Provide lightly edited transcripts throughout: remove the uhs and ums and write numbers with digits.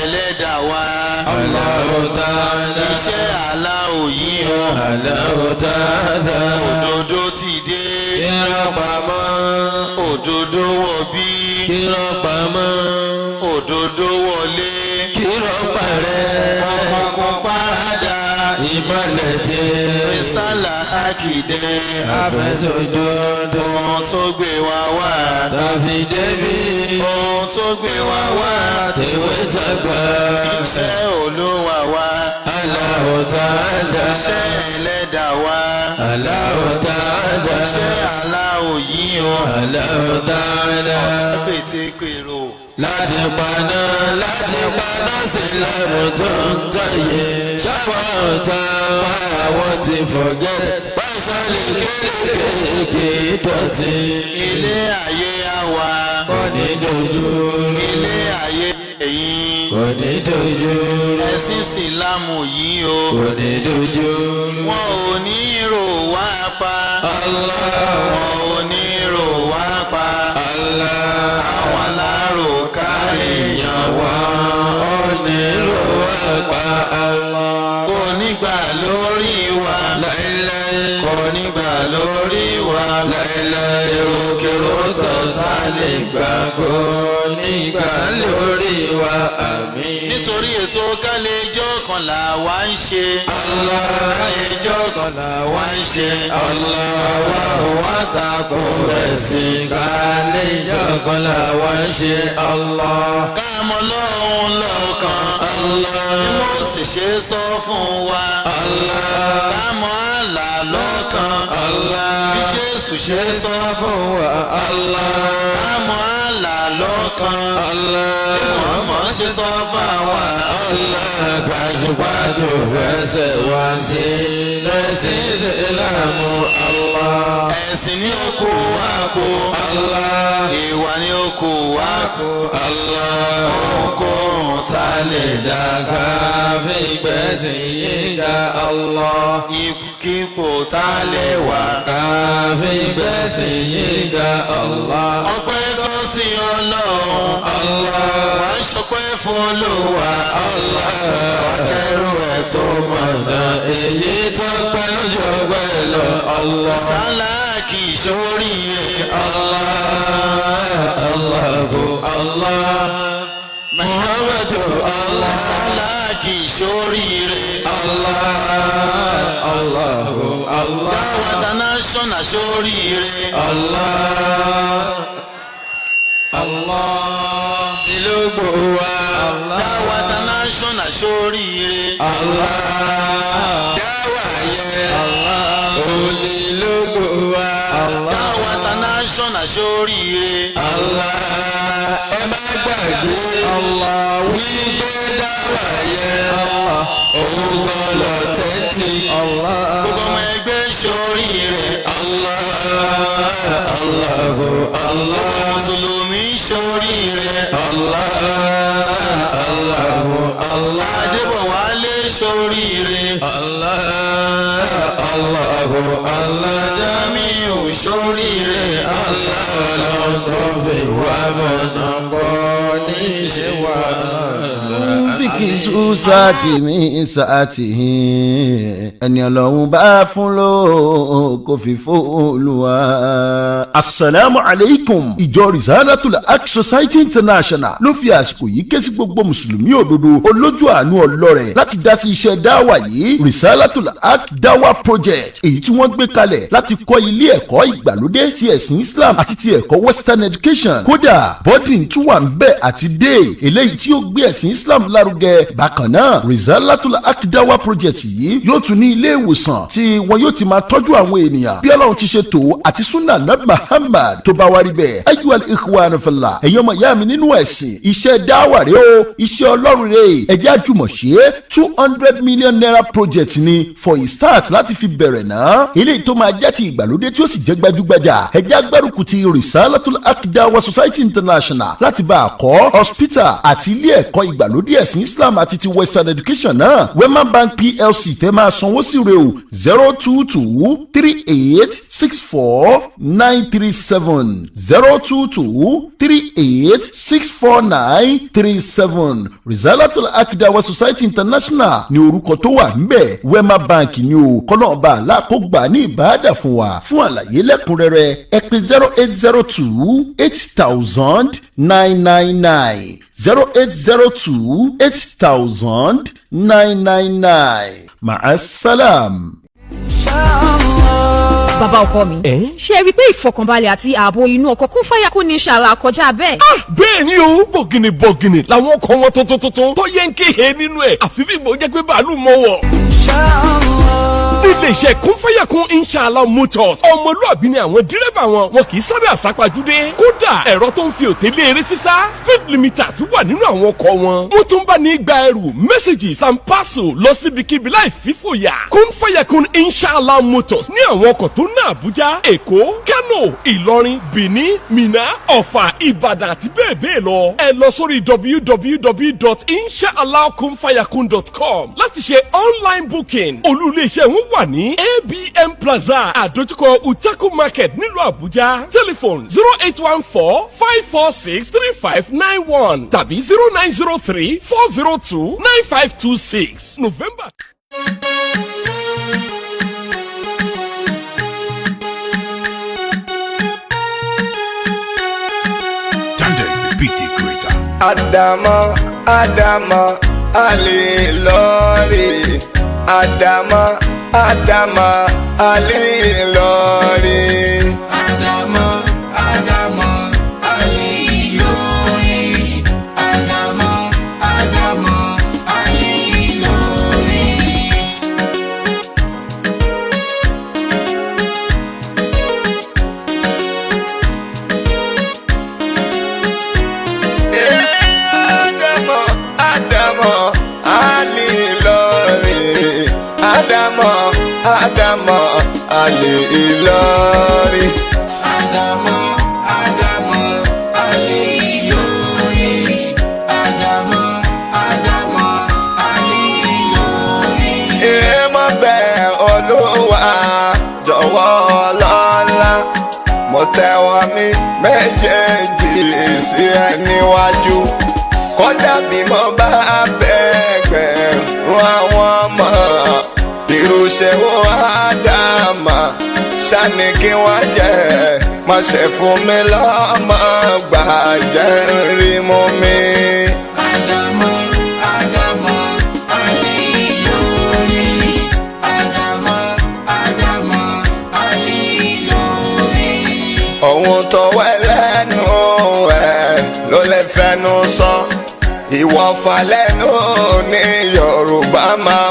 Ẹlẹ́dàá wa. Allahu Ta'ala. Iṣẹ́ aláwò yìí o. Allahu Ta'ala. Òdodo ti dé. Kírọ́ pamọ́. Òdodo wọ̀ bí. Kírọ́ pamọ́. Òdodo wọlé. Kírọ́ parẹ́. Òkùnkùn paradà. Ìmọ̀lẹ̀ dé. Risala akidẹ. Àfẹsọ̀dodo. Ohun tó gbé wa wá. Tàfi débi. Ohun tó gbé wa wá. Tèwé tàgbà. Iṣẹ́ Olúwa wa. Allahu Ta'ala. Iṣẹ́ Ẹlẹ́dàá wa. Allahu Ta'ala. Iṣẹ́ aláwò yìí o. Allahu Ta'ala. Pété pèrò. Láti paná sílámù tó ń tọ̀yé. Sáwọn ọ̀tá wa àwọn ti forget. Pàṣẹ lè kéékèèké dọ̀tí. Ilé ayé àwa. Kò ní dojú. Ilé ayé ẹ̀yìn. Kò ní dojú. Ẹ̀sìn Ìsìlámù yìí o. Kò ní dojú. Wọn ò ní rò wá pa. Allah. Wọn ò ní rò wá pa. Allah. Àwọn alárò ká èèyàn Èèyàn wa ò ní lò wá pa Allah. Kò ní gbà lórí wa. Láíláí. Kò ní gbà lórí wa. Láíláí. Èròkèrò tọ̀tà lè gbà kó nígbà lórí wa, àmín. Nítorí ètò kálẹ̀jọ́ kan là wá ń ṣe. Allah. Kálẹ̀jọ́ kan là wá ń ṣe. Allah. Àwa ò wá tako ẹ̀sìn. Kálíjọ́ kan làwa ń ṣe, Allah. Ká mọ Ọlọ́run lọ́kan. Allah. Bí mo sì ṣe sọ fún wa. Allah. Ká mọ Àlá lọ́kan. Allah. Bí Jésù ṣe sọ fún wa. Allah. Ká mọ Àlá lọ́kan. Allah. Bí Muhammad ṣe sọ fún wa. Allah gbajúgbajù ẹsẹ̀ wá sí lẹ́sìn Ìsìlámù, Allah. Ẹ̀sìn ni ó kó wa kó. Allah. Ìwà ni ó kó wa kó. Allah. Ohunkóhun tá a lè dá. Dàgbà fi gbẹ̀sìn yíga, Allah. Ipòkípò tá a lè wà. Káfí gbẹ̀sìn yíga, Allah. Ọpẹ́ tó sí Ọlọ́run. Allah. Wà á ṣọpẹ́ fún Olúwa. Allah. Akẹ́rù ẹ̀ tó mọ̀nà. Ọ̀nà èyí tó pẹ́ ojú ọgbẹ́ lọ, Allah. Sáláàkì sóríire. Allah, Allahu Allah. Muhammadu Allah. Sáláàkì sóríire. Allah, Allahu Allah. Dáwà International sóríire. Allah. Allah. Ìlógbò wa. Dáwà International sóríire. Allah. Dáwà yẹn. Onílógbò wa. Dáwà International sóríire. Allah. Ẹ má gbàgbé. Wípé dáwà yẹn. Òun gan lọ tẹ́tí. Gbogbo ọmọ ẹgbẹ́ sóríire. Allah. Allahu Allah. Mùsùlùmí sóríire. Allah. Allahu Allah. Adébọ̀wálé sóríire. Allah. Allahu Allah. Jamiu sóríire. Allah ló tó fi wá mọ̀nà kọ́ ní ṣe wà. Fíkìsù sáàtì mi sáàtì, ẹni Ọlọ́run bá fún ló kò fi fóòlùwà. Asalaamu aleykum. Ìjọ Risalatul Haq Society International ló fi àsìkò yìí ké sí gbogbo mùsùlùmí òdodo, olójú àánú, ọlọ́rẹ̀ láti dá sí iṣẹ́ dáwà yìí, Risalatul Haq Dawa Project, èyí tí wọ́n gbé kalẹ̀ láti kọ́ ilé ẹ̀kọ́ ìgbàlódé ti ẹ̀sìn Islam àti ti ẹ̀kọ́ western education. Kódà boarding tún wà ń bẹ̀ àti dé eléyìí tí ó gbé ẹ̀sìn Islam lárugẹ. Bákan náà, Risalatul Haq Dawa Project yìí yóò tún ní ilé ìwòsàn tí wọn yóò ti máa tọ́jú àwọn ènìyàn bí Ọlọ́run ti ṣe tó àti sunnah Nabi Muhammad. Tó bá wá rí bẹ́ẹ̀, ayyuhal ikhwan fillah, ẹ̀yin ọmọ ìyá mi nínú ẹ̀sìn, iṣẹ́ dáwà rèé o, iṣẹ́ Ọlọ́run rèé, ẹ jẹ́ àjùmọ̀ṣe. ₦200 million project ni for a start láti fi bẹ̀rẹ̀ náà, eléyìí tó máa jẹ́ ti ìgbàlódé tí ó sì jẹ́ gbajúgbajà. Ẹ jẹ́ agbárùkù ti Risalatul Haq Dawa Society International láti bá a kọ́ hospital. Hospital àti ilé ẹ̀kọ́ ìgbàlódé ẹ̀sìn Islam àti ti Western Education náà. Wema Bank PLC tẹ́ máa sanwó sí rè o, 0223864937, 0223864937. Rizalatul Akidawa Society International ní orúkọ tó wà ńbẹ̀. Wema Bank ni o. Kọ́nà ọba aláàkógbà ní ìbáàdà fún wa. Fún àlàyé lẹ́kùnrẹ́rẹ́, ẹ pè 0802800999, 0802800999. Ma'asalam. Bàbá ọkọ mi, ṣe rí i pé ìfọkànbalẹ̀ àti ààbò inú ọkọ̀ kún fáyà kún ní ṣàlà kọjá bẹ́ẹ̀. Bẹ́ẹ̀ ni o, bọ̀gìnì bọ̀gìnì làwọn ọkọ̀ wọn tuntun tuntun tó yẹ ń kéhe nínú ẹ̀, àfi bí ìgbò jẹ́ pé bàálù mọ̀ wọ̀. Nílé iṣẹ́ Kúnfàyàkún Inshallah Motors, ọmọlúàbí ni àwọn dírẹ́bà wọn, wọn kì í sáré àsápajúdé. Kódà, ẹ̀rọ tó ń fi òtélé eré sísá, speed limiters, wà nínú àwọn ọkọ̀ wọn. Wọ́n tún bá ní gba ẹrù, messages and parcel lọ síbikíbi láì sí fòyà. Kúnfàyàkún Inshallah Motors ní àwọn ọkọ̀ tó ná Àbújá, Èkó, Kánò, Ìlọrin, Benin, Minna, Ọ̀fà, Ìbàdàn àti bẹ́ẹ̀ bẹ́ẹ̀ lọ. Ẹ lọ sórí www.inshallahkunfayakun.com láti ṣe online booking. Olú iléeṣẹ́ wọn wà ní ABM Plaza, àdójúkọ Utako Market, nílùú Àbújá. Telephone 08145463591 tàbí 09034029526. November. Yandex PT Creator. Àdàmọ́, Àdàmọ́, àlè lọ́ọ̀rì. Àdàmọ́, Àdàmọ́, àlè lọ́ọ̀rì. Àdàmọ́, Àdàmọ́, àlè lórí. Àdàmọ́, Àdàmọ́, àlè lórí. Àdàmọ́, Àdàmọ́, àlè lọ́ọ̀rì. Àdàmọ́, Àdàmọ́, àlè lọ́ọ̀rì. Àdàmọ́, Àdàmọ́, àlè lórí. Àdàmọ́, Àdàmọ́, àlè lórí. Èèmọ̀ bẹ́ẹ̀, Olúwa, jọ̀wọ́ lọ́la. Mo tẹ́wọ́ mi méjèèjì sí ẹ níwájú. Kódà bí mo bá bẹ́ẹ̀gbẹ̀rún àwọn ọmọ. Irúṣẹ́ wo Ádámà ṣáni kí wọ́n jẹ́? Má ṣe fún mi lọ́mọ gbàjẹ́ rí mú mi. Àdàmọ́, Àdàmọ́, àlè lórí. Àdàmọ́, Àdàmọ́, àlè lórí. Ohun tó wẹ́ lẹ́nu ẹ̀ ló lè fẹnu sọ. Ìwọ̀fà lẹ́nu ní Yorùbá máa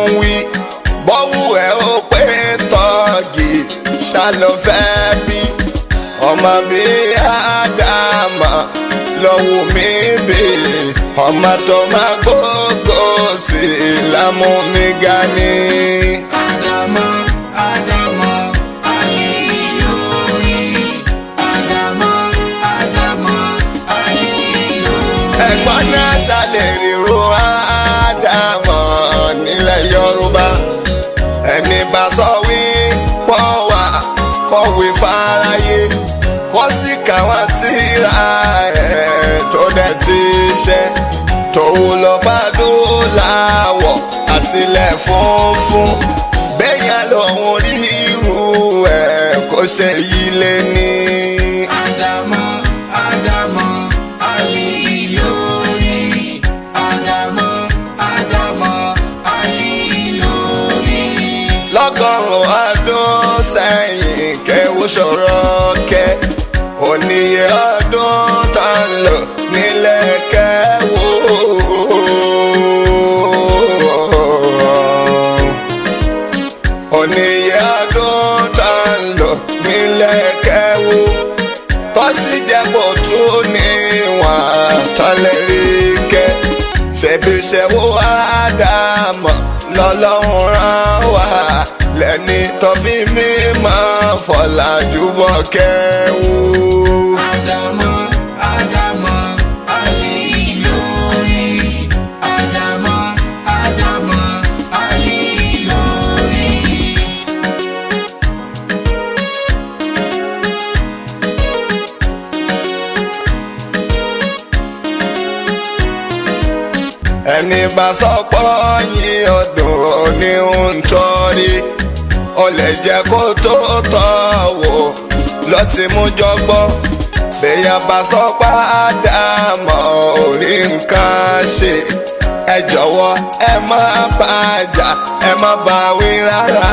ń wí. Bọ́wú ẹ̀ ó pé tọ́ọ̀gì ṣá ló fẹ́ bí. Ọmọ bí Ádámà lọ́wọ́ mi bí. Ọmọ tó máa gbógo sí lámú mi ga ni. Àdàmọ́, Àdàmọ́, àlè lórí. Àdàmọ́, Àdàmọ́, àlè lórí. Ẹ̀gbọ́n náà ṣàlẹ̀ ríro Ádámọ̀ nílẹ̀ Yorùbá. Ẹni bá sọ wí pọ̀ wá kọ̀wé fáráyé, wọ́n sì káwọn tíra ẹ̀ tó dẹ̀ ti ṣe tòun lọ fàdúràwọ̀ àtìlẹ̀ funfun bẹ́yà lòun rí irú ẹ̀ kó ṣe yí lé ní. Àdàmọ́, Àdàmọ́, àlè lórí. Àdàmọ́, Àdàmọ́, àlè lórí. Lọ́gọ́rùn-ún ọdún sẹ́yìn, kẹ́wù ṣòro kẹ́. Oníye ọdún tá ń lò nílẹ̀ kẹ́wù. Oníye ọdún tá ń lò nílẹ̀ kẹ́wù tọ́sí jẹ́pọ̀ tún níwọ̀n tán lè rí kẹ́. Ṣebí ṣẹ́wó Ádámọ̀ lọ́lọ́run rán wá lẹ́ni tó fi mímọ́ fọlájú bọ́ kẹ́wù. Àdàmọ́, Àdàmọ́, àlè Ẹni bá sọ pọ́ yín ọdún ní ń tọ́rí, ó lè jẹ́ kó tó tọ́ wò lọ́tí mú jọgbọ́. Bẹ́yà bá sọ padà mọ́ orí nǹkan ṣe, ẹ jọ̀wọ́ ẹ má bàjá, ẹ má bá wí rárá.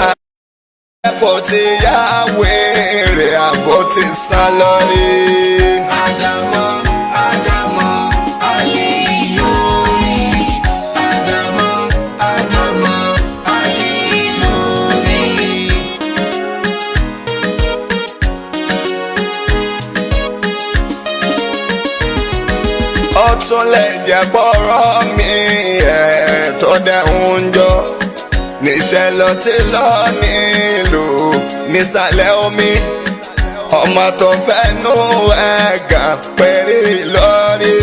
Kò ti yá wèrè àbò ti sá lórí. Àdàmọ̀ Àdàmọ̀ Àlè lórí. Àdàmọ̀ Àdàmọ̀ Àlè lórí. Ó tún lè jẹ́ bọ́rọ̀ mi ẹ̀ tó dẹ̀ ń jọ. Níṣẹ́ ló ti lọ nílùú nísàlẹ̀ omi. Ọmọ tó fẹ́ nú ẹ̀gàn péré lórí.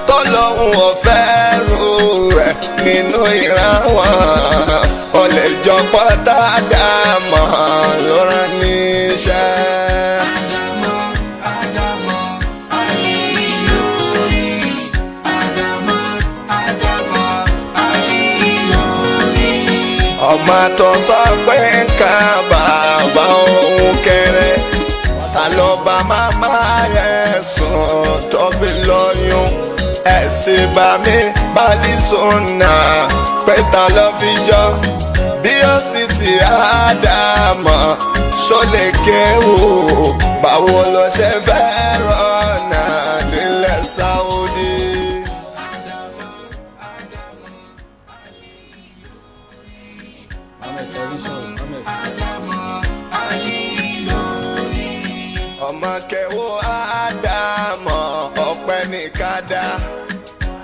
Tó lóun ò fẹ́ rú ẹ̀ nínú ìran wọn. Ó lè jọ pátá dàmọ́ ló rán níṣẹ́. Àdàmọ̀ Àdàmọ̀ Àlè lórí. Àdàmọ̀ Àdàmọ̀ Àlè lórí. Ọmọ tó sọ pé nǹkan bàbá òun kéré, ta ló bá màmá rẹ̀ sùn tó fi lóyún? Ẹ̀sìn bá mi bali sùnà pé ta ló fi jọ bí ó sì ti àdámọ̀ ṣó lè kéwò? Báwo ló ṣe fẹ́ rọ̀nà nílẹ̀ Saudi? Àdàmọ̀ Àlè lórí. Ọmọ kẹwò ádámọ̀, ọpẹ́ ní kádà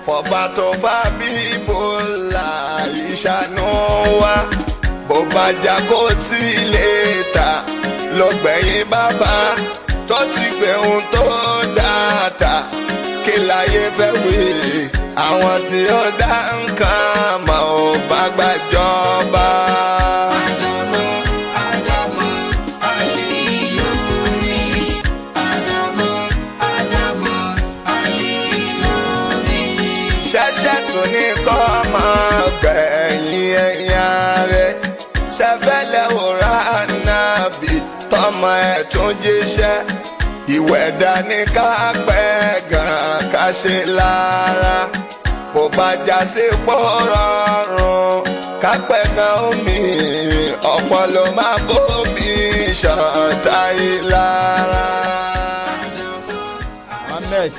fọba tó fà bíbó là ìṣàánú wa. Bó bá jà kó tí lè ta lọ́gbẹ̀yìn bàbá tó ti gbẹ̀hùn tó dáa, kí láyé fẹ́ wí? Àwọn tí ó dá nǹkan mọ̀ ò bá gbàjọba. Àdàmọ̀ Àdàmọ̀ Àlè lórí. Àdàmọ̀ Àdàmọ̀ Àlè lórí. Ṣẹ̀ṣẹ̀ tún ní kọ́ máa gbẹ̀yìn ẹ̀yà rẹ̀ ṣẹfẹ́lẹ̀ òrà nàbì tọmọ ẹ̀ tún jíṣẹ́ ìwẹ̀ dání ká pẹ́ gan ká ṣe lára. Bó bá já sí pọ̀ rọrùn ká pẹ́ gan omi, ọ̀pọ̀ ló máa bómi ṣọ̀tá ìlara. Ahmed.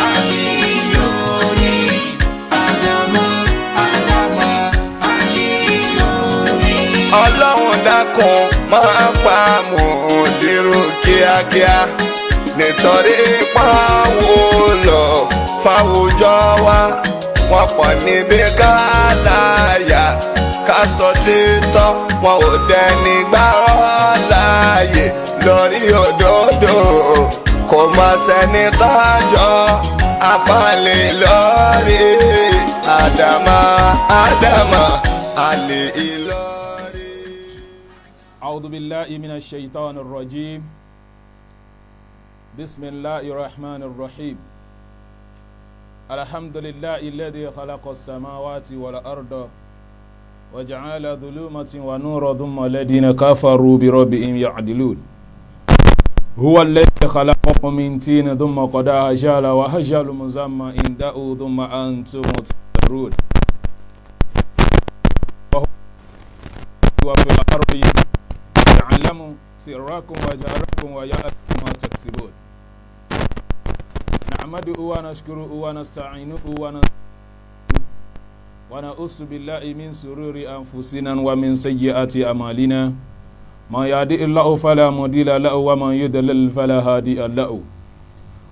Àlè lórí. Àdàmọ̀ Àdàmọ̀ Àlè lórí. Ọlọ́run dákun máa pa mùdírù kíákíá, nítorí pàwọ́ lọ fáwùjọ wa. Wọ́n pọ̀ níbi ká láyà ká sọ títọ́, wọn ò dẹni gbárọ́ láàyè lórí òdodo. Kò má sẹ́ni tọ́jọ́ àfàlẹ́ lórí. Àdàmà Àdàmà Àlè Ìlọrí. أعوذ بالله من الشيطان الرجيم. بسم الله الرحمن الرحيم. الحمد لله الذي خلق السماوات والأرض وجعل ظلمة ونور، ثم الذين كفروا بربهم يعدلون. هو الذي خلقكم من طين ثم قضى أجلا وأجل مسمى عنده ثم أنتم تمترون. وهو وفي الأرض يعلم سركم وجهركم ويعلم ما تكسبون. نحمده ونشكره ونستعينه ونعوذ بالله من شرور أنفسنا ومن سيئات أعمالنا. من يهده الله فلا مضل له ومن يضلل فلا هادي له.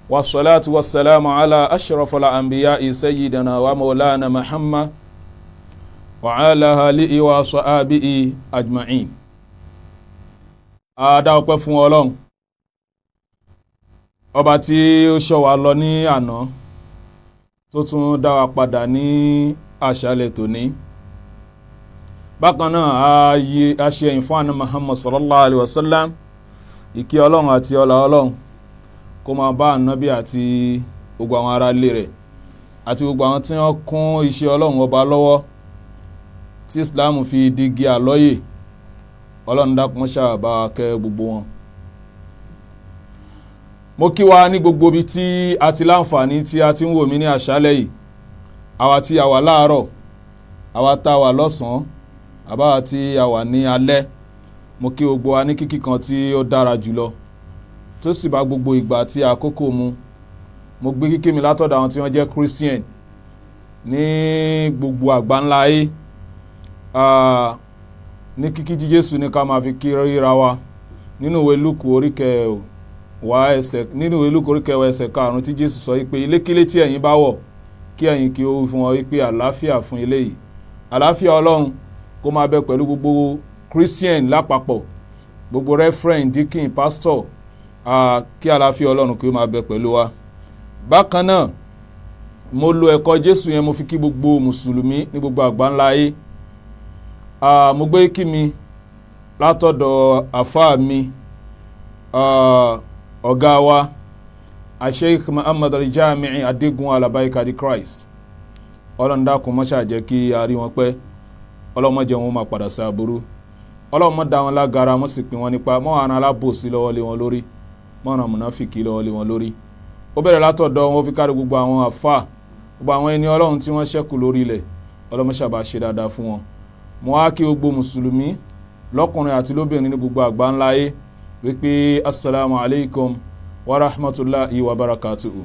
والصلاة والسلام على أشرف الأنبياء سيدنا ومولانا محمد وعلى آله وصحبه أجمعين. A dá ọpẹ́ fún Ọlọ́run ọba tí ó ṣọ́ wa lọ ní àná, tó tún dá wa padà ní àṣálẹ́ tòní. Bákan náà, a yí a ṣe ẹ̀yìn fún àná Muhammad sallallahu alayhi wa sallam. Ìkẹ́ Ọlọ́run àti ọlá Ọlọ́run kó máa bá ànábì àti gbogbo àwọn ará ilé rẹ̀. Àti gbogbo àwọn tí wọ́n kún iṣẹ́ Ọlọ́run Ọba lọ́wọ́ tí Islam fi digi àlọ́yè. Ọlọ́run dákun ṣàbá kẹ́ gbogbo wọn. Mo kí wa ní gbogbo ibi tí a ti láǹfààní tí a ti ń wò mí ní àṣálẹ́ yìí, àwa tí a wà láàárọ̀, àwa tá a wà lọ́sàn-án, àbáwa tí a wà ní alẹ́. Mo kí gbogbo wa ní kíkí kan tí ó dára jùlọ, tó sì bá gbogbo ìgbà tí àkókò mu. Mo gbé kíkí mi látọ̀dọ̀ àwọn tí wọ́n jẹ́ Christian ní gbogbo àgbáńlá ayé, ní kíkí jí Jésù ní ká máa fi kí ríra wa nínú ìwé Lúùkù orí kẹwàá ẹsẹ̀, nínú ìwé Lúùkù orí kẹwàá ẹsẹ̀ 5, tí Jésù sọ wípé ilékílé tí ẹ̀yin bá wọ̀, kí ẹ̀yin kí ó wí fún wọn wípé àlàáfíà fún ilé yìí. Àlàáfíà Ọlọ́run kó máa bẹ pẹ̀lú gbogbo Christian lápapọ̀, gbogbo reverend, deacon, pastor, kí àlàáfíà Ọlọ́run kí ó máa bẹ pẹ̀lú wa. Bákan náà, mo lo ẹ̀kọ́ Jésù yẹn, mo fi kí gbogbo mùsùlùmí ní gbogbo àgbáńlá ayé. Mo gbé kí mi látọ̀dọ̀ àfáà mi, ọ̀gá wa, Sheikh Muhammad Al-Jami'i Adigun Alabaika di Christ. Ọlọ́run dákun mọ́ṣá jẹ́ kí a rí wọn pẹ́. Ọlọ́run má jẹ́ wọn máa padà sí aburú. Ọlọ́run má dá wọn lágara, mọ́ sì pín wọn nípa mọ́ àwọn alábòsí lọ́wọ́ lé wọn lórí, mọ́ àwọn mùnáfìkì lọ́wọ́ lé wọn lórí. Ó bẹ̀rẹ̀ látọ̀dọ̀ wọn, ó fi kárí gbogbo àwọn àfà, gbogbo àwọn ẹni Ọlọ́run tí wọ́n ṣẹ́kù lórí ilẹ̀. Ọlọ́run má ṣàbà ṣe dáadáa fún wọn. Mo wá kí gbogbo mùsùlùmí lọ́kùnrin àti lóbìnrin ní gbogbo àgbáńlá ayé wípé assalamu alaikum wa rahmatulahi wa barakatuhu.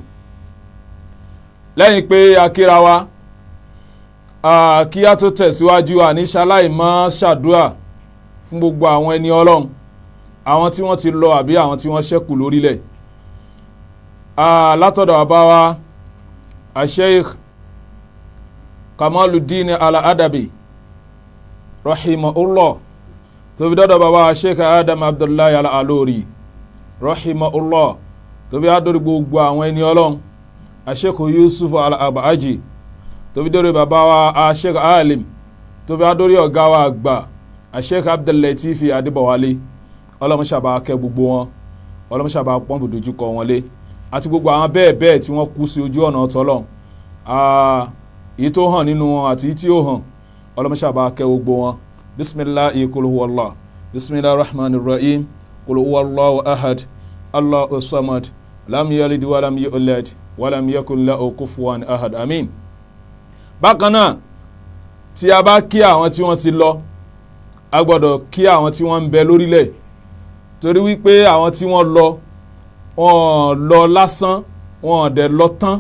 Lẹ́yìn pé a kíra wa, kí a tó tẹ̀síwájú, àníṣaláì má ṣàdúà fún gbogbo àwọn ẹni Ọlọ́run, àwọn tí wọ́n ti lọ àbí àwọn tí wọ́n ṣẹ́kù lórílẹ̀, látọ̀dọ̀ bàbá wa Sheikh Kamaluddin Al-Adabi rahimahullah, tó fi dọ́dọ̀ bàbá Sheikh Adam Abdullahi Al-Alori rahimahullah, tó fi adórí gbogbo àwọn ẹni Ọlọ́run, Sheikh Yusuf Al-Abaji, tó fi dórí bàbá wa Sheikh Alim, tó fi adórí ọ̀gá wa àgbà Sheikh Abdul-Lateef Adébọ̀wálé. Ọlọ́run ṣàbà kẹ́ gbogbo wọn, Ọlọ́run ṣàbà pọ́n bùdójúkọ wọn lé, àti gbogbo àwọn bẹ́ẹ̀ bẹ́ẹ̀ tí wọ́n kú sí ojú ọ̀nà tọ́lọ̀, èyí tó hàn nínú wọn àti èyí tí ó hàn. Ọlọ́run ṣàbà kẹ́ gbogbo wọn. Bisimilahi kul huwa Allah, bisimilahi rahman rahim, kul huwa Allahu ahad, Allahu samad, lam yalid walam yulad walam yakun lahu kufuwan ahad, amin. Bákan náà, tí a bá kí àwọn tí wọ́n ti lọ, a gbọ́dọ̀ kí àwọn tí wọ́n ń bẹ lórílẹ̀, torí wípé àwọn tí wọ́n lọ, wọ́n lọ lásán, wọ́n dẹ̀ lọ tán.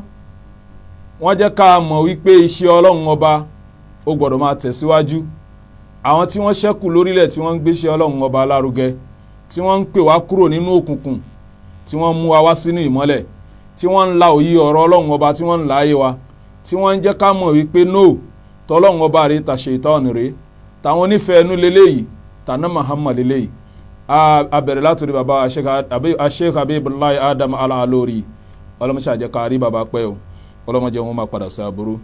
Wọ́n jẹ́ ká mọ̀ wípé iṣẹ́ Ọlọ́run Ọba ó gbọ́dọ̀ máa tẹ̀síwájú. Àwọn tí wọ́n ṣẹ́kù lórílẹ̀, tí wọ́n ń gbéṣẹ́ Ọlọ́run Ọba lárugẹ, tí wọ́n ń pè wá kúrò nínú òkùnkùn, tí wọ́n mú wa wá sínú ìmọ́lẹ̀, tí wọ́n ń la òye ọ̀rọ̀ Ọlọ́run Ọba, tí wọ́n ń la ayé wa, tí wọ́n ń jẹ́ ká mọ̀ wípé no, tọ́lọ́run Ọba rèé, tàṣe ìtọ́ni rèé, tàwọn onífẹ̀ẹ́ ẹnu lélẹ́yìí, tànà Muhammad lélẹ́yìí. A bẹ̀rẹ̀ látòrí baba Sheikh Habibullahi Adam Al-Alori. Ọlọ́mọṣẹ́ ká rí baba pẹ́ o, ọlọ́mọdé wọn máa padà sí aburú.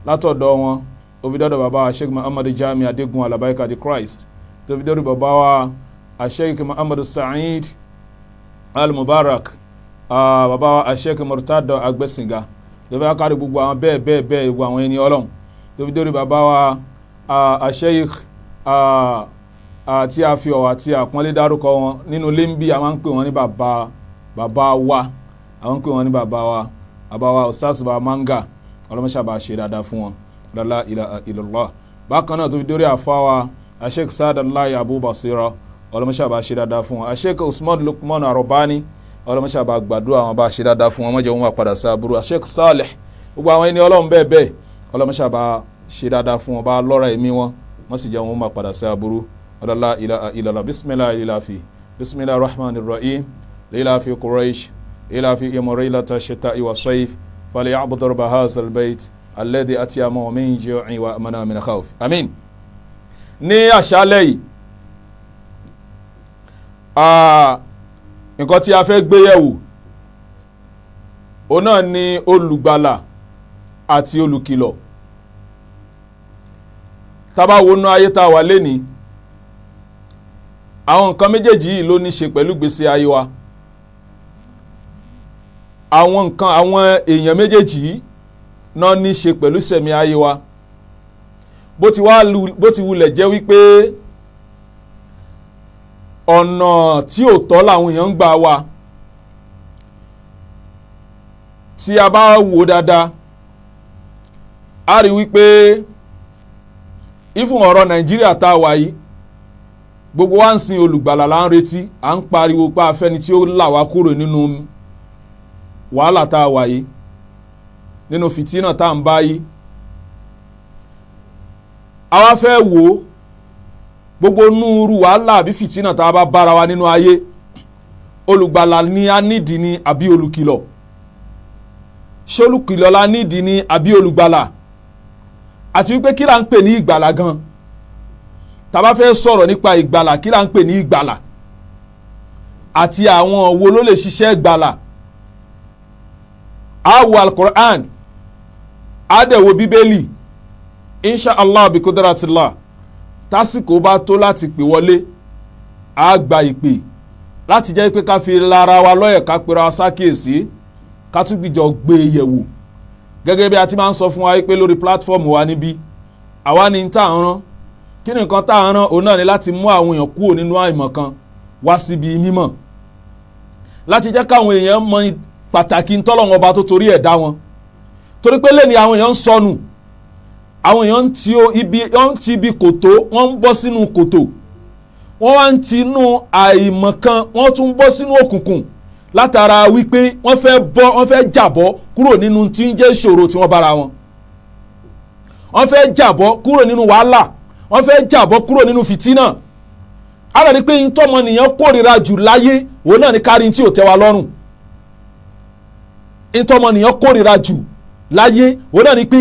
Látọ̀dọ̀ wọn, ó fi dọ́dọ̀ baba Sheikh Muhammad Jami Adigun Alabaika di Christ, tó fi dọ́dọ̀ baba wa Sheikh Muhammad Sa'id Al-Mubarak, baba wa Sheikh Murtado Agbẹ́sìnga, tó fi kárí gbogbo àwọn bẹ́ẹ̀ bẹ́ẹ̀ bẹ́ẹ̀, gbogbo àwọn ẹni Ọlọ́run, tó fi dọ́dọ̀ baba wa Sheikh tí a fi ọ̀wọ̀ àti àpọ́nlé dárúkọ wọn nínú lẹ́ńbí, a máa ń pè wọ́n ní bàbá bàbá wa, a máa ń pè wọ́n ní bàbá wa, bàbá wa Ustaz Baba Manga. Ọlọ́mọṣàbà ṣe dáadáa fún wọn, la ilaha illallah. Bákan náà, tó fi dórí àfa wa Sheikh Saadallahi Abu Basira, ọlọ́mọṣàbà ṣe dáadáa fún wọn. Sheikh Usman Lukman Arobani, ọlọ́mọṣàbà gbàdúrà wọn, bá ṣe dáadáa fún wọn, mọ́jọ́ wọn padà sí aburú. Sheikh Saleh, gbogbo àwọn ẹni Ọlọ́run bẹ́ẹ̀ bẹ́ẹ̀, ọlọ́mọṣàbà ṣe dáadáa fún wọn, bá lọ́ra ẹ̀mí wọn, wọ́n sì jẹ́ wọn máa padà sí aburú. La ilaha illallah. Bisimilahi lilafi, bisimilahi rahman rahim, lilafi Quraish, lilafi imorilat shita'i wa sayf, falyabudu rabba hazal bayt alladhi at'amahum min ju'in wa amanahum min khawf, amin. Ní àṣálẹ́ yìí, nǹkan tí a fẹ́ gbé yẹ̀wò, òun náà ni olùgbàlà àti olùkìlọ̀. Tá bá wo inú ayé tá a wà lénìí, àwọn nǹkan méjèèjì yìí ló ní ṣe pẹ̀lú gbèsè ayé wa. Àwọn nǹkan, àwọn èèyàn méjèèjì yìí Náà ní í ṣe pẹ̀lú sẹ̀mí ayé wa. Bó ti wulẹ̀ jẹ́ wípé ọ̀nà tí ò tọ́ làwọn èèyàn ń gbà wá, tí a bá wò dáadáa, a rí wípé ìfún ọ̀rọ̀ Nàìjíríà tá a wà yìí, gbogbo wa ń sin olùgbàlà là ń retí. À ń pariwo pé afẹ́ni tí ó là wá kúrò nínú wàhálà tá a wà yìí, nínú fìtínà tá à ń bá yìí. Àwa fẹ́ wò ó, gbogbo núurú wàhálà àbí fìtínà tá a bá bára wa nínú ayé, olùgbàlà ni a nídìí ni àbí olùkìlọ̀? Ṣé olùkìlọ̀ la nídìí ni àbí olùgbàlà? Àti wípé kí la ń pè ní ìgbàlà gan? Tá a bá fẹ́ sọ̀rọ̀ nípa ìgbàlà, kí la ń pè ní ìgbàlà, àti àwọn wo ló lè ṣiṣẹ́ ìgbàlà? A wo Al-Qur'an, a dẹ̀ wo Bíbélì, insha Allah bi kudratillah. Tásìkò bá tó láti pè wọlé, a gba ìpè láti jẹ́ pé ká fi lára wa lọ́yẹ̀, ká pera wa sákìyèsí, ká tún gbìjọ gbé e yẹ̀wò. Gẹ́gẹ́ bí a ti máa ń sọ fún wa pé lórí platform wa níbí, àwa ni tá à ń rán. Kí ni nǹkan tá à ń rán? Òun náà ni láti mú àwọn èèyàn kúrò nínú àìmọ̀ kan wá síbi mímọ̀, láti jẹ́ káwọn èèyàn mọ pàtàkì ntọ́lọ́wọ́n ọba tó torí ẹ̀ dá wọn. Torí pé lẹ́ni àwọn èèyàn ń sọnù, àwọn èèyàn ń ti ibi, wọ́n ń ti ibi kòtò, wọ́n ń bọ́ sínú kòtò, wọ́n wá ń ti inú àìmọ̀ kan, wọ́n tún ń bọ́ sínú òkùnkùn, látara wípé wọ́n fẹ́ bọ́, wọ́n fẹ́ jàbọ́ kúrò nínú tí ń jẹ́ ìṣòro tí wọ́n bára wọn, wọ́n fẹ́ jàbọ́ kúrò nínú wàhálà, wọ́n fẹ́ jàbọ́ kúrò nínú fìtínà. Á rí pé ntọ́mọnìyàn kórìíra jù láyé, òun náà ní kárí tí ò tẹ́ wa lọ́rùn. Ntọ́mọnìyàn kórìíra jù láyé, òun náà ní pé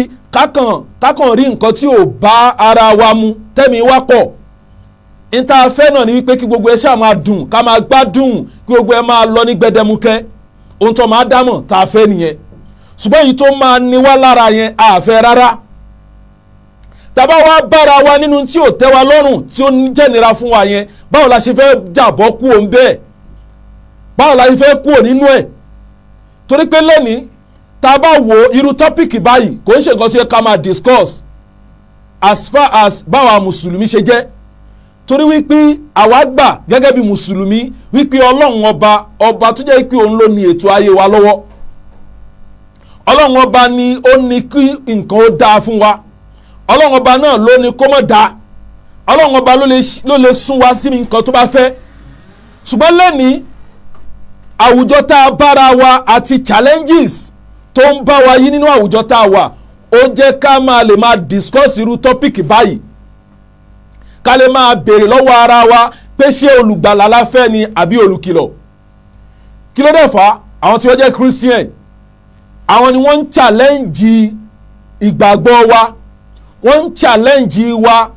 kákàn rí nǹkan tí ò bá ara wa mu, tẹ́mi wá kọ̀. Níta fẹ́ náà ni wípé kí gbogbo ẹ ṣáà máa dùn, ká máa gbádùn, kí gbogbo ẹ máa lọ ní gbẹdẹmukẹ. Ohun tó máa dámọ̀ tá a fẹ́ nìyẹn, ṣùgbọ́n èyí tó máa ní wá lára yẹn, a fẹ́ rárá. Tàbá wa bára wa nínú tí ò tẹ́ wa lọ́rùn, tí ó ń jẹ́nira fún wa yẹn, báwo la ṣe fẹ́ jàbọ́ kú òun bẹ́ẹ̀? Báwo la ṣe fẹ́ kú òun nínú ẹ̀? Torí pé lẹ́ni tá a bá wo irú topic báyìí, kò ń ṣe nǹkan tí ó yẹ ká máa discuss as far as báwa mùsùlùmí ṣe jẹ́, torí wípé àwa gbà gẹ́gẹ́ bí mùsùlùmí wípé Ọlọ́run ọba, ọba tó jẹ́ wípé òun ló ní ètò ayé wa lọ́wọ́, Ọlọ́run ọba ni ó ní kí nǹkan ó dáa fún wa, Ọlọ́run ọba náà ló ní kó mọ̀ dáa, Ọlọ́run ọba ló lè sún wa sí nǹkan tó bá fẹ́. Ṣùgbọ́n lẹ́ni àwùjọ tá a bára wa àti challenges tó ń bá wa yí nínú àwùjọ tá a wà, ó jẹ́ ká máa lè máa discuss irú topic báyìí, ká lè máa béèrè lọ́wọ́ ara wa pé ṣé olùgbàlà la fẹ́ ni àbí olùkìlọ̀? Kí ló dé fà á? Àwọn tí wọ́n jẹ́ Christian, àwọn ni wọ́n ń challenge ìgbàgbọ́ wa, wọ́n ń challenge wa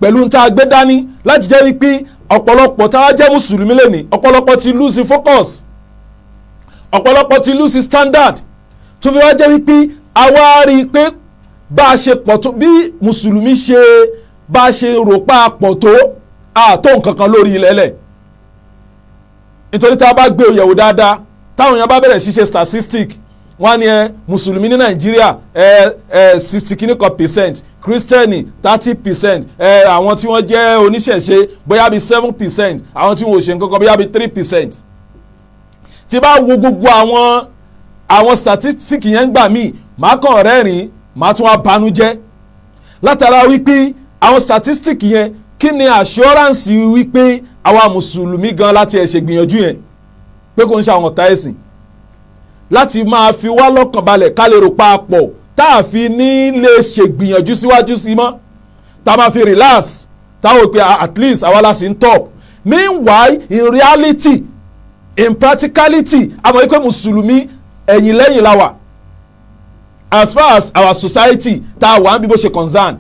pẹ̀lú tá a gbé dání, láti jẹ́ wípé ọ̀pọ̀lọpọ̀ tá a jẹ́ mùsùlùmí lẹ́nìí, ọ̀pọ̀lọpọ̀ ti lose focus, ọ̀pọ̀lọpọ̀ ti lose standard, tó fi wá jẹ́ wípé àwa rí i pé bá a ṣe pọ̀ tó, bí mùsùlùmí ṣe bá a ṣe rò pa pọ̀ tó, àtó nǹkan kan lórí ilẹ̀ lẹ̀. Nítorí tá a bá gbé yẹ̀wò dáadáa, táwọn èèyàn bá bẹ̀rẹ̀ sí ṣe statistic, wọ́n á ní ẹ mùsùlùmí ní Nàìjíríà ẹ ẹ 60 kìíní kan percent, kírísítẹ́nì 30%, ẹ àwọn tí wọ́n jẹ́ oníṣẹ̀ṣe bóyá bíi 7%, àwọn tí wọ́n ò ṣe nǹkan kan bóyá bíi 3%. Tí bá wo gbogbo àwọn statistic yẹn gbà míì, màá kàn rẹ́rìn-ín, màá tún wá banújẹ́ látara wípé àwọn statistic yẹn, kí ni assurance wípé àwa mùsùlùmí gan láti ẹ̀ ṣègbìyànjú yẹn, pé kò ń ṣe àwọn ọ̀tá ẹ̀sìn láti máa fi wá lọ́kàn balẹ̀, ká lè rò pa pọ̀, tá a fi ní lè ṣègbìyànjú síwájú sí mọ́, tá a máa fi relax, tá a wò pé at least àwa la sì ń top. Meanwhile, in reality, in practicality, àmọ́ wípé mùsùlùmí ẹ̀yìn lẹ́yìn la wà as far as our society tá a wà ń bí bó ṣe concern,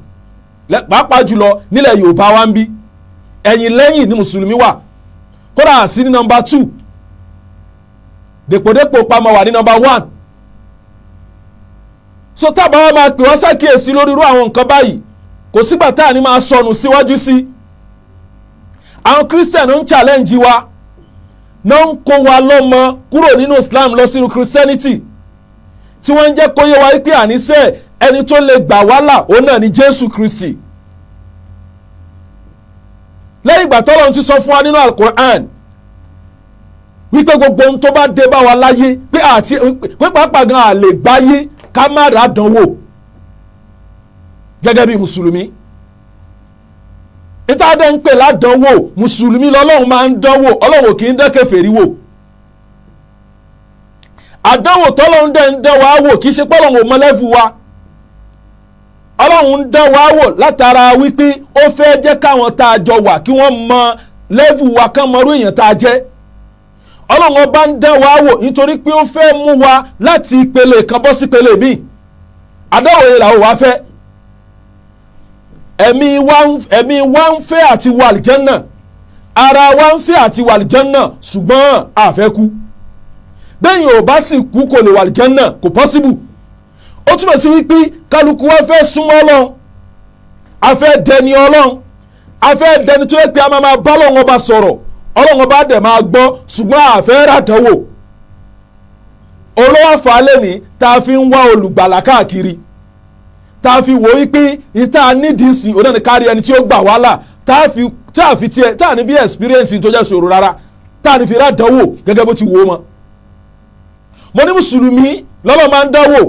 pàápàá jùlọ nílẹ̀ Yorùbá wa ń bí, ẹ̀yìn lẹ́yìn ní mùsùlùmí wà. Kódà sí ní number 2, dèpòdépò pamọ́ wà ní number 1. So tábà wa máa pè wọ́n ṣàkíyèsí lórí irú àwọn nǹkan báyìí, kò sígbà tá à ní máa sọnù síwájú sí. Àwọn Christian ń challenge wa náà, ń kó wa lọ́mọ kúrò nínú Islam lọ sínú Christianity. tí wọ́n ń jẹ́ kó yé wa pé àníṣe ẹni tó lè gbà wá là òun náà ni Jésù Kristi. Lẹ́yìn ìgbà tọ́lọ́run ti sọ fún wa nínú Al-Qur'an wípé gbogbo ohun tó bá dé bá wa láyé, pé àti pé pàápàá gan a lè gbáyé ká má rà dánwò gẹ́gẹ́ bí mùsùlùmí. Níta dẹ́ ń pè ládánwò, mùsùlùmí lọ́lọ́run máa ń dánwò, Ọlọ́run kì í dán kèfèrí wò. Àdánwò tọ́lọ́run dẹ́ ń dán wa wò kì í ṣe pọ́lọ́run ò mọ lẹ́fù wa. Ọlọ́run ń dán wa wò látara wípé ó fẹ́ jẹ́ káwọn tá a jọ wà kí wọ́n mọ lẹ́fù wa, kán mọrú èèyàn tá a jẹ́. Ọlọ́run ọba ń dán wa wò nítorí pé ó fẹ́ mú wa láti ìpele kan bọ́ sí ìpele míì. Àdánwò yẹn làwọn wá fẹ́. Ẹ̀mí wa ń fẹ́ àti wọ àlìjánná, ara wa ń fẹ́ àti wọ àlìjánná, ṣùgbọ́n a fẹ́ kú. Bẹ́ẹ̀ yóò bá sì kú kò lè wọ àlìjánná, kò pọ́síbù. Ó túmọ̀ sí wípé kálukú wa fẹ́ súnmọ́ Ọlọ́run, a fẹ́ dẹni Ọlọ́run, a fẹ́ dẹni tó yẹ pé a máa máa bá Ọlọ́run ọba sọ̀rọ̀, Ọlọ́run ọba dẹ̀ máa gbọ́, ṣùgbọ́n a fẹ́ ràdánwò. Olówó àfàlẹ́ ní tá a fi ń wá olùgbàlà káàkiri, tá a fi wò wípé ìta nídìí sí òun náà ní kárí ẹni tí ó gbà wá là, tá a fi tiẹ̀ tá a ní fi experience tó jẹ́ ṣòro rárá, tá a ní fi ràdánwò gẹ́gẹ́ bó ti wò ó mọ́. Mo ní mùsùlùmí lọ́lọ́ máa ń dánwò,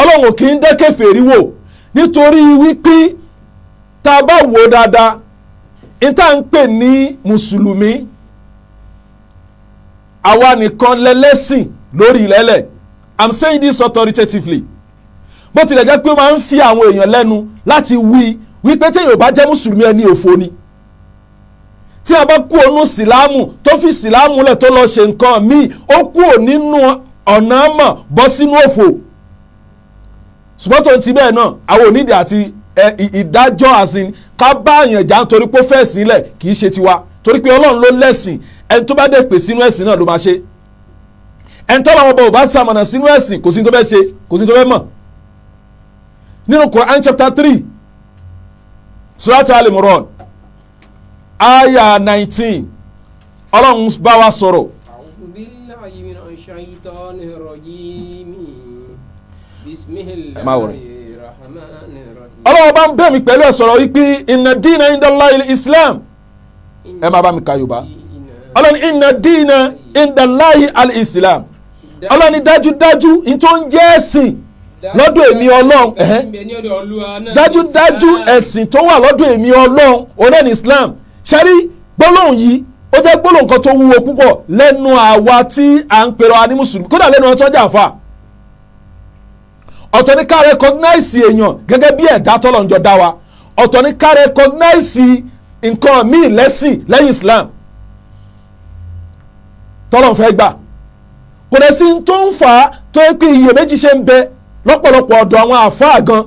Ọlọ́run kì í dán kèfèrí wò, nítorí wípé tá a bá wò ó dáadáa, ìta ń pè ní mùsùlùmí, àwa nìkan lẹ́lẹ́sìn lórí ilẹ̀lẹ̀. I'm saying this authoritatively, bó tilẹ̀ jẹ́ pé ó máa ń fi àwọn èèyàn lẹ́nu láti wí wípé téèyàn ò bá jẹ́ mùsùlùmí ẹni òfo ni. Tí a bá kú ònú sílámù tó fi sílámù lẹ̀ tó lọ ṣe nǹkan míì, ó kú ò nínú ọ̀nà mọ̀ bọ́ sínú òfò. Ṣùgbọ́n tó ń ti bẹ́ẹ̀ náà, àwọn onídìí àti ìdájọ́ àsìn ká bá àyàn jà nítorí pé ó fẹ́ sílẹ̀ kì í ṣe tiwa, torí pé Ọlọ́run ló lẹ́sìn, ẹni tó bá dẹ̀ pè sínú ẹ̀sìn náà ló máa ṣe. Ẹni tó làwọn ọba ò bá ṣamọ̀nà sínú ẹ̀sìn, kò sí tó fẹ́ ṣe, kò sí tó fẹ́ mọ̀. Nínú Quran chapter 3, Surah Al-Imran, aya 19, Ọlọ́run bá wa sọ̀rọ̀. A'udhu billahi minash shaitanir rajim. Bismillahir rahmanir rahim. Ọlọ́run bá ń bẹ̀ mí pẹ̀lú ẹ̀ sọ̀rọ̀ wípé inna dina indallahi al-Islam. Ẹ máa bá mi ka Yorùbá. Ọlọ́run inna dina indallahi al-Islam. Ọlọ́run ní dájúdájú ní tó ń jẹ́ ẹ̀sìn lọ́dọ̀ èmi Ọlọ́run, dájúdájú ẹ̀sìn tó wà lọ́dọ̀ èmi Ọlọ́run ọ̀rẹ́ ní Islam. Ṣẹ́rí gbólóhùn yìí ó jẹ́ gbólóhùn kan tó wúwo púpọ̀ lẹ́nu àwa tí à ń pèrò wa ní mùsùlùmí, kódà lẹ́nu ọtọ́ jà fà. Ọ̀tọ̀ ní ká recognize èèyàn gẹ́gẹ́ bí ẹ̀dá tọ́lọ́njọ́ dá wa, ọ̀tọ̀ ní ká recognize nǹkan míì lẹ́sìn lẹ́yìn Islam tọ́lọ́n fẹ́ gbà. Kò dẹ̀ sí tó ń fà á tó yẹ pé iyèméjì ṣe ń bẹ lọ́pọ̀lọpọ̀ ọ̀dọ̀ àwọn àfáà gan,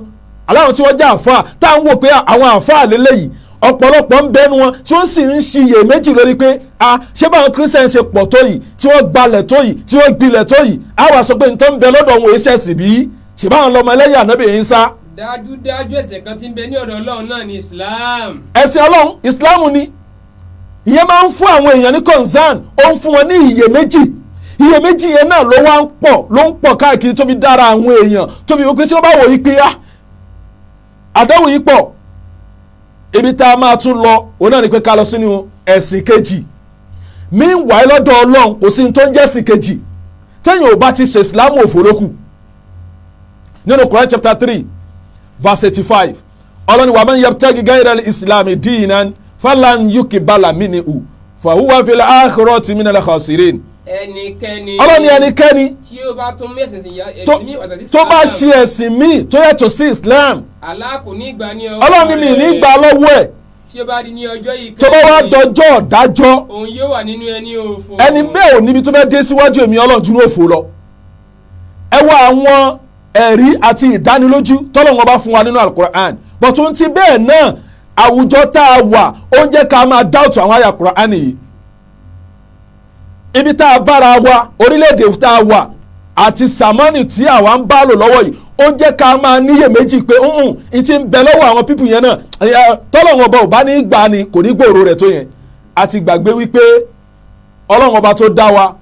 aláwọn tí wọ́n jẹ́ àfáà tá à ń wò pé àwọn àfáà lélẹ́yìí, ọ̀pọ̀lọpọ̀ ń bẹnu wọn tí wọ́n sì ń ṣiyèméjì lórí pé a ṣé báwọn Christian ṣe pọ̀ tó yìí, tí wọ́n gbalẹ̀ tó yìí, tí wọ́n gbilẹ̀ tó yìí, á wà sọ pé nítorí ń bẹ lọ́dọ̀ òun èṣẹ̀ sì bí ṣe báwọn lọ́mọ ẹlẹ́yìn ànábì yìí ń sá. Dájúdájú ẹ̀sìn kan tí ń bẹ ní ọ̀dọ̀ Ọlọ́run náà ni Islam. Ẹ̀sìn Ọlọ́run Islam ni. Ìyẹn máa ń fún àwọn èèyàn ní concern, ó ń fún wọn ní iyèméjì. Iyèméjì yẹn náà ló wá ń pọ̀, ló ń pọ̀ káàkiri tó fi dára àwọn èèyàn, tó fi wípé tí wọ́n bá wò yí pé á àdánwò yìí pọ̀, ibi tá a máa tún lọ òun náà ni pé ká lọ sínú ẹ̀sìn kejì. Meanwhile lọ́dọ̀ Ọlọ́run kò sí ní tó ń jẹ́ ẹ̀sìn kejì, téèyàn ò bá ti ṣe Islam òfò lókù. Nínú Quran chapter 3 verse 85, Ọlọ́run wa man yabtaghi ghayra al-islami dinan falan yuqbala minhu fahuwa fil akhirati minal khasirin. Ẹnikẹ́ni, Ọlọ́run ní ẹnikẹ́ni tí ó bá tún mẹ́sìn sí tó bá ṣe ẹ̀sìn míì tó yàtọ̀ sí Islam, Allah kò ní gbà ní ọwọ́ Ọlọ́run ní mi ní gbà lọ́wọ́ ẹ̀. Tí ó bá di ní ọjọ́ ìkẹyìn, tó bá wá dọjọ́ ọ̀dájọ́, òun yóò wà nínú ẹni òfò. Ẹni bẹ́ẹ̀ ò níbi tó fẹ́ dé síwájú èmi Ọlọ́run dúró òfò lọ. Ẹ wá àwọn ẹ̀rí àti ìdánilójú tọ́lọ́run bá fún wa nínú Al-Qur'an, bọ̀tún ti bẹ́ẹ̀ náà àwùjọ tá a wà ó ń jẹ́ ká máa dáùtù àwọn àyà Qur'an yìí. Ibi tá a bára wa, orílẹ̀-èdè tá a wà àti sàmánì tí àwa ń bá lò lọ́wọ́ yìí, ó jẹ́ ká máa níyèméjì pé n ti ń bẹ lọ́wọ́ àwọn pípù yẹn náà, tọ́lọ́run ọba ò bá ní gbà ni kò ní gbòòrò rẹ̀ tó yẹn. A ti gbàgbé wípé Ọlọ́run ọba tó dá wa,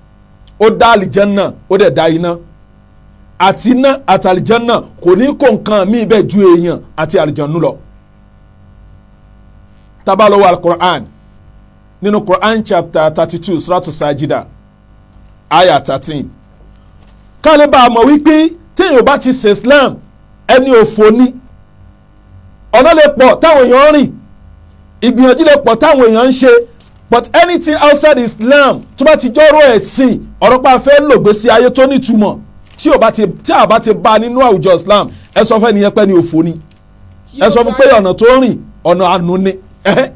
ó dá àlìjẹ́nnà, ó dẹ̀ dá iná. Àti iná àti àlìjánná kò ní kó nǹkan míì bẹ́ẹ̀ ju èèyàn àti àlìjánnu lọ. Tá bá lọ wo Al-Qur'an, nínú Quran chapter 32, Suratu Sajida, aya 13, ká lè bá a mọ̀ wípé téèyàn bá ti ṣe Islam, ẹni òfò ni. Ọ̀nà lè pọ̀ táwọn èèyàn ń rìn, ìgbìyànjú lè pọ̀ táwọn èèyàn ń ṣe, but anything outside Islam tó bá ti jọ́rọ̀ ẹ̀sìn, ọ̀rọ̀ pa fẹ́ lògbé sí ayé tó nítumọ̀, tí ò bá ti tí a bá ti bá nínú àwùjọ Islam, ẹ sọ fẹ́ nìyẹn pé ní òfò ni. Tí Ẹ ó sọ fún bá- pé ọ̀nà tó rìn, ọ̀nà àánú ni. Ẹ̀hẹ́.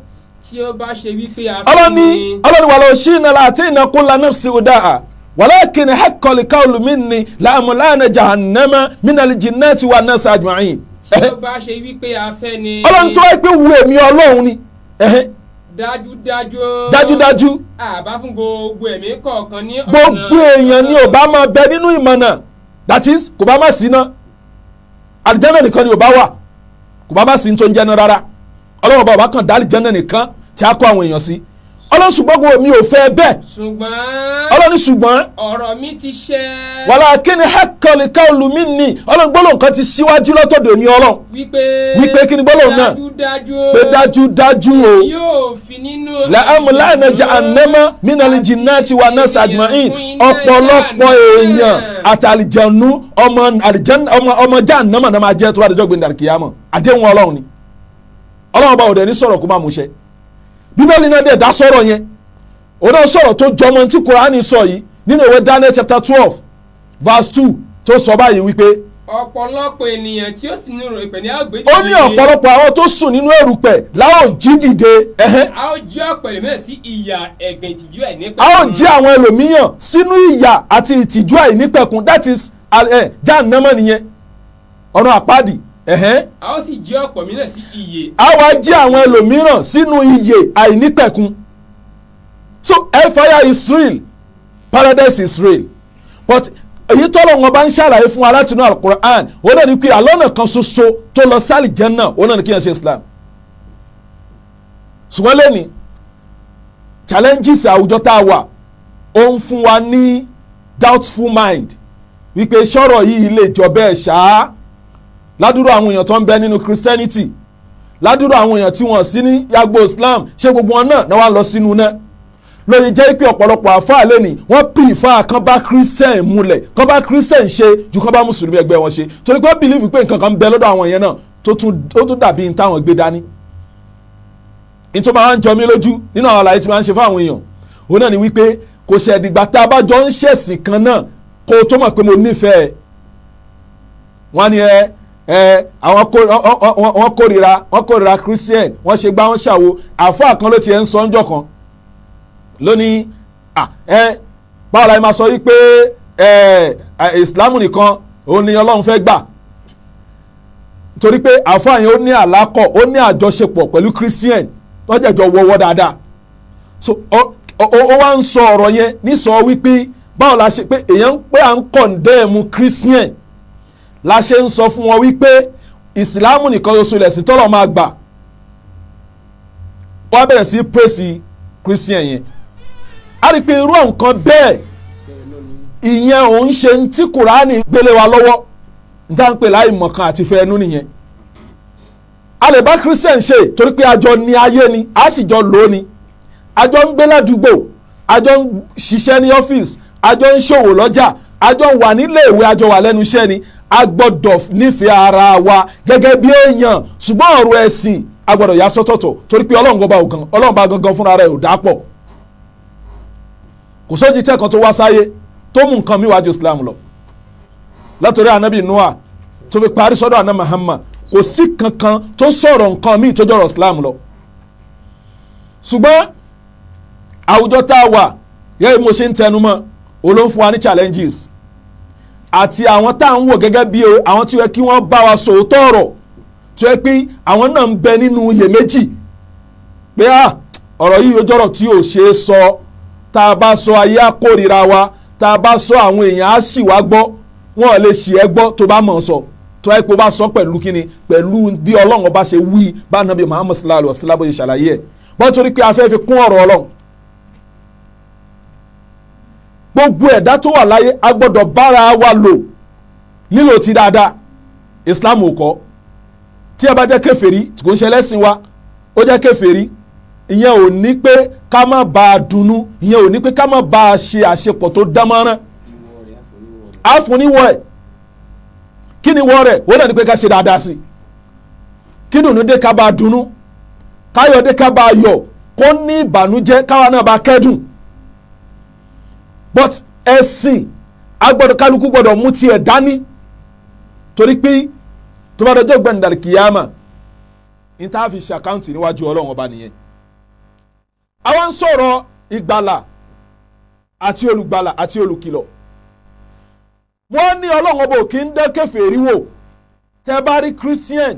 Tí ó bá ṣe wípé a fẹ́ Ọlọ́ni ni. Ọlọ́ni ولو شئنا لآتينا كل نفس هداها ولكن حق القول مني لأملأن جهنم من الجنة والناس أجمعين. Tí ó bá ṣe wípé a fẹ́ ni. Ọlọ́ni tó wáyé pé wù èmi Ọlọ́run ni. Ẹ̀hẹ́. Dájúdájú. Dájúdájú. Àbá fún gbogbo ẹ̀mí kọ̀ọ̀kan ní ọ̀nà. Gbogbo èèyàn ni ò bá máa bẹ nínú ìmọ̀nà, that is, kò bá má sí iná, àlìjánà nìkan ni ò bá wà, kò bá má sí tó ń jẹ́ náà rárá. Ọlọ́run bá wà kàn dá àlìjánà nìkan tí a kó àwọn èèyàn sí. Ọlọ́run, ṣùgbọ́n gbogbo mi ò fẹ́ bẹ́ẹ̀. Ṣùgbọ́n. Ọlọ́run, ṣùgbọ́n. Ọ̀rọ̀ mi ti ṣẹ. ولكن حق القول مني, Ọlọ́run, gbólóhùn kan ti síwájú lọ́tọ̀dọ̀ èmi Ọlọ́run. Wípé. Wípé kí ni gbólóhùn náà? Dájúdájú. Pé dájúdájú o, Yóò fi nínú. لأملأن جهنم من الجنة والناس أجمعين, ọ̀pọ̀lọpọ̀ èèyàn àti àlìjẹ̀nu, ọmọ àlìjẹ̀nu, ọmọ jahannama náà máa jẹ́ tó bá dọjọ́ gbẹ̀ndà kìyàmọ̀. Àdéhùn Ọlọ́run ni. Ọlọ́run bá òde ní sọ̀rọ̀ kó má mú ṣẹ. Bíbélì náà dẹ̀ dá sọ̀rọ̀ yẹn, òun náà sọ̀rọ̀ tó jọmọ tí Kùránì sọ yìí nínú ìwé Daniel chapter 12 verse 2, tó sọ báyìí wípé, Ọ̀pọ̀lọpọ̀ ènìyàn tí ó sì ní erùpẹ̀ ní a ó gbé ó ní ọ̀pọ̀lọpọ̀ àwọn tó sùn nínú erùpẹ̀ láò jí dìde. Ẹ̀hẹ́n. A ó jí ọ̀pọ̀ ẹlòmíràn sí ìyà, ẹ̀gàn, ìtìjú àìnípẹ̀kun. A ó jí àwọn ẹlòmíràn sínú ìyà àti ìtìjú àìnípẹ̀kun, that is jahannama nìyẹn, ọ̀run àpáàdì. Ẹ̀hẹ́n. A ó sì jí ọ̀pọ̀ mìíràn sí ìyè. A wá jí àwọn ẹlòmíràn sínú ìyè àìnípẹ̀kun. So hellfire is real, paradise is real, but èyí tọ́lọ̀ wọn bá ń ṣàlàyé fún wa látinú Alukur'an, ó náà ní pé àlọ́nà kan ṣoṣo tó lọ sí àlìjánnà, ó náà ní kí yẹn ṣe Islam. Ṣùgbọ́n lẹ́ni challenges àwùjọ tá a wà, ó ń fún wa ní doubtful mind wípé sọ̀rọ̀ yìí lè jọ bẹ́ẹ̀ ṣáá. Ládùúrò àwọn èèyàn tó ń bẹ nínú Christianity, ládùúrò àwọn èèyàn tí wọ́n sí ní yàgbó Islam, ṣé gbogbo wọn náà náà wá lọ sínú náà? Lóye jẹ́ pé ọ̀pọ̀lọpọ̀ àfáà lẹ́ni wọ́n prefer kán bá Christian múlẹ̀, kán bá Christian ṣe ju kán bá mùsùlùmí ẹgbẹ́ wọn ṣe, torí pé wọ́n believe pé nǹkan kan ń bẹ lọ́dọ̀ àwọn yẹn náà tó tún dàbí ní táwọn gbé dání. Ní tó máa ń jọ mí lójú nínú àwọn àlàyé tí máa ń ṣe fáwọn èèyàn, òun náà ni wípé kò ṣẹ̀dìgbà tá a bá jọ ń ṣẹ̀sìn kan náà kó o tó mọ̀ pé mo nífẹ̀ẹ́ wọ́n ní ẹ ẹ àwọn wọ́n kórìíra Christian, wọ́n ṣe gbá, wọ́n ṣàwo. Àfáà kan ló tiẹ̀ ń sọ ńjọ́ kan lónìí, ẹ báwo la máa sọ yìí pé ẹ Islam nìkan òun ni Ọlọ́run fẹ́ gbà, torí pé àfáà yẹn ó ní àlákọ̀, ó ní àjọṣepọ̀ pẹ̀lú Christian tó jẹ́jọ́ wọ́wọ́ dáadáa. So ó wá ń sọ ọ̀rọ̀ yẹn ní sọ wípé báwo la ṣe pé èèyàn ń pé à ń condemn Christian la ṣe ń sọ fún wọn wípé Ìsìláàmù nìkan ṣoṣo lẹ̀sìn tọ́lọ̀ máa gbà. Wọ́n á bẹ̀rẹ̀ sí praise Christian yẹn. A rí i pé irú nǹkan bẹ́ẹ̀ ìyẹn òun ṣe ń tí Kùránì gbélé wa lọ́wọ́ n tá n pè láì mọ̀kan àti fẹ́ ẹnu nìyẹn. A lè bá Christian ṣe torí pé àjọ ní ayé ni, a sì jọ lò ó ni, àjọ ń gbé ládùúgbò, àjọ ń ṣiṣẹ́ ní ọ́fíìsì, àjọ ń ṣòwò lọ́jà, àjọ ń wà nílé ìwé, àjọ wà lẹ́nu iṣẹ́ ni. A gbọ́dọ̀ nífẹ̀ẹ́ ara wa gẹ́gẹ́ bí èèyàn, ṣùgbọ́n ọ̀rọ̀ ẹ̀sìn a gbọ́dọ̀ yà sọ́tọ̀tọ̀, torí pé Ọlọ́run gbọ́ba ògan, Ọlọ́run bá gangan fúnra rẹ̀ ò dápọ̀. Kò sójì tẹ́ kan tó wá sáyé tó mú nǹkan mi wájú Islam lọ, látòrí anabi Noah tó fi parí sọ́dọ̀ àná Muhammad, kò sí kankan tó sọ̀rọ̀ nǹkan míì tó jọ̀rọ̀ Islam lọ. Ṣùgbọ́n àwùjọ tá a wà yẹ́, mo ṣe ń tẹnu mọ́, òun ló ń fún wa ní challenges, àti àwọn tá à ń wò gẹ́gẹ́ bí àwọn tí ó yẹ kí wọ́n bá wa sòótọ́ ọ̀rọ̀, tó yẹ pé àwọn náà ń bẹ nínú iyèméjì pé à ọ̀rọ̀ yìí ó jọ̀rọ̀ tí ò ṣe é sọ. Tá a bá sọ, ayé á kórìíra wa. Tá a bá sọ, àwọn èèyàn á sì wá gbọ́. Wọn ò lè ṣì ẹ́ gbọ́ tó bá mọ̀ ọ́ sọ, tó yẹ pé ó bá sọ pẹ̀lú kíni, pẹ̀lú bí Ọlọ́run ọba ṣe wí, bá nàbí Muhammad sallallahu alayhi wa sallam bó ṣe ṣàlàyé ẹ̀ bọ́n, torí pé a fẹ́ fi kún ọ̀rọ̀ Ọlọ́run. Gbogbo ẹ̀dá tó wà láyé, a gbọ́dọ̀ bára wa lò. Nílò ti dáadáa, Islam ò kọ́. Tí ẹ bá jẹ́ kèfèrí, kò ń ṣe ẹlẹ́sìn wa, ó jẹ́ kèfèrí, ìyẹn ò ní pé ká má bá a dunnú, ìyẹn ò ní pé ká má bá a ṣe àṣepọ̀ tó dánmọ́rán. Àfúníwọ̀ ẹ̀, kí ni wọ́ rẹ̀? Wọ́n náà ní pé ká ṣe dáadáa sí i, kí dùnú dé ká bá a dunnú, káyọ̀ dé ká bá a yọ̀, kó ní ìbànújẹ́ káwa náà bá kẹ́dùn. But ẹ̀sìn agbọ́dọ̀, kálukú gbọ́dọ̀ mú tiẹ̀ dání, torí pé tó bá dọjọ́ gbẹ̀ndàlì kìyàmà ní tá a fi ṣàkáǹtì níwájú Ọlọ́run Ọba nìyẹn. Àwa ń sọ̀rọ̀ ìgbàlà àti olùgbàlà àti olùkìlọ̀. Wọ́n ní Ọlọ́run Ọba ò kí ń dán kèfèrí wò. Tẹ́ bá rí Christian,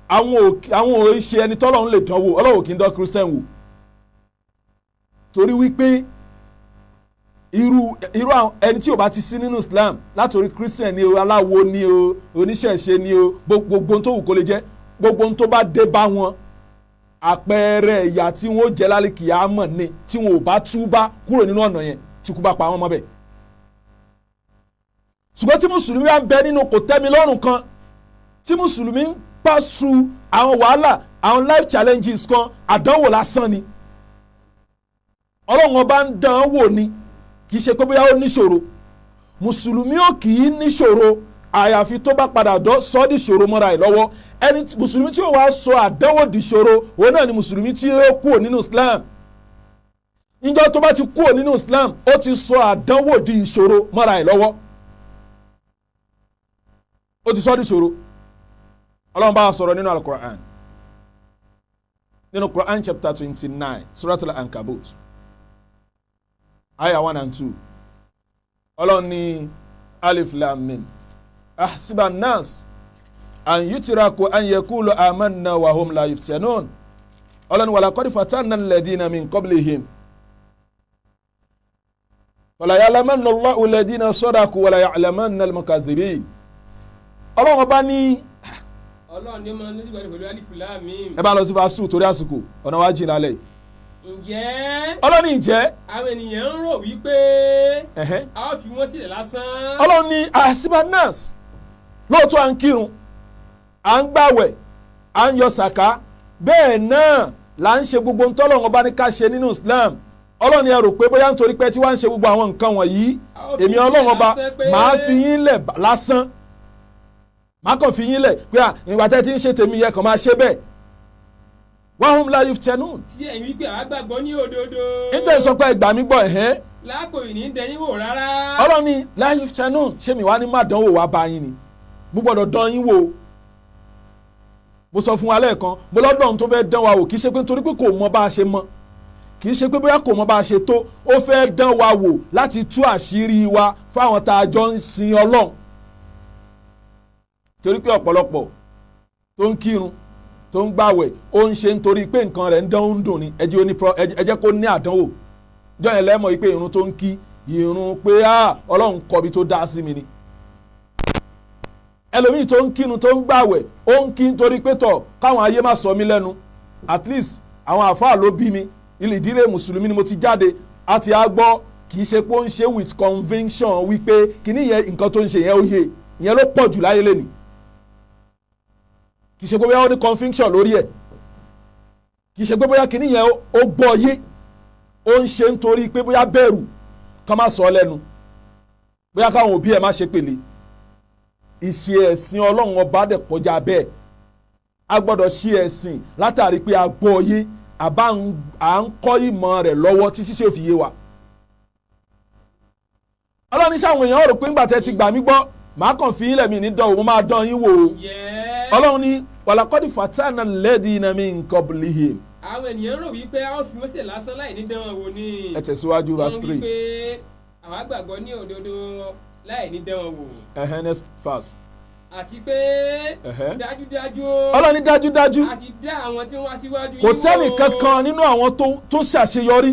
àwọn ò ṣe ẹni tọ́lọ́run lè dán wò. Ọlọ́run ò kí ń dán Christian wò, torí wípé irú ẹni tí ò bá ti sí nínú Islam, látòrí Christian ni o, aláwo ni o, oníṣẹ̀ṣe ni o, gbogbo tó wù kó lè jẹ́, gbogbo tó bá dé bá wọn, àpẹẹrẹ ìyà tí wọn ó jẹ lálẹ́ kìámọ̀ ni tí wọn ò bá túbá kúrò nínú ọ̀nà yẹn, tí kú bá pa wọn mọ́ bẹ́ẹ̀. Ṣùgbọ́n tí mùsùlùmí bá ń bẹ nínú kò tẹ́mi lọ́rùn kan, tí mùsùlùmí ń pass through àwọn wàhálà, àwọn life challenges kan, àdánwò lásán ni, Ọlọ́run Ọba ń dán wò ni. Kì í ṣe pé bóyá ó níṣòro. Mùsùlùmí ò kì í níṣòro, àyàfi tó bá padà dọ́ sọ́ dìṣòro mọ́ra ẹ̀ lọ́wọ́. Ẹni mùsùlùmí tí ó wàá sọ àdánwò dìṣòro, òun náà ni mùsùlùmí tí ó kúrò nínú Islam. Níjọ́ tó bá ti kúrò nínú Islam, ó ti sọ àdánwò di ìṣòro mọ́ra ẹ̀ lọ́wọ́, ó ti sọ dìṣòro. Ọlọ́run bá a sọ̀rọ̀ nínú Al-Qur'an, nínú Quran chapter 29, Suratul Ankabut, ayah 1 and 2. Ọlọ́run ní alif lam mim, ahsiba nas an yutiraku an yakulu amanna wa hum la yuftanun. Ọlọ́run wa laqad fatanna alladhina min qablihim wala ya'lamanna Allahu alladhina sadaqu wala ya'lamanna al-mukadhibin. Ọlọ́run Ọba ní. Ọlọ́run ní ọmọ nígbà pẹ̀lú alif lam mim. Ẹ bá lọ sí verse 2, torí àsìkò, ọ̀nà wa jìn lálẹ́. Ǹjẹ́. Ọlọ́run ìjẹ́. Àwọn ènìyàn ń rò wípé a ó fi wọ́n sílẹ̀ lásán. Ọlọ́run ní ahasiba nas, lóòótọ́ à ń kírun, à ń gbàwẹ̀, à ń yọ sàká, bẹ́ẹ̀ náà là ń ṣe gbogbo ntọ́lọ́run Ọba ní ká ṣe nínú Islam. Ọlọ́run ni ẹ rò pé bóyá nítorí pé tí wàá ń ṣe gbogbo àwọn nǹkan wọ̀nyí, èmi Ọlọ́run Ọba màá fi yín lẹ̀ lásán, màá kàn fi yín lẹ̀ pé ìgbà tẹ́ ti ń ṣe tèmi yẹ kàn máa ṣe bẹ́ẹ̀. Wahum la yuftanun. Tí ẹ̀yin wípé àwa gbàgbọ́ ní òdodo. Nítorí sọ pé ìgbà mi gbọ́ ẹ̀hẹ́. Láàkó yìí ní dẹ́yìn wò rárá. Ọlọ́run ní la yuftanun, ṣé mi wá ní má dánwò wá bá yín ni? Mo gbọ́dọ̀ dán yín wò. Mo sọ fún wa lẹ́ẹ̀kan, mo lọ́dọ̀ tó fẹ́ dán wa wò, kì í ṣe pé nítorí pé kò mọ bá a ṣe mọ, kì í ṣe pé bóyá kò mọ bá a ṣe tó, ó fẹ́ dán wa wò láti tú àṣírí wa fáwọn tá a jọ ń sin Ọlọ́run. Torí pé ọ̀pọ̀lọpọ̀ tó ń kírun, tó ń gbàwẹ̀, ó ń ṣe nítorí pé nǹkan rẹ̀ ń dán, ń dùn ni. Ẹ jẹ́ kó ní àdánwò jọ yẹn lẹ́mọ̀ yìí pé irun tó ń kí, irun pé Ọlọ́run kọbi tó dá sí mi ni. Ẹlòmíì tó ń kírun, tó ń gbàwẹ̀, ó ń kí nítorí pé tọ̀ káwọn ayé má sọ mí lẹ́nu, at least àwọn àfáà ló bí mi, ilé ìdílé mùsùlùmí ni mo ti jáde, àti àgbọ̀. Kì í ṣe pé ó ń ṣe with conviction wípé kìíní yẹn, nǹkan tó ń ṣe yẹn, ó yé. Ìyẹn ló pọ̀ jù láyé lẹ́nìí. Kì í ṣe pé bóyá ó ní conviction lórí ẹ̀, kì í ṣe pé bóyá kìíní yẹn ó gbọ́ yé. Ó ń ṣe nítorí pé bóyá bẹ̀rù kán má sọ ọ́ lẹ́nu, bóyá káwọn òbí ẹ̀ má ṣe pèlè. Ìṣe ẹ̀sìn Ọlọ́run Ọba dẹ̀ kọjá bẹ́ẹ̀. A gbọ́dọ̀ ṣe ẹ̀sìn látàrí pé a gbọ́ yé, àbá à ń kọ́ ìmọ̀ rẹ̀ lọ́wọ́ títí tí ó fi yé wa. Ọlọ́run ní sáwọn èèyàn rò pé ńgbà tẹ́ ti gbà mí gbọ́, màá kàn fi yín lẹ̀mí ní dán o, mo máa dán yín wò ó. Ọlọ́run ní walaqad fatana alladhina min qablihim. Àwọn ènìyàn rò wípé a ó fi wọ́n sílẹ̀ lásán láì ní dán wọn wò ni. Ẹ tẹ̀síwájú, verse 3. Wọ́n wípé àwa gbàgbọ́ ní òdodo láì ní dán wọn wò. Ẹ̀hẹ́n, next verse. Àti pé dájúdájú. Ọlọ́run ní dájúdájú. A ti dá àwọn tí wọ́n wá síwájú kò sẹ́nì kankan nínú àwọn tó ṣàṣeyọrí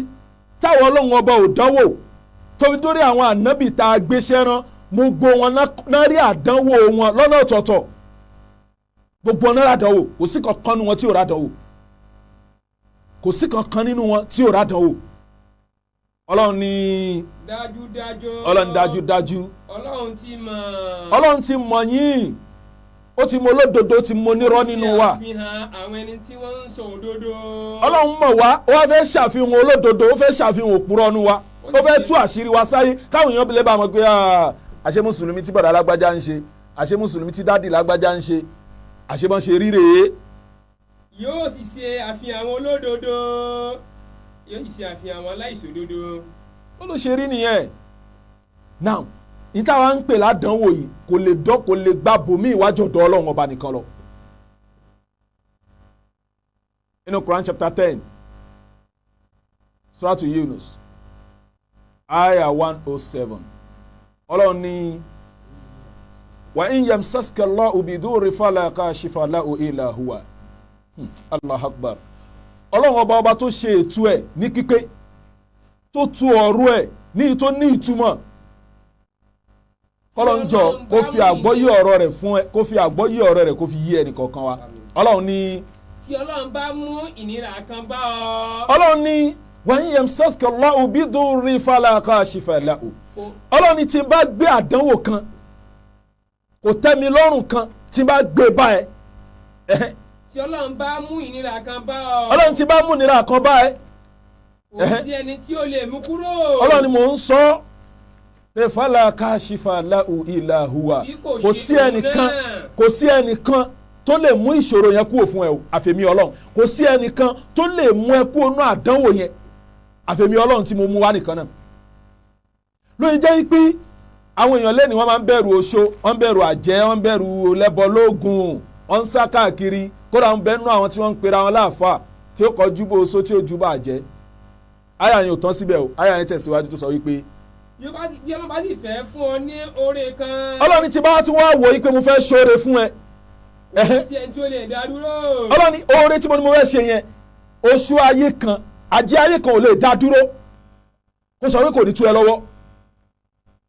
táwọn Ọlọ́run Ọba ò dánwò, tó fi dórí àwọn ànábì tá a gbéṣẹ́ rán. Gbogbo wọn náà rí àdánwò wọn lọ́nà ọ̀tọ̀ọ̀tọ̀. Gbogbo wọn náà ràdánwò. Kò sí kankan nínú wọn tí ò ràdánwò. Kò sí kankan nínú wọn tí ò ràdánwò. Ọlọ́run ní Dájúdájú. Ọlọ́run dájúdájú. Ọlọ́run ti mọ̀. Ọlọ́run ti mọ̀ yín, ó ti mọ olódodo, ó ti mọ onírọ́ nínú wa. Ó sì àfihàn àwọn ẹni tí wọ́n ń sọ òdodo. Ọlọ́run mọ̀ wá, ó wá fẹ́ ṣàfihàn olódodo, ó fẹ́ ṣàfihàn òpùrọ́ nu wa, ó fẹ́ tú àṣírí wa sáyé káwọn èèyàn lè bá wọn pé, "Ah, àṣé mùsùlùmí tí bọ̀dá lágbájá ń ṣe, àṣé mùsùlùmí tí dádì lágbájá ń ṣe, àṣé bọ́n ṣe rí rèé." Yóò sì ṣe àfihàn àwọn olódodo, yóò sì ṣe àfihàn àwọn aláìṣòdodo. Ó ló ṣe rí nìyẹn. Now, ní táwa ń pè ládánwò yìí, kò lè dán, kò lè gbà bòmí ìwájú ọ̀dọ̀ Ọlọ́run ọba nìkan lọ. Inú Quran chapter 10, Suratu Yunus, ayah 107, Ọlọ́run ní: "Wa in yamsaska Allahu bidurri fala kashifa lahu illa huwa." Allah akbar! Ọlọ́run ọba, ọba tó ṣe ètò ẹ̀ ní pípé, tó tu ọ̀rọ̀ ẹ̀ ní tó ní ìtumọ̀, kọ́lọ́njọ kó fi àgbọ́yé ọ̀rọ̀ rẹ̀ fún ẹ, kó fi àgbọ́yé ọ̀rọ̀ rẹ̀ kó fi yí ẹnì kọ̀ọ̀kan wa. Ọlọ́run ní Tí Ọlọ́run bá mú ìnira kan bá ọ. Ọlọ́run ní: "Wa in yamsaska Allahu bidurri fala kashifa lahu." Ọlọ́run ní tí n bá gbé àdánwò kan kò tẹ́ mi lọ́rùn kan, tí n bá gbé bá ẹ. Tí Ọlọ́run bá mú ìnira kan bá ọ. Ọlọ́run tí bá mú ìnira kan bá ẹ. Kò sí ẹni tí ó lè mú kúrò. Ọlọ́run ni mò ń sọ pé fala kashifa lahu illa huwa. Bí kò Kò ṣe sí òun ẹnìkan náà. Kò sí ẹnìkan tó lè mú ìṣòro yẹn kúrò fún ẹ o, àfẹ̀mí Ọlọ́run. Kò sí ẹnìkan tó lè mú ẹ kúrò nínú àdánwò yẹn, àfẹ̀mí Ọlọ́run tí mo mú wá nìkan náà. Lóye jẹ́ pé àwọn èèyàn lẹ́ni, wọ́n máa ń bẹ̀rù oṣó, wọ́n ń bẹ̀rù àjẹ́, wọ́n ń bẹ̀rù lẹ́bọ lóògùn, wọ́n ń sá káàkiri. Kódà ń bẹ́nu àwọn tí wọ́n ń pera wọn láàfáà tí ó kọjú bó oṣó, tí ó ju bá àjẹ́. Àyà yẹn ò tán síbẹ̀ o, àyà yẹn tẹ̀síwájú tó sọ wípé Bí Ọlọ́run bá sì fẹ́ fún ọ ní oore kan. Ọlọ́run ti bá tí wọ́n á wò yí pé mo fẹ́ ṣoore fún ẹ. Kò sí ẹni tí ó lè dá dúró. Ọlọ́run ní oore tí mo ní mo fẹ́ ṣe yẹn, oṣù ayé kan, ajé ayé kan ò lè dá dúró kó sọ wí kò ní tú ẹ lọ́wọ́.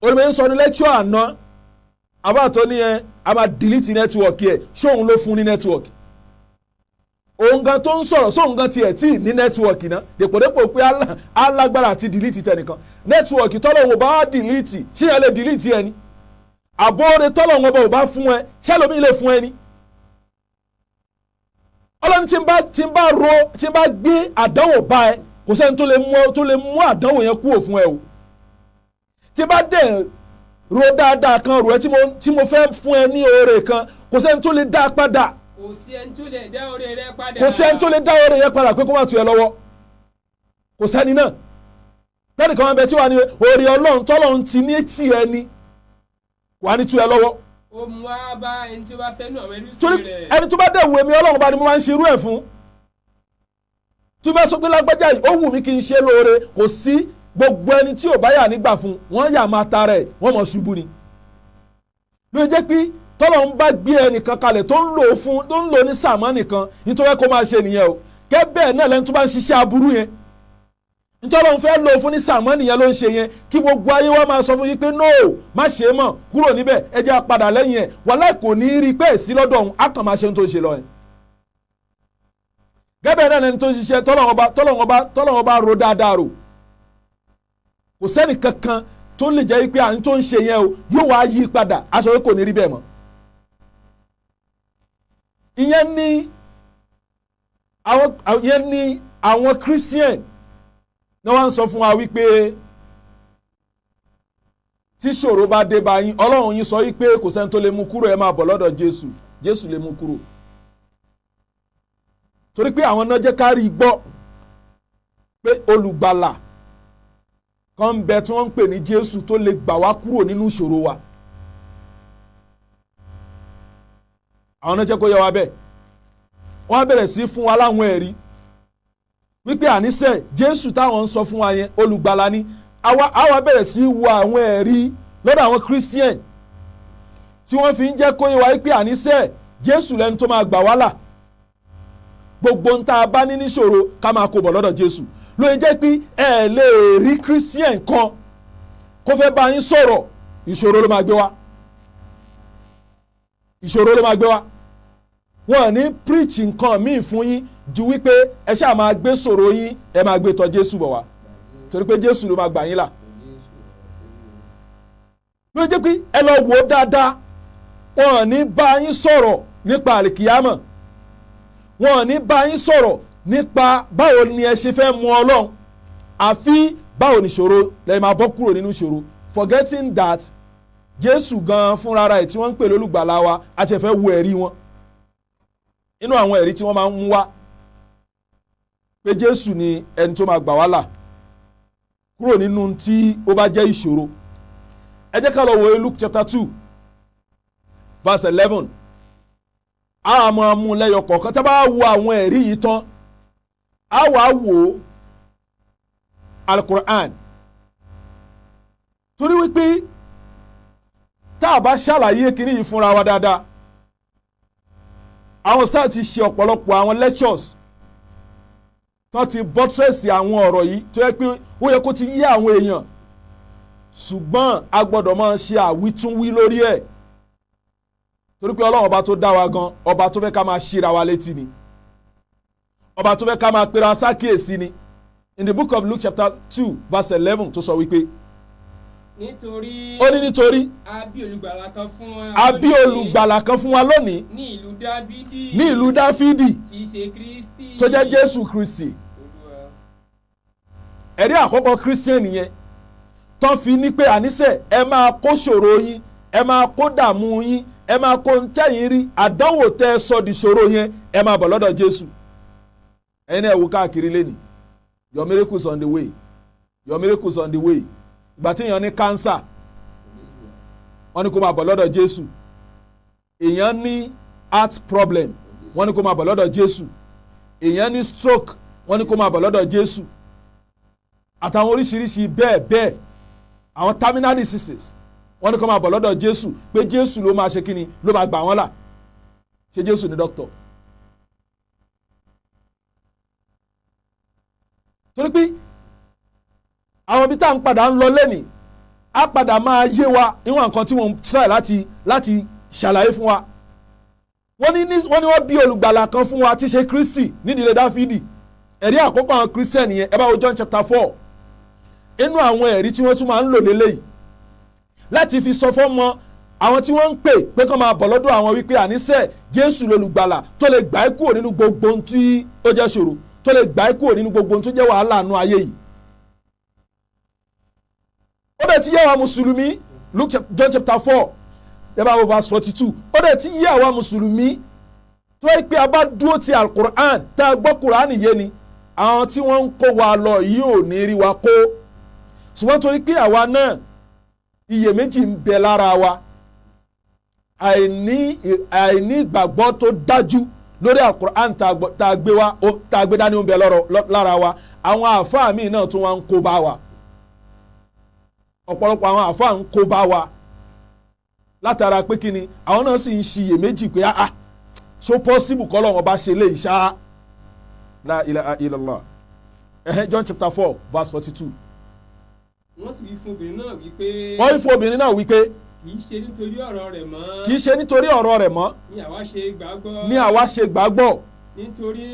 Orí mi ń sọ ní lẹ́kṣọ̀ àná, àbá tó ní ẹ a máa delete network ẹ, ṣóun ló fún ní network? Òun gan tó ń sọ̀rọ̀, sóun gan tiẹ̀ tí ní network náà dèpòdépò pé alágbára àti delete tẹnìkan? Network tọ́lọ̀ wọn bá wá delete, ṣé ẹ lè delete ẹ ni? Àbóore tọ́lọ̀ wọn bá ò bá fún ẹ, ṣé lómi lè fún ẹ ni? Ọlọ́run tí n bá ro, tí n bá gbé àdánwò bá ẹ, kò sẹ́ni tó lè mú àdánwò yẹn kúrò fún ẹ o. Tí n bá dẹ̀ ro dáadáa kan rò ẹ, tí mo fẹ́ fún ẹ ní oore kan, kò sẹ́ni tó lè dá a padà. Kò sí ẹni tí ó lè dá oore rẹ padà. Kò sẹ́ni tó lè dá oore yẹn padà pé kó má tu ẹ lọ́wọ́. Kò sẹ́ni náà lẹ́nu kan bẹ tí wàá ní oore Ọlọ́run tọ́lọ́run ti ní tì ẹ ní wàá ní tu ẹ lọ́wọ́. Ó mú wá bá ẹni tí ó bá fẹ́ nù àwọn ẹrú sí Torí rẹ̀. ẹni tó bá dẹ̀ wù èmi Ọlọ́run bá ní mo máa ń ṣe irú ẹ̀ fún. Tí bá sọ pé lágbájá yìí, ó wù mí kí n ṣe lóore, kò sí gbogbo ẹni tí ò bá yà nígbà fún wọ́n yà máa tara ẹ̀, wọ́n mọ̀ ṣubú ni. Ló jẹ́ pé tọ́lọ́run bá gbé ẹnìkan kalẹ̀ tó ń lò ó fún, tó ń lò ó ní sàmọ́ nìkan, nítorí kó máa ṣe nìyẹn o. Kẹ́ bẹ́ẹ̀ náà lẹ́ni tó bá ń ṣiṣẹ́ aburú yẹn, nítorí òun fẹ́ lò ó fún ní sàmọ́ nìyẹn ló ń ṣe yẹn. Kí gbogbo ayé wa máa sọ fún yín pé no, má ṣe é mọ̀, kúrò níbẹ̀, ẹ jẹ́ á padà lẹ́yìn ẹ̀, wàhálà kò ní í rí pé sí lọ́dọ̀ òun, á kàn máa ṣe ohun tó ń ṣe lọ yẹn. Gẹ́gẹ́ náà lẹni tó ń ṣiṣẹ́ tọ́lọ́run bá ro dáadáa rò, kò sẹ́ni kankan tó lè jẹ́ pé à ń tó ń ṣe yẹn o, yóò wá yí padà aṣọ pé kò ní rí bẹ́ẹ̀ mọ́. Ìyẹn ni àwọn Christian ní wọ́n ń sọ fún wa wípé tí ṣòro bá dé bá yín, Ọlọ́run yín sọ wípé kò sẹ́ni tó lè mú kúrò, ẹ máa bọ̀ lọ́dọ̀ Jésù, Jésù lè mú kúrò. Torí pé àwọn náà jẹ́ ká rí gbọ́ pé olùgbàlà kan ń bẹ tí wọ́n ń pè ní Jésù tó lè gbà wá kúrò nínú ìṣòro wa. Àwọn náà jẹ́ kó yẹ wa bẹ́ẹ̀. Wọ́n á bẹ̀rẹ̀ sí fún wa láwọn ẹ̀rí wípé àníṣe Jésù táwọn ń sọ fún wa yẹn, olùgbàlà ni. Àwa bẹ̀rẹ̀ sí wo àwọn ẹ̀rí lọ́dọ̀ àwọn Christian tí wọ́n fi ń jẹ́ kó yé wa wípé àníṣe Jésù lẹni tó máa gbà wá là, gbogbo ń tá a bá ní níṣòro, ká máa kó bọ̀ lọ́dọ̀ Jésù. Lóye jẹ́ pé ẹ lè rí Christian kan kó fẹ́ bá yín sọ̀rọ̀, ìṣòro ló máa gbé wá, ìṣòro ló máa gbé wá. Wọn ní preach nǹkan míì fún yín ju wípé ẹ ṣáà máa gbé sọ̀rọ̀ yín, ẹ máa gbé tọ̀ Jésù bọ̀ wá. Torí Torí pé Jésù ló máa gbà yín là. Ló jẹ́ pé ẹ lọ wò ó dáadáa, wọn ò ní bá yín sọ̀rọ̀ nípa àlìkìyámọ̀, wọn ò ní bá yín sọ̀rọ̀ nípa báwo ni ẹ ṣe fẹ́ mú Ọlọ́run, àfi báwo ni ìṣòro lẹ́yìn máa bọ́ kúrò nínú ìṣòro, forgetting that Jésù gan fúnra ẹ̀ tí wọ́n ń pè lólùgbàlà wa, àti ẹ̀fẹ́ wo ẹ̀rí wọn. Nínú àwọn ẹ̀rí tí wọ́n máa ń mú wá pé Jésù ni ẹni tó máa gbà wá là kúrò nínú tí ó bá jẹ́ ìṣòro, ẹ jẹ́ ká lọ wo Luke chapter 2 verse 11. A máa mú lẹ́yọ kọ̀ọ̀kan. Tá a bá wo àwọn ẹ̀rí yìí tán, a wàá wò ó Alukur'an, torí wípé tá a bá ṣàlàyé kíní yìí fúnra wa dáadáa, àwọn sáà ti ṣe ọ̀pọ̀lọpọ̀ àwọn lectures tó ti buttress àwọn ọ̀rọ̀ yìí, tó yẹ pé ó yẹ kó ti yé àwọn èèyàn, ṣùgbọ́n a gbọ́dọ̀ máa ṣe àwítúnwí lórí ẹ̀, torí pé Ọlọ́run ọba tó dá wa gan, ọba tó fẹ́ ká máa ṣíra wa létí ni, ọba tó fẹ́ ká máa pera sákìyèsí ni. In the book of Luke chapter 2 verse 11, tó sọ wípé, Nítorí ó ní nítorí a bí olùgbàlà kan fún wa a bí lónìí olùgbàlà kan fún wa lónìí ní ìlú Dáfídì, ní ìlú Dáfídì, tí í ṣe Kristi, tó jẹ́ Jésù Kristi. Olúwa. Ẹ̀rí àkọ́kọ́ Christian yẹn tó fi ní pé àníṣe ẹ máa kó ṣòro yín, ẹ máa kó dààmú yín, ẹ máa kó ń tẹ̀yìn rí àdánwò tẹ́ ẹ sọ di ṣòro yẹn, ẹ máa bọ̀ lọ́dọ̀ Jésù. Ẹ̀yin náà, ẹ wo káàkiri lẹ́nìí, your miracles on the way, your miracles on the way. Ìgbà tí èèyàn ní cancer, wọ́n ní kó máa bọ̀ lọ́dọ̀ Jésù. Èèyàn ní heart problem, wọ́n ní kó máa bọ̀ lọ́dọ̀ Jésù. Èèyàn ní stroke, wọ́n ní kó máa bọ̀ lọ́dọ̀ Jésù, àtàwọn oríṣiríṣi bẹ́ẹ̀ bẹ́ẹ̀, àwọn terminal diseases, wọ́n ní kó máa bọ̀ lọ́dọ̀ Jésù, pé Jésù ló máa ṣe kíni, ló máa gbà wọ́n là. Ṣé Jésù ní doctor? Torí pé àwọn ibi tá à ń padà ń lọ lẹ́nìí, á padà máa yé wa níwọ̀n nǹkan tí wọ́n ń try láti ṣàlàyé fún wa. Wọ́n ní wọ́n bí olùgbàlà kan fún wa tí ṣe Kristi nídìílé Dáfídì. Ẹ̀rí àkọ́kọ́ àwọn Christian yẹn, ẹ bá wo John chapter 4. Inú àwọn ẹ̀rí tí wọ́n tún máa ń lò lélẹ́yìí láti fi sọ fọ́mọ àwọn tí wọ́n ń pè pé kán máa bọ̀ lọ́dọ̀ àwọn wípé àníṣe Jésù lolùgbàlà tó lè gbà ẹ́ kúrò nínú gbogbo ohun tí ó jẹ́ ṣòro, tó lè gbà ẹ́ kúrò nínú gbogbo ohun tó jẹ́ wàhálà nù ayé yìí. Ó dẹ̀ ti yé àwa mùsùlùmí. Luke, John chapter 4, ẹ bá wo verse 42. Ó dẹ̀ ti yé àwa mùsùlùmí tó yẹ pé a bá dúró ti Alukur'an, tá a gbọ́ Kur'an yé ni, àwọn tí wọ́n ń kó wa lọ yìí ò ní rí wa kó. Ṣùgbọ́n torí pé àwa náà, iyèméjì ń bẹ lára wa, àìní ìgbàgbọ́ tó dájú lórí Alukur'an tá a gbé wa, tá a gbé dání, ń bẹ lára wa. Àwọn àáfàá míì náà tún wá ń kó bá wa. Ọ̀pọ̀lọpọ̀ àwọn àáfàá ń kó bá wa látara pé kí ni, àwọn náà sì ń ṣiyèméjì pé, ah, so possible kọ́ lọ́wọ́ bá ṣe lè ṣá? La ilaha illallah. Ẹ̀hẹ́n, John chapter 4 verse 42. Wọ́n sì wí fún obìnrin náà wípé, Wọ́n wí fún obìnrin náà wípé, kì í ṣe nítorí ọ̀rọ̀ rẹ̀ mọ́ kì í ṣe nítorí ọ̀rọ̀ rẹ̀ mọ́ ni àwa ṣe gbàgbọ́, ní àwa ṣe gbàgbọ́, nítorí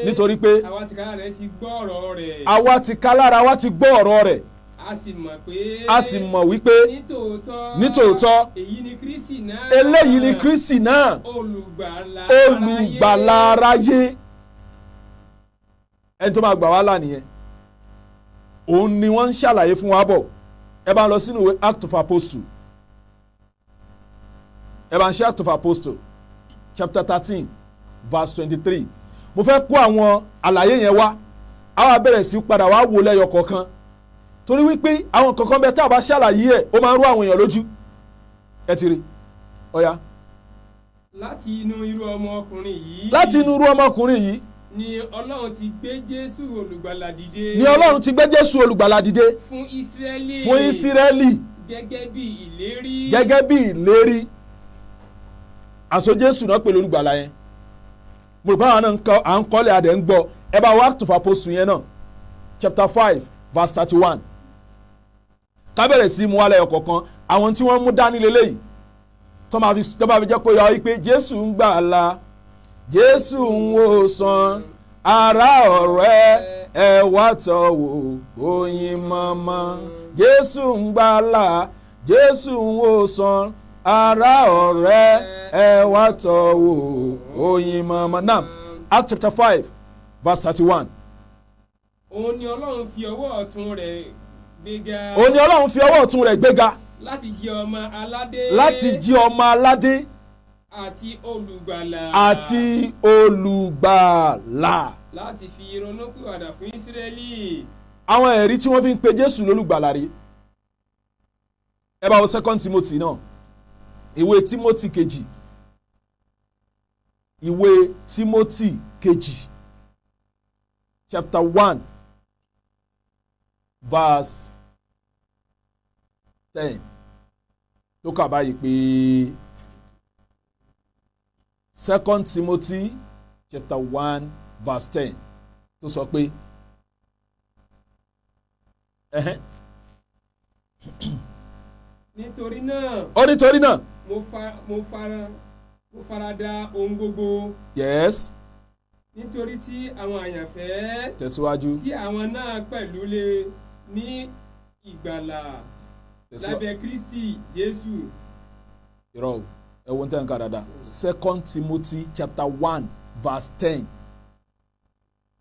nítorí pé àwa tìkára rẹ̀ ti gbọ́ ọ̀rọ̀ rẹ̀, àwa ti ká lára wa ti gbọ́ ọ̀rọ̀ rẹ̀, a sì mọ̀ pé a sì mọ̀ wípé nítòótọ́ nítòótọ́ èyí ni Kristi náà, eléyìí ni Kristi náà, olùgbàlà olùgbàlà aráyé. Ẹni tó máa gbà wá là nìyẹn, òun ni wọ́n ń ṣàlàyé fún wa bọ̀. Ẹ bá ń lọ sínú ìwé Act of Apostle, ẹ bá ń ṣe Act of Apostle chapter 13 verse 23. Mo fẹ́ kó àwọn àlàyé yẹn wá, àwa bẹ̀rẹ̀ sí padà wá wò lẹ́yọ kọ̀ọ̀kan, torí wípé àwọn kankan bẹ tá a bá ṣàlàyé ẹ̀, ó máa ń rú àwọn èèyàn lójú. Ẹ ti rí ọ̀ya. Láti inú irú ọmọkùnrin yìí Láti inú irú ọmọkùnrin yìí ni Ọlọ́run ti gbé Jésù olùgbàlà dìde ni Ọlọ́run ti gbé Jésù olùgbàlà dìde fún Ísírẹ́lì fún Ísírẹ́lì gẹ́gẹ́ bí ìlérí. Gẹ́gẹ́ bí ìlérí. Àṣọ Jésù náà pẹ̀lú olùgbàlà yẹn, mo rò pé àwọn náà ń kọ́, à ń kọ́lé adẹ̀ ń gbọ́. Ẹ bá wa Act of Apostle yẹn náà, chapter 5 verse 31. Ká bẹ̀rẹ̀ sí mú wálẹ̀ ọ̀kọ̀ọ̀kan àwọn tí wọ́n mú dání lélẹ́yìí tó máa fi jẹ́ kó yọ wípé Jésù ń gbàlà, Jésù ń wòsàn ara, ọ̀rẹ́. Ẹ wá tọ́ wò oyin mọ́mọ́. Jésù ń gbàlà, Jésù ń wòsàn, ará ọ̀rẹ́, ẹ wá tọ́ wò oyin mọ́mọ́. Now, Acts chapter 5 verse 31. Òun ni Ọlọ́run fi ọwọ́ ọ̀tún rẹ̀ gbéga. Òun ni Ọlọ́run fi ọwọ́ ọ̀tún rẹ̀ gbéga. Láti jẹ́ ọmọ aládé. Láti jẹ́ ọmọ aládé. Àti olùgbàlà. Àti olùgbàlà. Láti fi ronúpìwàdà fún Ísírẹ́lì. Àwọn ẹ̀rí tí wọ́n fi ń pe Jésù lólùgbàlà rí. Ẹ bá wo Second Timothy náà, ìwé Timothy kejì, ìwé Timothy kejì, chapter 1 verse 10, tó kà báyìí pé, Second Timothy chapter 1 verse 10, tó sọ pé ẹ̀hẹ́n. Nítorí náà. Ó nítorí náà. Mo farada ohun gbogbo. Nítorí tí àwọn àyànfẹ́. Tẹ̀síwájú. Kí àwọn náà pẹ̀lú lè ní ìgbàlà lábẹ́ Kristi Jésù. Irọ́ o, ẹ wo ń tẹ́ ń ká dáadáa. Second Timothy chapter 1 verse 10,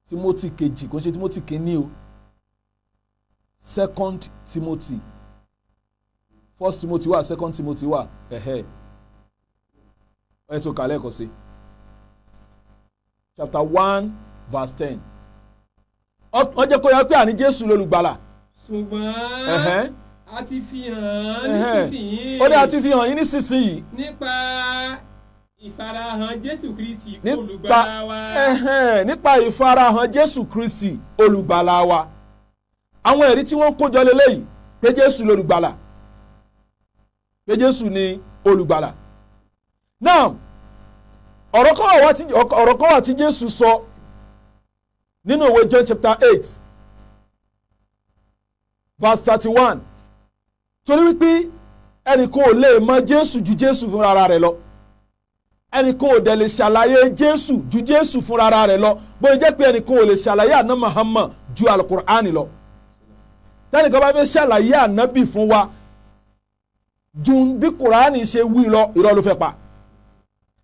Timothy kejì, kò ń ṣe Timothy kìíní o. Second Timothy, First Timothy wà, Second Timothy wà. Ẹ̀hẹ́, ẹ tún kà lẹ́ẹ̀kan sí, chapter 1 verse 10. Wọ́n jẹ́ kó yá pé àní Jésù lolùgbàlà. Ṣùgbọ́n a ti fi hàn án nísinsìnyí. Ó ní a ti fi hàn yín nísinsìnyí. Nípa ìfarahàn Jésù Kristi olùgbàlà wa. Nípa ìfarahàn Jésù Kristi olùgbàlà wa. Àwọn ẹ̀rí tí wọ́n kó jọ lélẹ́yìí pé Jésù lolùgbàlà, pé Jésù ni olùgbàlà. Now, ọ̀rọ̀ kan wà tí Jésù sọ nínú ìwé John chapter 8 verse 31, torí wípé ẹnìkan ò lè mọ Jésù ju Jésù fúnra rẹ̀ lọ, ẹnìkan ò dẹ̀ lè ṣàlàyé Jésù ju Jésù fúnra rẹ̀ lọ, bóyá jẹ́ pé ẹnìkan ò lè ṣàlàyé àná Muhammad ju alukur'ani lọ. Tẹ́nìkan bá fẹ́ ṣàlàyé ànábì fún wa ju bí kur'ani ṣe wí lọ, irọ́ ló fẹ́ pa.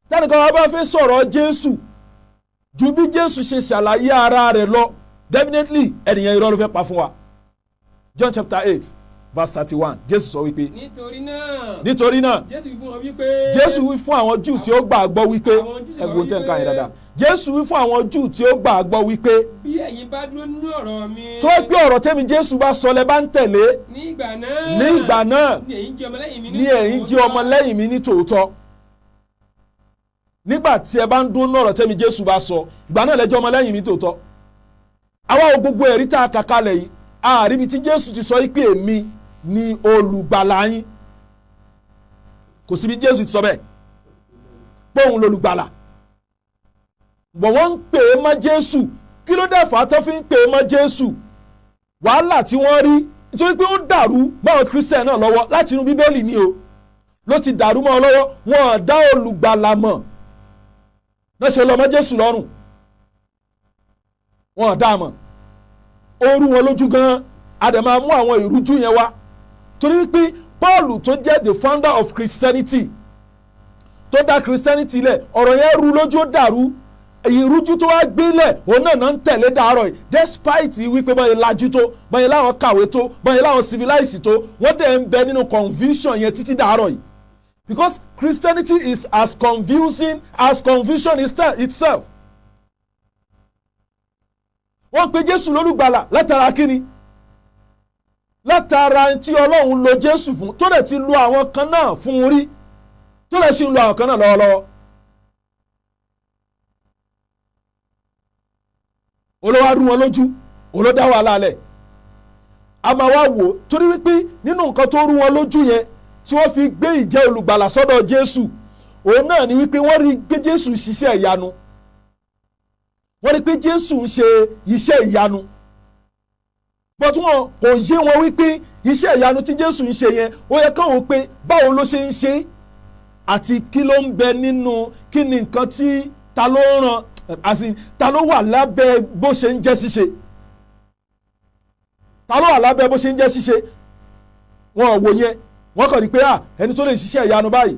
Tẹ́nìkan bá fẹ́ sọ̀rọ̀ Jésù ju bí Jésù ṣe ṣàlàyé ara rẹ̀ lọ, definitely ẹnìyẹn irọ́ ló fẹ́ pa fún wa. John chapter 8 verse 31, Jésù sọ wípé. Nítorí náà. Nítorí náà. Jésù wí fún wọn wípé. Jésù wí fún àwọn Júù tí ó gbàgbọ́ wípé, ẹ̀gbọ́n tẹ̀ ń ká yẹn dáadáa. Jésù wí fún àwọn Júù tí ó gbàgbọ́ wípé. Bí ẹ̀yin bá dúró nínú ọ̀rọ̀ mi. Tó pé ọ̀rọ̀ tẹ́mi Jésù bá sọ lẹ bá ń tẹ̀lé. Ní ìgbà náà. Ní ìgbà náà. Ní ẹ̀yin jẹ́ ọmọlẹ́yìn mi ní ní ẹ̀yin jẹ́ ọmọlẹ́yìn mi ní tòótọ́. Nígbà tí ẹ bá ń dúró nínú ọ̀rọ̀ tẹ́mi Jésù bá sọ, ìgbà náà lẹ jẹ́ ọmọlẹ́yìn mi tòótọ́. Àwa ò gbogbo ẹ̀rí tá a kà kalẹ̀ yìí, àríbi tí Jésù ti sọ pé èmi ni olùgbàlà yín. Kò síbi Jésù ti sọ bẹ́ẹ̀ pé òun lolùgbàlà. Bọ̀ wọ́n ń pè é mọ́ Jésù. Kí ló dé fà á tó fi ń pè é mọ́ Jésù? Wàhálà tí wọ́n rí nítorí pé ó dàrú báwọn Christian náà lọ́wọ́ láti inú Bíbélì ni o, ló ti dàrú mọ́ ọ lọ́wọ́. Wọn ò dá olùgbàlà mọ̀ náà ṣe lọ mọ́ Jésù lọ́rùn. Wọn ò dá a mọ̀, ó rú wọn lójú gan-an. A dẹ̀ máa mú àwọn ìrújú yẹn wá torí wípé Paul tó jẹ́ the founder of Christianity, tó dá Christianity lẹ̀, ọ̀rọ̀ yẹn rú lójú, ó dàrú. Ìrújú tó wá gbélẹ̀ òun náà ń tẹ̀lé dàárọ̀ yìí, despite wípé báyìí lajú tó, báyìí láwọn kàwé tó, báyìí láwọn civilize tó, wọ́n dẹ̀ ń bẹ nínú confusion yẹn títí dàárọ̀ yìí, because Christianity is as confusing as confusion itself. Wọ́n pe Jésù lólùgbàlà látara kíni? Látara tí Ọlọ́run lo Jésù fún, tó dẹ̀ ti lo àwọn kan náà fún un rí, tó dẹ̀ sì ń lo àwọn kan náà lọ́wọ́lọ́wọ́. Olówó rú wọn lójú, olódá wàhálà lẹ̀. A máa wá wò torí wípé nínú nǹkan tó rú wọn lójú yẹn tí wọ́n fi gbé ìjẹ́ olùgbàlà sọ́dọ̀ Jésù, òun náà ni wípé wọ́n rí pé Jésù ṣiṣẹ́ ìyanu. Wọ́n rí pé Jésù ń ṣe iṣẹ́ ìyanu, but wọn kò yé wọn wípé iṣẹ́ ìyanu tí Jésù ń ṣe yẹn, ó yẹ káwọn pé báwo ló ṣe ń ṣe àti kí ló ń bẹ nínú, kí ni nǹkan tí ta ló ń ràn, àti ta ló wà lábẹ́ bó ṣe ń jẹ́ ṣíṣe. Ta ló wà lábẹ́ bó ṣe ń jẹ́ ṣíṣe? Wọn ò wò yẹn. Wọ́n kàn ní pé à, ẹni tó lè ṣiṣẹ́ ìyanu báyìí,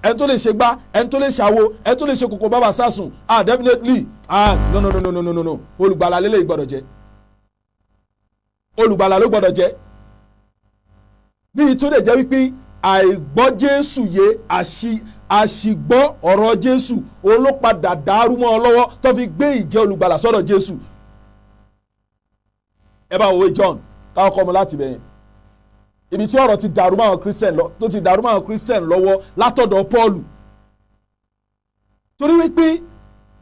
ẹni tó lè ṣe gbá, ẹni tó lè ṣàwo, ẹni tó lè ṣe kòkò bàbà sásùn, ah, definitely, ah, no, no, no, no, no, no, no, olùgbàlà lélẹ̀ gbọ́dọ̀ jẹ́, olùgbàlà ló gbọ́dọ̀ jẹ́. Ní tó lè jẹ́ wípé àìgbọ́ Jésù yé, àṣìgbọ́ ọ̀rọ̀ Jésù òun ló padà dàrú mọ́ ọ lọ́wọ́ tó fi gbé ìjẹ́ olùgbàlà sọ́dọ̀ Jésù. Ẹ bá wo John káwọn kọ́ ọmọ láti bẹ̀yẹn, ibi tí ọ̀rọ̀ ti dàrú mọ́ àwọn Christian lọ, tó ti dàrú mọ́ àwọn Christian lọ́wọ́ látọ̀dọ̀ Paul. Torí wípé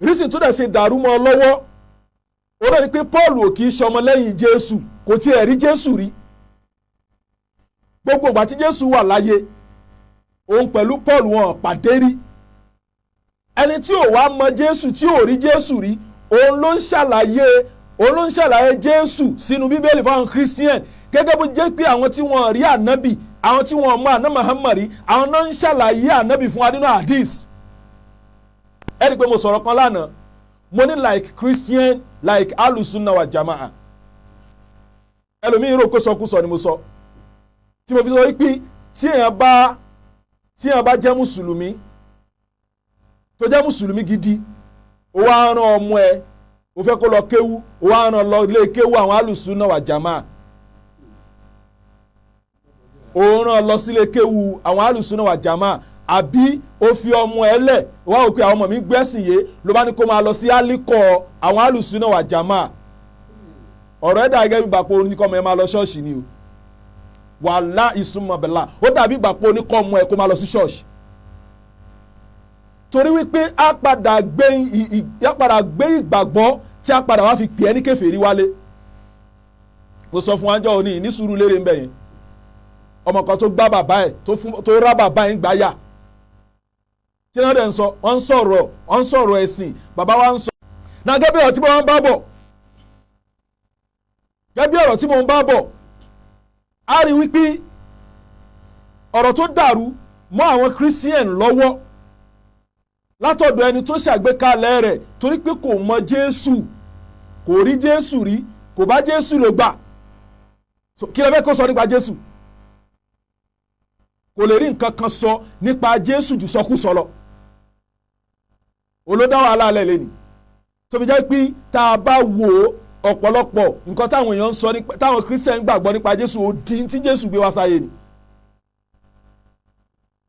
reason tó dẹ̀ ṣe dàrú mọ́ ọ lọ́wọ́, ó rẹ̀ ni pé Paul ò kì í ṣọmọ lẹ́yìn Jésù, kò tiẹ̀ rí Jésù rí. Gbogbo ìgbà tí Jésù wà láyé, òun pẹ̀lú Paul wọn pàdé rí. Ẹni tí ò wá mọ Jésù, tí ò rí Jésù rí, òun ló ń ṣàlàyé Jésù sínú Bíbélì fáwọn Christian, gẹ́gẹ́ bó jẹ́ pé àwọn tí wọ́n rí ànábì, àwọn tí wọ́n mọ àná Muhammad rí, àwọn náà ń ṣàlàyé ànábì fún wa nínú hadith. Ẹ rí i pé mo sọ̀rọ̀ kan lánàá, mo ní like Christian, like alusunna wa jamaa. Ẹlòmíín rò pé sọkúsọ ni mo sọ, tí mo fi sọ wípé tí èèyàn bá jẹ́ mùsùlùmí, tó jẹ́ mùsùlùmí gidi, ó wá rán ọmọ ẹ, ó fẹ́ kó lọ kéwú, ó wá rán lọ ilé kéwú àwọn alusunna wa jamaa, ó rán lọ sílé kéwú àwọn alùsùnà wà jàmá, àbí ó fi ọmọ ẹ lẹ̀ wá wò pé àwọn ọmọ mi gbẹ́sìn yé, ló bá ní kó máa lọ sí álíkọ̀ àwọn alùsùnà wà jàmá. Ọ̀rọ̀ ẹ̀ dà gẹ́gẹ́ bí gbàpọ̀ oníkọ́ ọmọ ẹ máa lọ ṣọ́ọ̀ṣì ni o, wàhálà ìsúnmọ̀bẹ̀là, ó dàbí gbàpọ̀ oníkọ́ ọmọ ẹ kó máa lọ sí ṣọ́ọ̀ṣì. Torí wípé á padà gbé ìgbàgbọ́ tí á padà wá fi pè é ní kèfèrí wálé. Mo sọ fún wájọ́ òní ní sùúrù lérè ń bẹ̀ yẹn, ọmọ kan tó gbá bàbá ẹ̀, tó rá bàbá ẹ̀ ń gbáyà. Kí ló dé ń sọ? Wọ́n ń sọ̀rọ̀ ẹ̀sìn, bàbá wa ń sọ. Náà gẹ́gẹ́ bí ọ̀rọ̀ tí mo ń bá bọ̀, gẹ́gẹ́ bí ọ̀rọ̀ tí mo ń bá bọ̀, a rí wípé ọ̀rọ̀ tó dàrú mọ́ àwọn Christian lọ́wọ́ látọ̀dọ̀ ẹni tó ṣàgbékalẹ̀ rẹ̀, torí pé kò mọ Jésù, kò rí Jésù rí, kò bá Jésù ló gbà. Kí ló fẹ́ kó sọ nípa Jésù? Kò lè rí nǹkan kan sọ nípa Jésù jù sọkúsọ lọ. Olódá wàhálà alẹ́ lẹ́ni tó fi jẹ́ pé tá a bá wo ọ̀pọ̀lọpọ̀ nǹkan táwọn èèyàn ń sọ nípa, táwọn Christian gbàgbọ́ nípa Jésù, òdì tí Jésù gbé wá sáyé ni.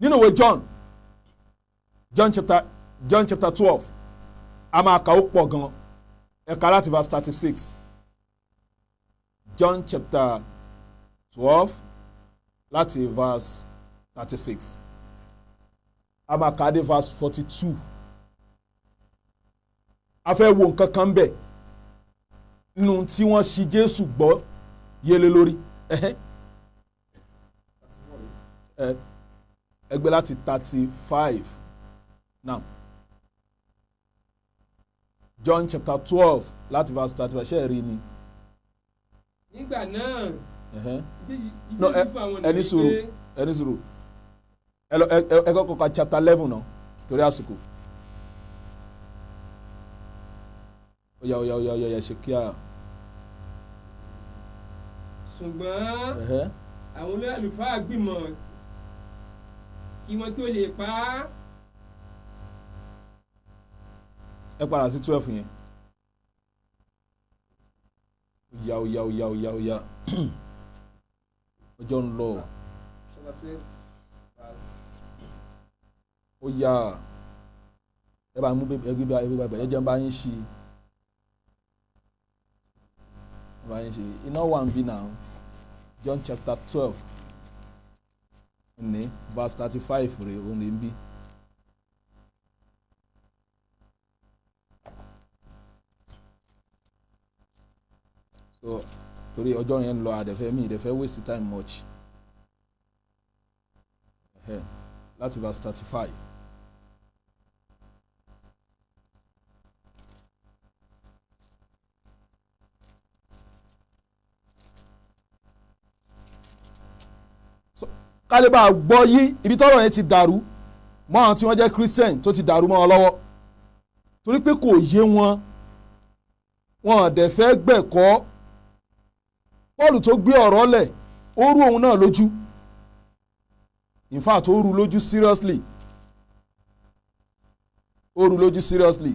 Nínú ìwé John chapter 12, a máa kà ó pọ̀ gan, ẹ̀ka láti verse 36. John chapter 12 láti verse 36, a máa kà á dé verse 42. A fẹ́ wo nǹkan kan bẹ̀ nínú tí wọ́n ṣì Jésù gbọ́ yẹlé lórí. Ẹgbẹ́ láti 35 now. John chapter 12 láti verse 35, ṣé ẹ rí ni? Nígbà náà, ẹni sùúrù, ẹni sùúrù, ẹ kọ́kọ́ ka chapter 11 náà torí àsìkò. Oya oya oya oya ṣe kíá. Ṣùgbọ́n àwọn olórí àlùfáà gbìmọ̀ kí wọ́n kí ó lè pa á. Ẹ padà sí 12 yẹn. Oya oya oya oya oya, ọjọ́ ń lọ. Ó yá, ẹ bá mú ẹgbẹ́ bá ẹgbẹ́ bá ẹ jẹ́ ń bá yín ṣe, ẹ bá yín ṣe iná wà ń bí náà. John chapter 12 ní verse 35 rè òun rè ń bí. So torí ọjọ́ yẹn ń lọ, àdẹ̀fẹ́ mi ìdẹ̀fẹ́ waste time much. Láti verse 35. Ká lè bá gbọ́ yí ibi tọ́rọ̀ yẹn ti dàrú mọ́ àwọn tí wọ́n jẹ́ Christian, tó ti dàrú mọ́ wọn lọ́wọ́, torí pé kò yé wọn, wọn ò dẹ̀ fẹ́ gbẹ̀kọ́. Paul tó gbé ọ̀rọ̀ lẹ̀, ó rú òun náà lójú. In fact, ó rú lójú seriously, ó rú lójú seriously.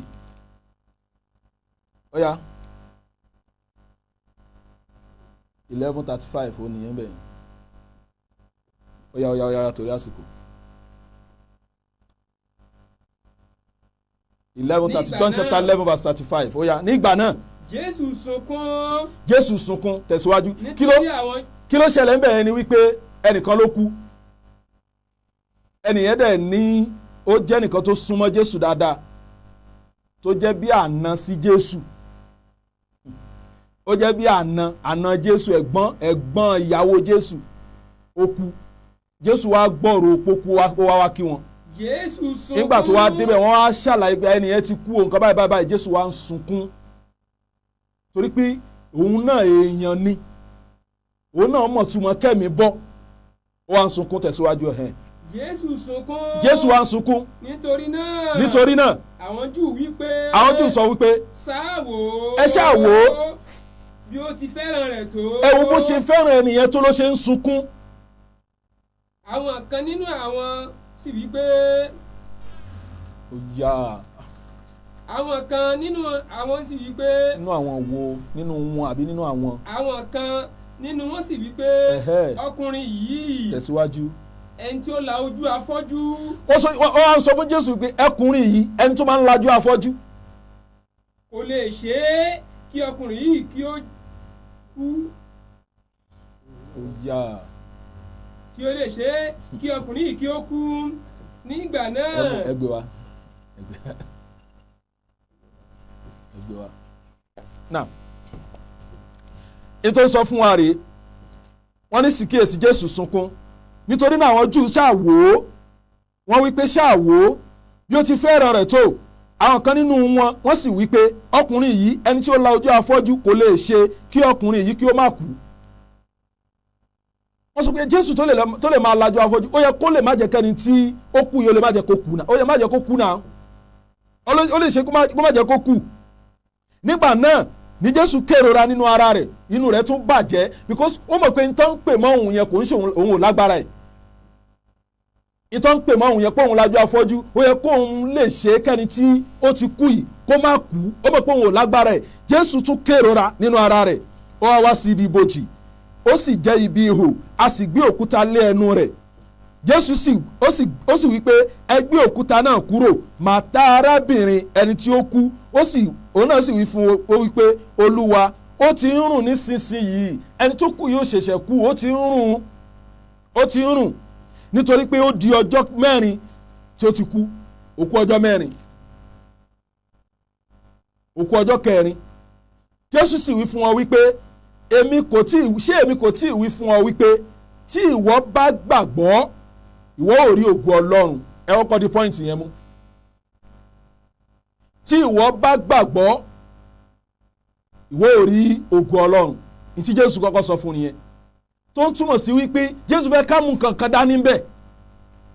Ó yá, 11:35, ó nìyẹn bẹ́ẹ̀. Ó yá, ó yá, ó yá, torí àsìkò. 11:30. Nígbà John chapter náà. 11 verse 35. Ó yá, nígbà náà. Jésù sunkún. Jésù sunkún. Tẹ̀síwájú. Kí ló Nítorí àwọn Kí ló ṣẹlẹ̀ ń bẹ̀rẹ̀ ni wípé ẹnìkan ló kú. Ẹnìyẹn dẹ̀ ní ó jẹ́ nìkan tó súnmọ́ Jésù dáadáa, tó jẹ́ bí àna sí Jésù. Ó jẹ́ bí àna Jésù, ẹ̀gbọ́n ìyàwó Jésù. Ó kú. Jésù wá gbọ́rò pókú, ó wá wá kí wọn. Jésù sunkún. Nígbà tó wá débẹ̀, wọ́n wá ṣàlàyé pé ẹnìyẹn ti kú o, nǹkan báyìí báyìí báyìí. Jésù wá ń sunkún torí pé òun náà èèyàn ni, òun náà mọ̀ túmọ̀ kẹ́mi bọ́. Ó wá ń sunkún. Tẹ̀síwájú ẹ̀hẹ́n. Jésù sunkún. Jésù wá ń sunkún. Nítorí náà. Nítorí náà. Àwọn Júù wí pé. Àwọn Júù sọ wípé. Ṣáà wò ó. Ẹ ṣáà wò ó. Bí ó ti fẹ́ràn rẹ̀ tó. Ẹ wo bó ṣe fẹ́ràn ẹnìyẹn tó ló ṣe ń sunkún. Àwọn kan nínú àwọn sì wí pé. Ó yá. Àwọn kan nínú àwọn sì wí pé. Nínú àwọn wo? Nínú wọn àbí nínú àwọn? Àwọn kan nínú wọn sì wí pé. Ẹ̀hẹ́. Ọkùnrin yìí. Tẹ̀síwájú. Ẹni tí ó la ojú afọ́jú. Wọ́n wá ń sọ fún Jésù pé ẹkùnrin yìí, ẹni tó máa ń lajú afọ́jú, kò lè ṣe é kí ọkùnrin yìí kí ó kú. Ó yá. Kí ó lè ṣe é kí ọkùnrin yìí kí ó kú nígbà náà. Ẹ gbé wa, ẹ gbé wa now. Ètò sọ fún wa rèé, wọ́n ní sì kíyèsí, Jésù sunkún. Nítorí náà àwọn Júù ṣáà wò ó, wọ́n wí pé, ṣáà wò ó bí ó ti fẹ́ràn rẹ̀ tó. Àwọn kan nínú wọn, wọ́n sì wí pé, ọkùnrin yìí, ẹni tí ó la ojú afọ́jú, kò lè ṣe kí ọkùnrin yìí kí ó má kú. Wọ́n sọ pé Jésù tó lè máa lajú afọ́jú, ó yẹ kó lè má jẹ́ kẹ́ni tí ó kú yìí, ó lè má jẹ́ kó kú náà, ó yẹ má jẹ́ kó kú náà, ó lè ṣe kó má jẹ́ kó kú. Nígbà náà ní Jésù kérora nínú ara rẹ̀, inú rẹ̀ tún bàjẹ́, because ó mọ̀ pé n tó ń pè mọ́ òun yẹn kò ń ṣe òun ò lágbára ẹ̀. N tó ń pè mọ́ òun yẹn pé òun lajú afọ́jú, ó yẹ kó òun lè ṣe kẹ́ni tí ó ti kú yìí kó má kú. Ó mọ̀ pé òun ò lágbára ẹ̀. Jésù tún kérora nínú ara rẹ̀. Ó wá wá sí ibi ibojì, ó sì jẹ́ ibi ihò, a sì gbé òkúta lé ẹnu rẹ̀. Jésù sì ó sì wí pé, ẹ gbé òkúta náà kúrò. Màtá, arábìnrin ẹni tí ó kú, ó sì òun náà sì wí fún ó wí pé, Olúwa, ó ti ń rùn nísinsìnyí. Ẹni tó kú yóò ṣẹ̀ṣẹ̀ kú, ó ti ń rùn, ó ti ń rùn, nítorí pé ó di ọjọ́ 4 tí ó ti kú. Òkú ọjọ́ 4, òkú ọjọ́ kẹrin. Jésù sì wí fún wọn wípé, èmi kò tí ṣé èmi kò tí ì wí fún ọ wípé tí ìwọ bá gbàgbọ́, ìwọ ò rí ògo Ọlọ́run? Ẹ kọ́kọ́ di point yẹn mú. Tí ìwọ bá gbàgbọ́, ìwọ ò rí ògo Ọlọ́run. Ní tí Jésù kọ́kọ́ sọ fún nìyẹn, tó ń túmọ̀ sí wípé Jésù fẹ́ ká mú nǹkan kan dání bẹ́ẹ̀.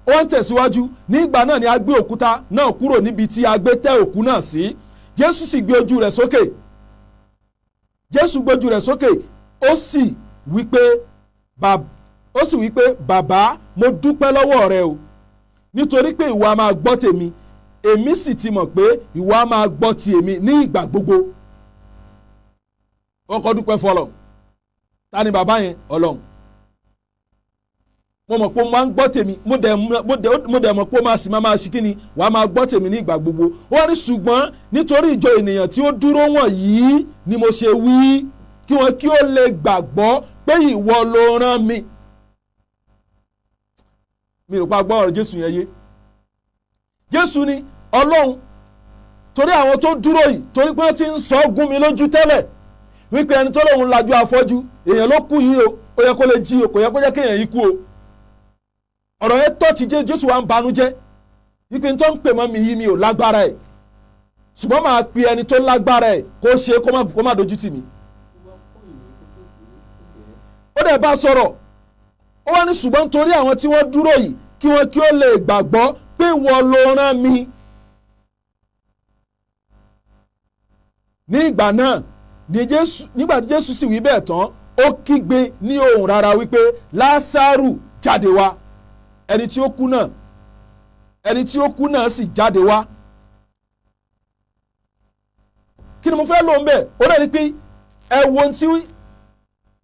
Ó ń tẹ̀síwájú. Nígbà náà ni a gbé òkúta náà kúrò níbi tí a gbé tẹ́ òkú náà sí. Jésù sì gbé ojú rẹ̀ sókè. Jésù gbójú rẹ̀ sókè, ó sì wí pé, bàbá, mo dúpẹ́ lọ́wọ́ rẹ o, nítorí pé ìwọ a máa gbọ́ tèmi. Èmi sì ti mọ̀ pé ìwọ a máa gbọ́ ti èmi ní ìgbà gbogbo. Wọ́n kọ́ dúpẹ́ fọlọ́. Ta ni bàbá yẹn? Ọlọ́run. Mo mọ̀ pé o máa ń gbọ́ tèmi, mo dẹ̀ mọ̀ pé o máa sì máa ṣí kíni, wàá máa gbọ́ tèmi ní ìgbà gbogbo. Wọ́n ní ṣùgbọ́n nítorí ìjọ ènìyàn tí ó dúró wọ̀nyí ni mo ṣe wí, kí wọn kí ó lè gbàgbọ́ pé ìwọ ló rán mi. Mi rò pa gbọ́ ọ̀rọ̀ Jésù yẹn yé. Jésù ni Ọlọ́run, torí àwọn tó dúró yìí, torí pé wọ́n ti ń sọ gún mi lójú tẹ́lẹ̀ wípé ẹni tó lóun lajú afọ́jú, èèyàn ló kú yìí o, ó yẹ kó lè jí o, kò yẹ kó jẹ́ kéèyàn yìí kú o. Ọ̀rọ̀ yẹn tọ́ọ̀tì. Jésù wa ń banújẹ́ wípé tó ń pè mọ́ mi yìí, mi ò lágbára ẹ̀, ṣùgbọ́n máa pe ẹni tó lágbára ẹ̀ kó ṣe kó má dojú tì mí. Ó dẹ̀ bá sọ̀rọ̀, ó wá ní ṣùgbọ́n torí àwọn tí wọ́n dúró yìí, kí wọ́n kí ó lè gbàgbọ́ pé ìwọ ló rán mi. Ní ìgbà náà ní Jésù, nígbà tí Jésù sì wí bẹ́ẹ̀ tán, Ó kígbe ní ohùn rara wípé, "Lásárù, jáde wá." Ẹni tí ó kú náà sì jáde wá. Kí ni mo fẹ́ lò ń bẹ̀? Ó náà ní pé ẹ wo ohun tí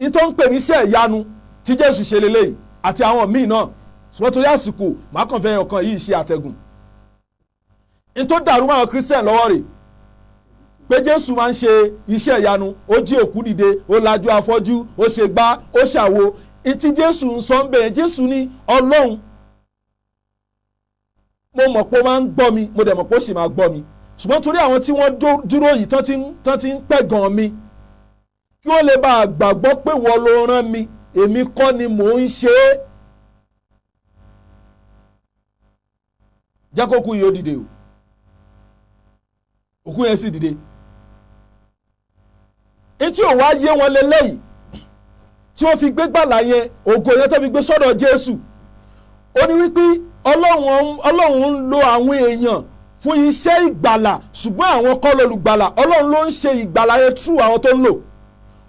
ní tó ń pè ní iṣẹ́ ìyanu tí Jésù ṣe lélẹ́yìí àti àwọn míì náà, ṣùgbọ́n torí àsìkò, màá kàn fẹ́ ọ̀kan yìí ṣe àtẹ̀gùn. Ní tó dàrú mọ́ àwọn Christian lọ́wọ́ rẹ̀ pé Jésù máa ń ṣe iṣẹ́ ìyanu, ó jí òkú dìde, ó lajú afọ́jú, ó ṣe gbá, ó ṣàwo. Ntí Jésù ń sọ ń bẹ̀yẹn, Jésù ní, "Ọlọ́run, mo mọ̀ pé ó máa ń gbọ́ mi, mo dẹ̀ mọ̀ pé ó sì máa gbọ́ mi, ṣùgbọ́n torí àwọn tí wọ́n dúró yìí tán ti ń pẹ̀gàn mi, kí wọ́n lè bá a gbàgbọ́ pé wọ́n ló rán mi, èmi kọ́ ni mò ń ṣe é, jẹ́ kó kú yìí ó dìde o." Òkú yẹn sì dìde. Etí ò wá yé wọn lélẹ́yìí tí wọ́n fi gbé gbàlà yẹn, ògo yẹn tó fi gbé sọ́dọ̀ Jésù. Ó ní wípé Ọlọ́run ń lo àwọn èèyàn fún iṣẹ́ ìgbàlà, ṣùgbọ́n àwọn kọ́ lolùgbàlà. Ọlọ́run ló ń ṣe ìgbàlà yẹn through àwọn tó ń lò.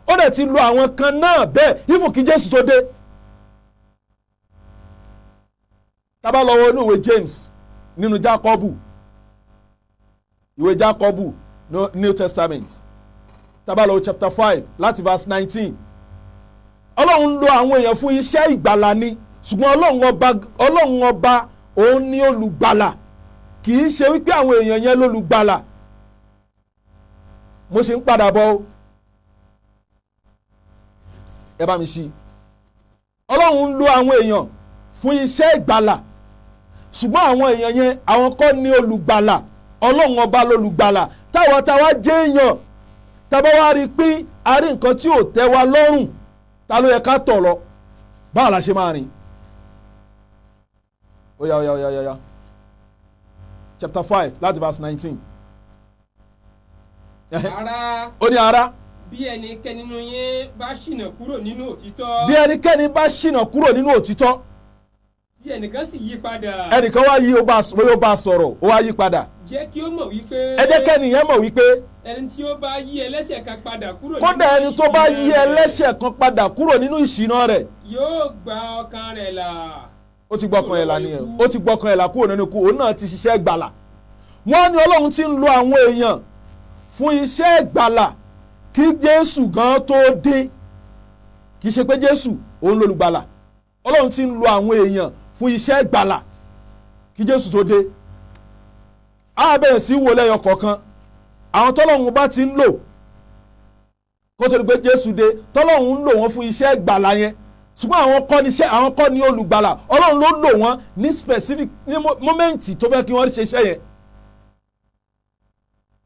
Ó dẹ̀ ti lo àwọn kan náà bẹ́ẹ̀ ifò kí Jésù tó dé. Tá bá lọ wo inú ìwé James, nínú Jákọ́bù, ìwé Jákọ́bù, New Testament, tá bá lọ wo chapter 5 láti verse 19, Ọlọ́run lo àwọn èèyàn fún iṣẹ́ ìgbàlà ni, ṣùgbọ́n Ọlọ́run ọba, Ọlọ́run ọba òun ni olùgbàlà, kì í ṣe wípé àwọn èèyàn yẹn lólùgbàlà. Mo ṣe ń padà bọ̀ o, ẹ bá mi ṣí. Ọlọ́run ń lo àwọn èèyàn fún iṣẹ́ ìgbàlà, ṣùgbọ́n àwọn èèyàn yẹn, àwọn kọ́ ni olùgbàlà. Ọlọ́run ọba lolùgbàlà. Táwa táwa jẹ́ èèyàn, tábà wá rí i pé a rí nǹkan tí ò tẹ́ wa lọ́rùn, ta ló yẹ ká tọ̀ lọ? Báwo la ṣe máa rìn? Ó yá, ó yá, ó yá, ó yá. Chapter 5 láti verse 19. Ará, Ó ní, "Ará, bí ẹnikẹ́ni nínú yín bá ṣìnà kúrò nínú òtítọ́, bí ẹnikẹ́ni bá ṣìnà kúrò nínú òtítọ́, tí ẹnìkan sì yí padà, ẹnìkan wá yí, ó bá, bóyá ó bá sọ̀rọ̀, ó wá yí padà, jẹ́ kí ó mọ̀ wípé ẹ jẹ́ kẹ́nìyẹn mọ̀ wípé ẹni tí ó bá yí ẹlẹ́ṣẹ̀ kan padà kúrò kódà nínú ẹni tó bá yí ìṣìnà rẹ̀, ẹlẹ́ṣẹ̀ kan padà kúrò nínú ìṣìnà rẹ̀, yóò gba ọkàn rẹ̀ là ó ti gbọ́kàn ẹ̀ là nìyẹn. Ó ti gbọ́kàn ẹ̀ là kúrò nínú ikú. Òun náà ti ṣiṣẹ́ gbàlà. Wọ́n ní Ọlọ́run ti ń lo àwọn èèyàn fún iṣẹ́ ìgbàlà kí Jésù gan tó dé. Kì í ṣe pé Jésù òun lolùgbàlà. Ọlọ́run ti ń lo àwọn èèyàn fún iṣẹ́ ìgbàlà kí Jésù tó dé. Á bẹ̀rẹ̀ sí wo lẹ́yọ kọ̀ọ̀kan àwọn tọ́lọ́run bá ti ń lò kó tó di pé Jésù dé, tọ́lọ́run ń lò wọ́n fún iṣẹ́ ìgbàlà yẹn, ṣùgbọ́n àwọn kọ́ ni iṣẹ́, àwọn kọ́ ni olùgbàlà. Ọlọ́run ló lò wọ́n ní specific ní moment tó fẹ́ kí wọ́n ṣe iṣẹ́ yẹn.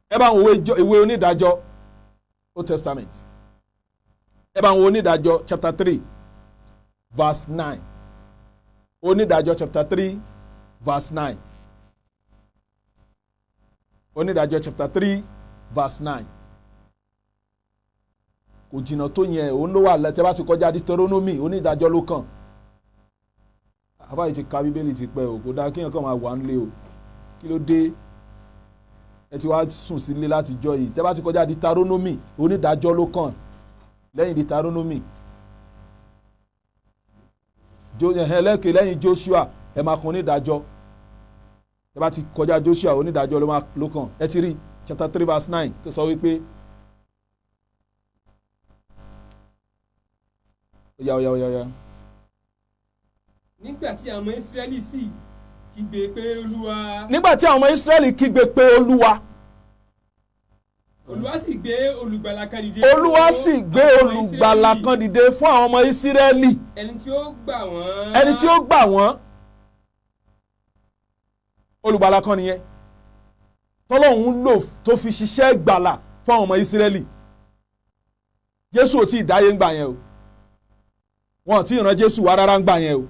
Ẹ bá ń wo ìwé Onídàájọ́, Old Testament. Ẹ bá ń wo Onídàájọ́ chapter 3 verse 9. Onídàájọ́ chapter 3 verse 9. Onídàájọ́ chapter 3 verse 9. Kò jìnnà tó yẹn, òun ló wà lẹ́tẹ̀ bá ti kọjá Deuteronomy, Onídàájọ́ ló kàn. Àfáà ti ka Bíbélì ti pẹ́ o. Kò dáa kéèyàn kàn máa wà nílé o. Kí ló dé ẹ ti wá sùn sílé láti jọ yìí? Tẹ́ bá ti kọjá Deuteronomy, Onídàájọ́ ló kàn lẹ́yìn Deuteronomy. Ẹlẹ́kẹ̀ lẹ́yìn Joshua, ẹ máa kan Onídàájọ́. Tẹ́ bá ti kọjá Joshua, Onídàájọ́ ló máa ló kàn. Ẹ ti rí chapter 3 verse 9 tó sọ wípé, ó yá, ó yá, ó yá, ó yá. Nígbà tí àwọn ọmọ Ísírẹ́lì sì kígbe pé Olúwa, Nígbà tí àwọn ọmọ Ísírẹ́lì kígbe pé Olúwa, Olúwa sì gbé olùgbàlà kan dìde Olúwa fún sì gbé àwọn ọmọ olùgbàlà Ísírẹ́lì, kan dìde fún àwọn ọmọ Ísírẹ́lì, ẹni tí ó gbà wọ́n, ẹni tí ó gbà wọ́n. Olùgbàlà kan nìyẹn tọ́lọ́hun lò tó fi ṣiṣẹ́ gbàlà fún àwọn ọmọ Ísírẹ́lì. Jésù ò tí ì dáyé ńgbà yẹn o. Wọn ò tí ì rán Jésù wá rárá ńgbà yẹn o.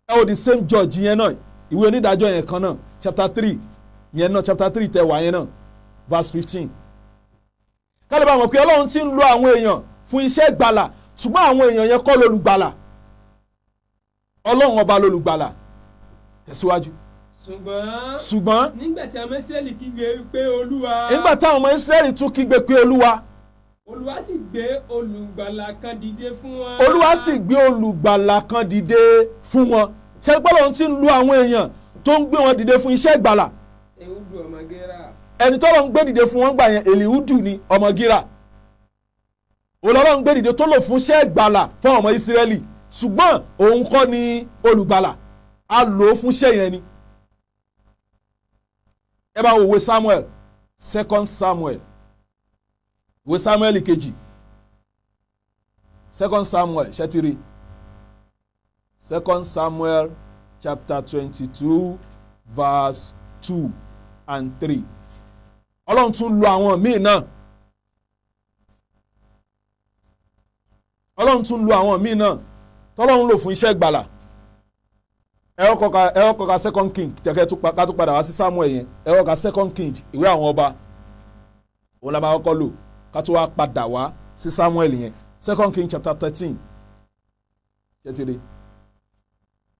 Ẹ wo the same judge yẹn náà, ìwé Onídàájọ́ yẹn kan náà, chapter 3 yẹn náà, chapter 3 tẹ wá yẹn náà, verse 15. Kálí bá mọ̀ pé Ọlọ́run ti ń lo àwọn èèyàn fún iṣẹ́ ìgbàlà, ṣùgbọ́n àwọn èèyàn yẹn kọ́ lolùgbàlà. Ọlọ́run ọba lolùgbàlà. Tẹ̀síwájú. Ṣùgbọ́n Ṣùgbọ́n nígbà tí àwọn ọmọ Ísírẹ́lì kígbe pé Olúwa, nígbà táwọn ọmọ Ísírẹ́lì tún kígbe pé Olúwa, Olúwa sì gbé olùgbàlà kan dìde fún wọn. Olúwa sì gbé olùgbàlà kan dìde fún wọn. Ṣe gbọ́dọ̀ tí ń lu àwọn èèyàn tó ń gbé wọn dìde fún iṣẹ́ ìgbàlà? Ehud ọmọ Gera. Ẹni tọ́lọ́ ń gbé dìde fún wọn gbà yẹn, Elihudu ni, ọmọ Gíra olọ́lọ́ ń gbé dìde tó lò fún iṣẹ́ ìgbàlà fún ọmọ Ísírẹ́lì, ṣùgbọ́n òun kọ́ ni olùgbàlà, a lò ó fún iṣẹ́ yẹn ni. Ẹ bá wo ìwé Samuel, Second Samuel, ìwé Samuel kejì, Second Samuel, ṣẹ́tìrì Second Samuel chapter 22 verse 2 and 3. Ọlọ́run tún lo àwọn míì náà, Ọlọ́run tún lo àwọn míì náà tọ́lọ́run lò fún iṣẹ́ ìgbàlà. Ẹ kọ́kọ́ ka Second King jẹ́kẹ́ ká tó padà wá sí Samuel yẹn. Ẹ kọ́kọ́ ka Second King, ìwé àwọn ọba, òun la máa kọ́kọ́ lò ká tó wá padà wá sí Samuel yẹn. Second King chapter 13, ṣẹ́tìrì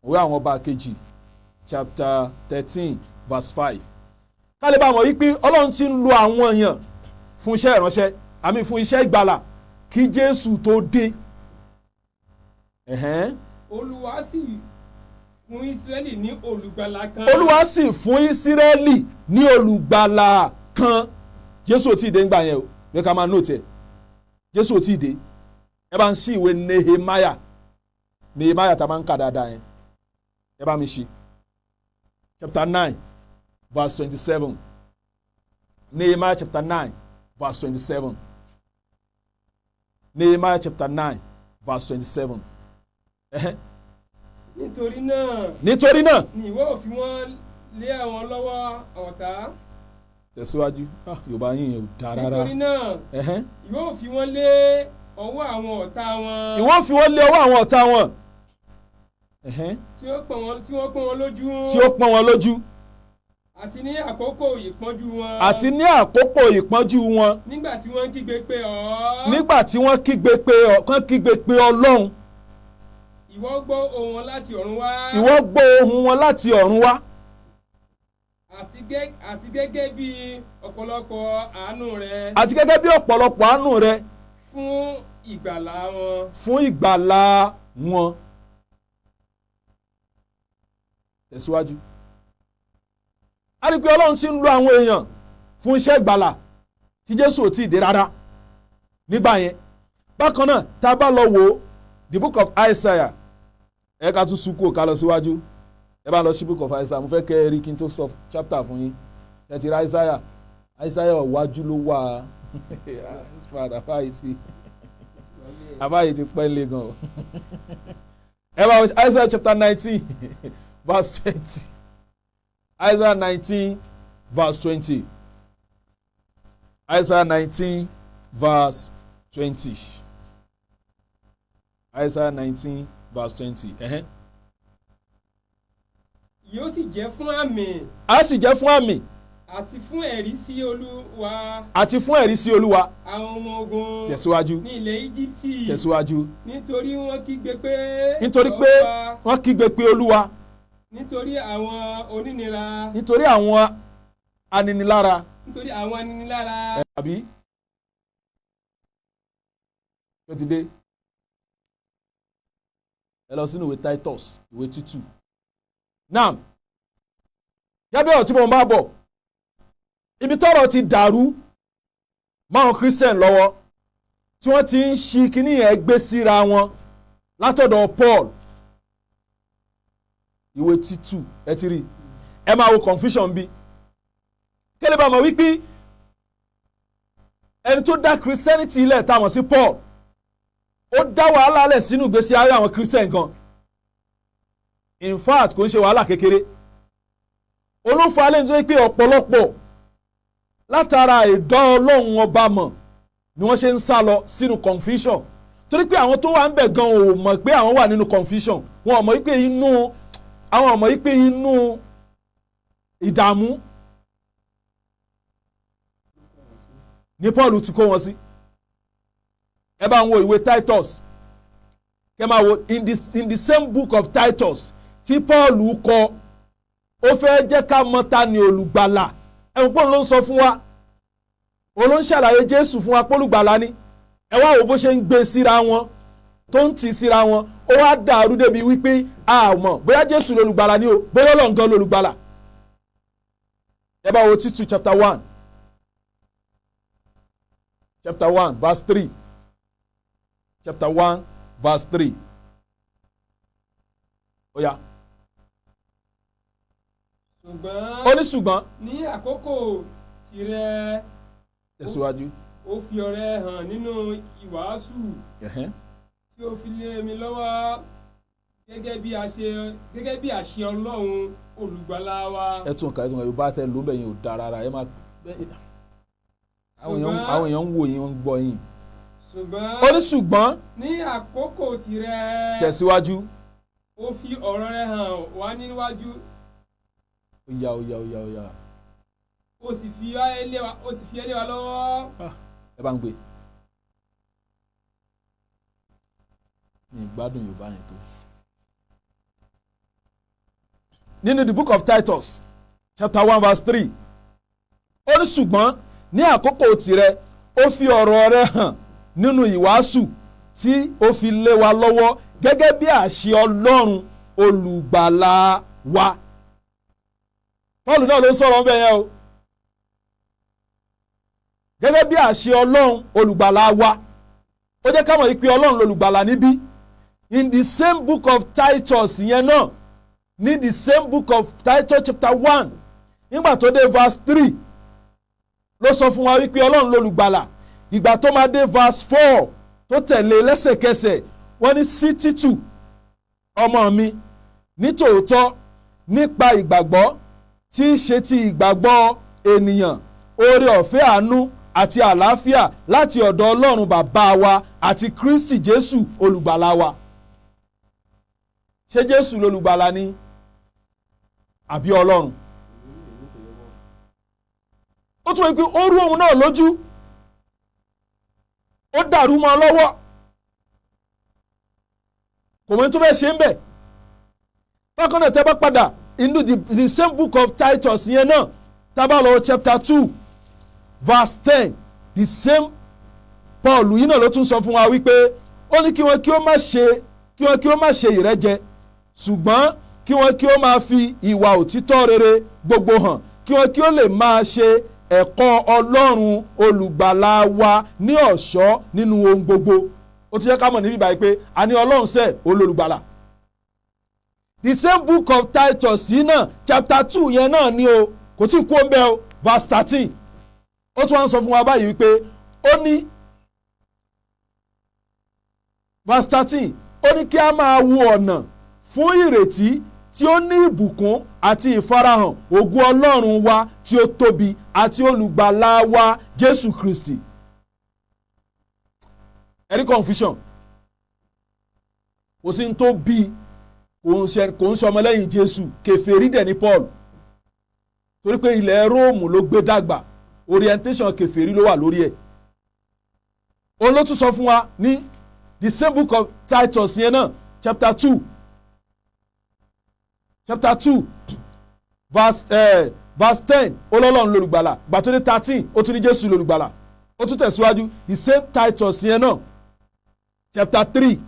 ìwé àwọn ọba kejì chapter 13 verse 5. Ká lè bá mọ̀ wípé Ọlọ́run ti ń lo àwọn èèyàn fún iṣẹ́ ìránṣẹ́ àmì fún iṣẹ́ ìgbàlà kí Jésù tó dé. Olúwa sì fún Ísírẹ́lì ní olùgbàlà kan. Olúwa sì fún Ísírẹ́lì ní olùgbàlà kan. Jésù ò tí ì dé ńgbà yẹn o, bí ká máa nóòtì ẹ̀. Jésù ò tí ì dé. Ẹ bá ń ṣí ìwé Nehemiah, Nehemiah tá a máa ń kà dáadáa yẹn, ẹ bá mi ṣí chapter 9 verse 27. Nehemiah chapter 9 verse 27. Nehemiah chapter 9 verse 27. Nítorí náà. Nítorí náà. Ni ìwọ ò fi wọ́n lé àwọn lọ́wọ́ ọ̀tá. Tẹ̀síwájú. Yorùbá yín yẹn ò dáa rárá. Nítorí náà, ìwọ ò fi wọ́n lé ọwọ́ àwọn ọ̀tá wọn. Ìwọ ò fi wọ́n lé ọwọ́ àwọn ọ̀tá wọn. Tí ó pọ́n wọn, tí wọ́n pọ́n wọn lójú. Tí ó pọ́n wọn lójú. Àti ní àkókò ìpọ́njú wọn. Àti ní àkókò ìpọ́njú wọn. Nígbà tí wọ́n kígbe pé ọ́. Nígbà tí wọ́n kígbe pé ọ́, kán kígbe pé Ọlọ́run. Ìwọ gbọ́ ohùn wọn láti ọ̀run wá. Ìwọ gbọ́ ohùn wọn láti ọ̀run wá. Àti gẹ́gẹ́ bí ọ̀pọ̀lọpọ̀ àánú rẹ. Àti gẹ́gẹ́ bí ọ̀pọ̀lọpọ̀ àánú rẹ. Fún ìgbàlà wọn. Fún ìgbàlà wọn. Tẹ̀síwájú. A rí pé Ọlọ́run ti ń lo àwọn èèyàn fún iṣẹ́ ìgbàlà tí Jésù ò tí ì dé rárá nígbà yẹn. Bákan náà, tá a bá lọ wò the Book of Isaiah, ẹ ká tún sùkú ká lọ síwájú. Ẹ bá lọ sí Book of Isaiah, mo fẹ́ kẹ́ ẹ rí kí n tó sọ chapter fún yín. Ẹ ti rí Isaiah, Isaiah ọ̀wájú ló wà. Àbáyé ti pẹ́ lé gan o. Ẹ bá Isaiah chapter 19 verse 20. Isaiah 19 verse 20. Isaiah 19 verse 20. Isaiah 19 verse 20. Yóò sì jẹ́ fún àmì. A sì jẹ́ fún àmì. Àti fún ẹ̀rí sí Olúwa. Àti fún ẹ̀rí sí Olúwa. Àwọn ọmọ ogun. Tẹ̀síwájú. Ní ilẹ̀ Íjíbítì. Tẹ̀síwájú. Nítorí wọ́n kígbe pé. Nítorí pé wọ́n kígbe pé Olúwa. Nítorí àwọn onínira. Nítorí àwọn aninilára. Nítorí àwọn aninilára. Àbí? Ó ti dé. Ẹ lọ sínú ìwé Titus, ìwé Títù. Now, gẹ́gẹ́ ọ̀rọ̀ tí mo bá bọ̀, ibi tọ́rọ̀ ti dàrú máwọn Christian lọ́wọ́ tí wọ́n ti ń ṣi kíní yẹn gbé síra wọn látọ̀dọ̀ Paul, ìwé Títù, ẹ ti rí, ẹ máa wo confusion bí kẹ́lẹ́ bá mọ̀ wípé ẹni tó dá Christianity ilẹ̀ táwọn sí Paul, ó dá wàhálà lẹ̀ sínú ìgbésí ayé àwọn Christian gan. In fact, kò ń ṣe wàhálà kékeré. Olúfa alẹ́ nítorí pé ọ̀pọ̀lọpọ̀ látara ìdán Ọlọ́run ọba mọ̀ ni wọ́n ṣe ń sá lọ sínú confusion, torí pé àwọn tó wà ń bẹ̀ gan ò mọ̀ pé àwọn wà nínú confusion. Wọn ò mọ̀ wípé inú àwọn ò mọ̀ wípé inú ìdààmú ni Paul ti kó wọn sí. Ẹ bá ń wo ìwé Titus, kẹ máa wo in the same book of Titus tí Paul kọ, ó fẹ́ jẹ́ ká mọ̀ ta ni olùgbàlà. Ẹ̀wọ̀n pọ́n ló ń sọ fún wa, òun ló ń ṣàlàyé Jésù fún wa pólùgbàlà ni. Ẹ wá wo bó ṣe ń gbé síra wọn, tó ń tì síra wọn. Ó wá dàrú débi wípé a mọ̀ bóyá Jésù lolùgbàlà ni o, bóyá Ọlọ́run gan lolùgbàlà. Ẹ bá wo Títù chapter 1, chapter 1 verse 3, chapter 1 verse 3. Ó yá. Ṣùgbọ́n Ó ní ṣùgbọ́n ní àkókò tirẹ̀, Tẹ̀síwájú. ó fi ọrẹ hàn nínú ìwàásù tí ó fi lé mi lọ́wọ́ gẹ́gẹ́ bí àṣẹ Ọlọ́run olùgbàlà wa. Ẹ tún kà, ẹ tún kà. Yorùbá tẹ ló ń bẹ̀ yín ò dára rárá. Ẹ máa àwọn èèyàn ń wò yín, wọ́n ń gbọ́ yín. Ṣùgbọ́n Ó ní ṣùgbọ́n ní àkókò tirẹ̀, Tẹ̀síwájú. ó fi ọ̀rọ̀ rẹ̀ hàn wá níwájú. Ó yá, ó yá, ó yá, ó yá. Ó sì fi ẹ́ lé wa lọ́wọ́. Ẹ bá ń gbé mi, gbádùn Yorùbá yẹn tó. Nínú the book of Titus chapter 1 verse 3, ó ní ṣùgbọ́n ní àkókò tirẹ̀, ó fi ọ̀rọ̀ rẹ̀ hàn nínú ìwàásù tí ó fi lé wa lọ́wọ́ gẹ́gẹ́ bí àṣẹ Ọlọ́run olùgbàlà wa. Paul náà ló sọ̀rọ̀ ńbẹ̀ yẹn o. Gẹ́gẹ́ bí àṣẹ Ọlọ́run olùgbàlà wa. Ó jẹ́ ká mọ̀ pé Ọlọ́run lolùgbàlà níbí. In the same book of Titus yẹn náà, ní the same book of Titus chapter 1, nígbà tó dé verse 3, ló sọ fún wa wípé Ọlọ́run lolùgbàlà. Ìgbà tó máa dé verse 4 tó tẹ̀lé lẹ́sẹ̀kẹsẹ̀, wọ́n ní sí Títù ọmọ mi nítòótọ́ nípa ìgbàgbọ́ tí í ṣe ti ìgbàgbọ́ ènìyàn, oore ọ̀fẹ́, àánú àti àlàáfíà láti ọ̀dọ̀ Ọlọ́run Bàbá wa àti Kristi Jésù olùgbàlà wa. Ṣé Jésù lolùgbàlà ni àbí Ọlọ́run? Ó tún wọ́n pé ó rú òun náà lójú, ó dàrú mọ́ ọ lọ́wọ́, kò mọ̀ ní tó fẹ́ ṣe ń bẹ̀. Bákan náà, tẹ́ bá padà inú the same book of Titus yẹn náà, tá bá lọ chapter 2 verse 10, the same Paul yìí náà ló tún sọ fún wa wípé ó ní kí wọn kí ó má ṣe ìrẹ́jẹ, ṣùgbọ́n kí wọn kí ó máa fi ìwà òtítọ́ rere gbogbo hàn, kí wọn kí ó lè máa ṣe ẹ̀kọ́ Ọlọ́run olùgbàlà wa ní ọ̀ṣọ́ nínú ohun gbogbo. Ó ti yẹ ká mọ̀ níbí báyìí pé a ní Ọlọ́run sẹ́ olólùgbàlà. The same book of Titus yìí náà, chapter 2 yẹn náà ni o, kò tí ì kú ọ̀nbẹ o, verse 13, ó tún wá ń sọ fún wa báyìí wípé ó ní, verse 13, ó ní kí a máa wo ọ̀nà fún ìrètí tí ó ní ìbùkún àti ìfarahàn ògo Ọlọ́run wa tí ó tóbi àti olùgbàlà wa Jésù Kristi. Ẹ̀rí confusion kò sí ní tó bí kò ń ṣọmọlẹ́yìn Jésù. Kèfèrí dẹ̀ ní Paul, torí pé ilẹ̀ Róòmù ló gbé dàgbà, orientation kèfèrí ló wà lórí ẹ̀. Òun ló tún sọ fún wa ní the same book of Titus yẹn náà, chapter 2 verse 10, Ọlọ́run lolùgbàlà. Gbàtó 13, ó tún ní Jésù lolùgbàlà. Ó tún tẹ̀síwájú, the same Titus yẹn náà, chapter 3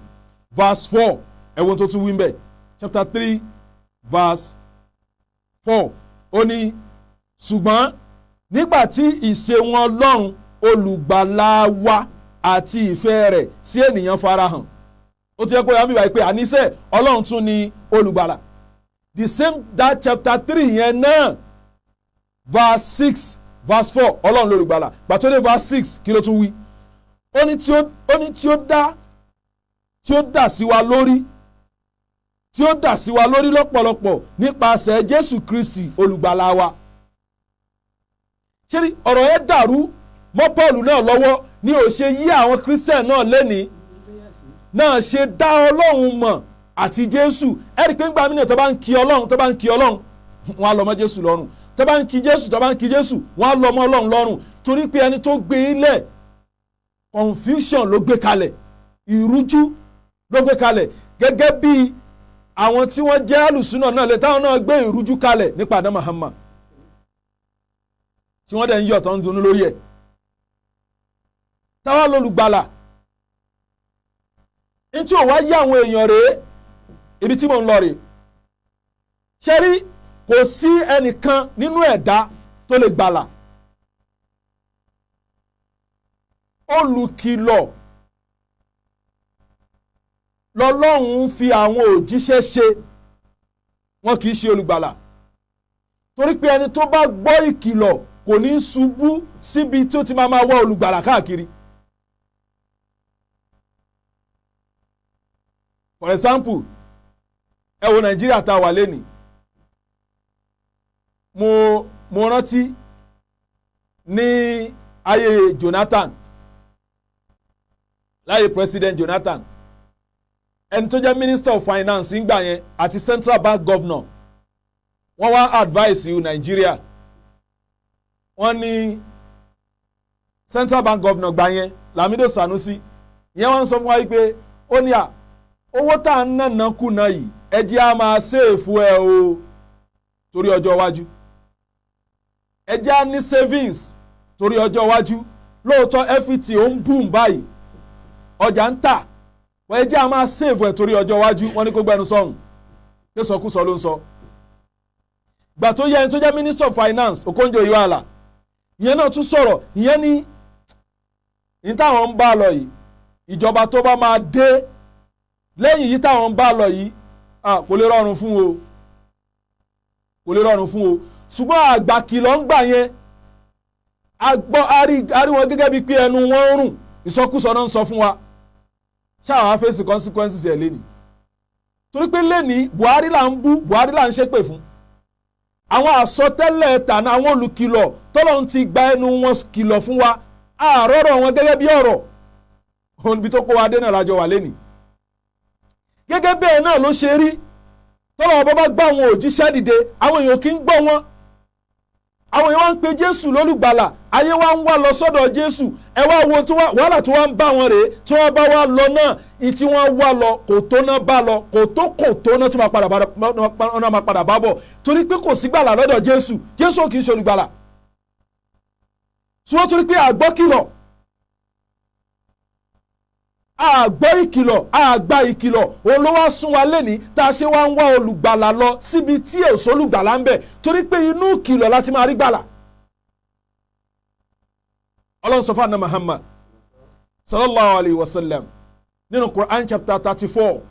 verse 4, ẹ̀wọ̀n tó tún wí mbẹ̀. Chapter 3 verse 4, ó ní ṣùgbọ́n nígbà tí ìṣeun Ọlọ́run olùgbàlà wa àti ìfẹ́ rẹ̀ sí ènìyàn farahàn. Ó ti yẹ kó yà mí báyìí pé àníṣe Ọlọ́run tún ní olùgbàlà. The same that chapter 3 yẹn náà, verse 6, verse 4, Ọlọ́run lolùgbàlà. Gbàtó dé verse 6, kí ló tún wí? Ó ní tí ó dà sí wa lórí lọ́pọ̀lọpọ̀ nípasẹ̀ Jésù Kristi olùgbàlà wa. Ṣé ọ̀rọ̀ yẹn dàrú mọ́ Paul náà lọ́wọ́ ní ò ṣe yí àwọn Christian náà lẹ́ni náà ṣe dá Ọlọ́run mọ̀ àti Jésù? Ẹ̀rí pé ńgbà mìíràn, tó bá ń kí Ọlọ́run, tó bá ń kí Ọlọ́run, wọn á lọ mọ́ Jésù lọ́rùn. Tó bá ń kí Jésù, tó bá ń kí Jésù, wọn á lọ mọ́ Ọlọ́run lọ́rùn, torí pé ẹni tó gbé ilẹ̀, confusion ló gbé kalẹ̀, ìrújú ló gbé kalẹ̀, gẹ́gẹ́ bí àwọn tí wọ́n jẹ́ alùsùnà náà lè táwọn náà gbé ìrújú kalẹ̀ nípa àdá Muhammad, tí wọ́n dẹ̀ ń yọ̀ tó ń dunnú lórí ẹ̀. Táwa lolùgbàlà? Ní tí ò wá yí àwọn èèyàn rèé, ibi tí mò ń lọ rèé. Ṣé rí, kò sí ẹnìkan nínú ẹ̀dá tó lè gbàlà. Olùkìlọ̀ lọ́lọ́run fi àwọn òjíṣẹ́ ṣe, wọn kì í ṣe olùgbàlà. Torí pé ẹni tó bá gbọ́ ìkìlọ̀ kò ní ṣubú síbi tí ó ti máa máa wá olùgbàlà káàkiri. For example, ẹ wo Nàìjíríà tá a wà lẹ́nìí. Mo rántí ní ayé Jonathan, láyé President Jonathan, ẹni tó jẹ́ Minister of Finance ńgbà yẹn àti Central Bank Governor, wọ́n wá advice ìlú Nàìjíríà. Wọ́n ní Central Bank Governor gbà yẹn, Lamido Sanusi, ìyẹn wọ́n sọ fún wa pé ó ní à owó tá à ń nànà kùnà yìí, ẹ jẹ́ á máa ṣèèfù ẹ o torí ọjọ́ iwájú, ẹ jẹ́ á ní savings torí ọjọ́ iwájú. Lóòótọ́ FET ó ń boom báyìí, ọjà ń tà, wọ́n ẹ jẹ́ á máa ṣèèfù ẹ torí ọjọ́ iwájú. Wọ́n ní kó gbẹnu sọ̀hún pé sọkúsọ ló ń sọ. Gbà tó yẹ ẹni tó jẹ́ Minister of Finance Okonjo Iweala, ìyẹn náà tún sọ̀rọ̀. Ìyẹn ní ní táwọn ń bá lọ yìí, ìjọba tó bá máa dé lẹ́yìn yìí táwọn ń bá lọ yìí, kò lè rọrùn fún o, kò lè rọrùn fún o. Ṣùgbọ́n àgbà kìlọ̀ ń gbà yẹn, a gbọ́ a rí wọn gẹ́gẹ́ bíi pé ẹnu wọn ń rùn, ìsọkúsọ náà ń sọ fún wa. Ṣáà wá fèsì consequences ẹ̀ lẹ́nìí, torí pé lẹ́nìí Buhari là ń bú, Buhari là ń ṣépè fún. Àwọn àsọtẹ́lẹ̀ tàná, àwọn olùkìlọ̀ tọ́lọ́run ti gba ẹnu wọn kìlọ̀ fún wa, àárọ̀rọ̀ wọn gẹ́gẹ́ bí ọ̀rọ̀. Òun ibi tó kó wa dé náà lájọ wà lẹ́nìí. Gẹ́gẹ́ bẹ́ẹ̀ náà ló ṣe rí tọ́lọ́run bá bá gbá àwọn òjíṣẹ́ dìde, àwọn èèyàn kì í gbọ́ wọn. Àwọn èèyàn wá ń pe Jésù lólùgbàlà, ayé wa ń wá lọ sọ́dọ̀ Jésù. Ẹ wá wo wàhálà tó wá ń bá wọn rèé, tí wọ́n bá wá lọ náà, ìtí wọ́n wá lọ kò tó náà bá lọ, kò tó kò tó náà tó máa padà bá bọ̀, torí pé kò sí gbàlà lọ́dọ̀ Jésù. Jésù kì í ṣe olùgbàlà. Ṣùgbọ́n torí pé àgbọ́ kìlọ̀, àgbọ́ ìkìlọ̀, àgbà ìkìlọ̀, òun ló wá sún wa lẹ́ni tá a ṣe wá ń wá olùgbàlà lọ síbi tí èso olùgbàlà ń bẹ, torí pé inú ìkìlọ̀ láti máa rí gbàlà. Ọlọ́run sọ fún àná Muhammad sallallahu alayhi wa sallam nínú Quran chapter 34,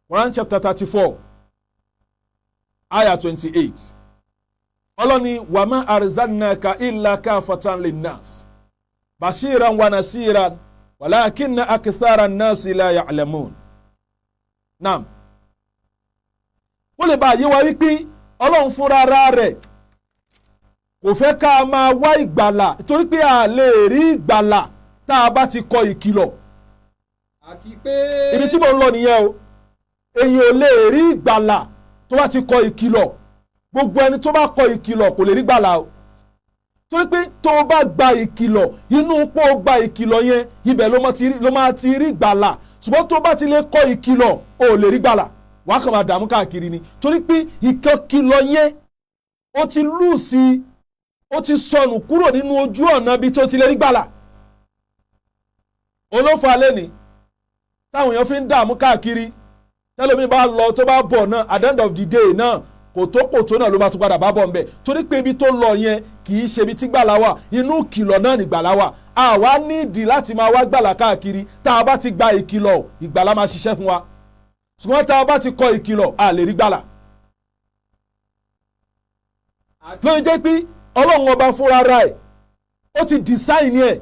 Quran chapter 34 ayah 28, Ọlọ́ni wàmà arzannaka illa kafatan linnas bashiran wa nasiran walakinna akthara nnasi la ya'lamun. Naam, ó lè bá yé wa wípé Ọlọ́run fúnra ara rẹ̀ kò fẹ́ ká máa wá ìgbàlà, torí pé a lè rí ìgbàlà tá a bá ti kọ ìkìlọ̀. Àti pé ibi tí mo ń lọ nìyẹn o, èyàn ò lè rí ìgbàlà tó bá ti kọ ìkìlọ̀. Gbogbo ẹni tó bá kọ ìkìlọ̀ kò lè rí ìgbàlà o, torí pé tó o bá gba ìkìlọ̀, inú pé o gba ìkìlọ̀ yẹn, ibẹ̀ ló máa ti rí ìgbàlà. Ṣùgbọ́n tó o bá ti lè kọ ìkìlọ̀, o ò lè rí ìgbàlà, wàá kàn máa dààmú káàkiri ni, torí pé ìkọkìlọ̀ yẹn o ti lùsì, o ti sọnù kúrò nínú ojú ọ̀nà ibi tó ti lè rí gbàlà. Olófà lẹ́ni táwọn èèyàn fi ń dààmú káàkiri, tẹ́lómi bá lọ tó bá bọ̀ náà, at the end of the day náà, kòtókòtó náà ló máa tún padà bá bọ̀ ńbẹ̀, torí pé ibi tó lọ yẹn kì í ṣe ibi tí gbàlà wà, inú ìkìlọ̀ náà ní gbàlà wà. Àwa nídìí láti máa wá gbàlà káàkiri. Tá a bá ti gba ìkìlọ̀, ìgbàlà máa ṣiṣẹ́ fún wa. Ṣùgbọ́n tá a bá ti kọ ìkìlọ̀, a lè rí gbàlà. Ló ń jẹ́ pé Ọlọ́run ọba fúnra ra ẹ̀, ó ti design ẹ̀,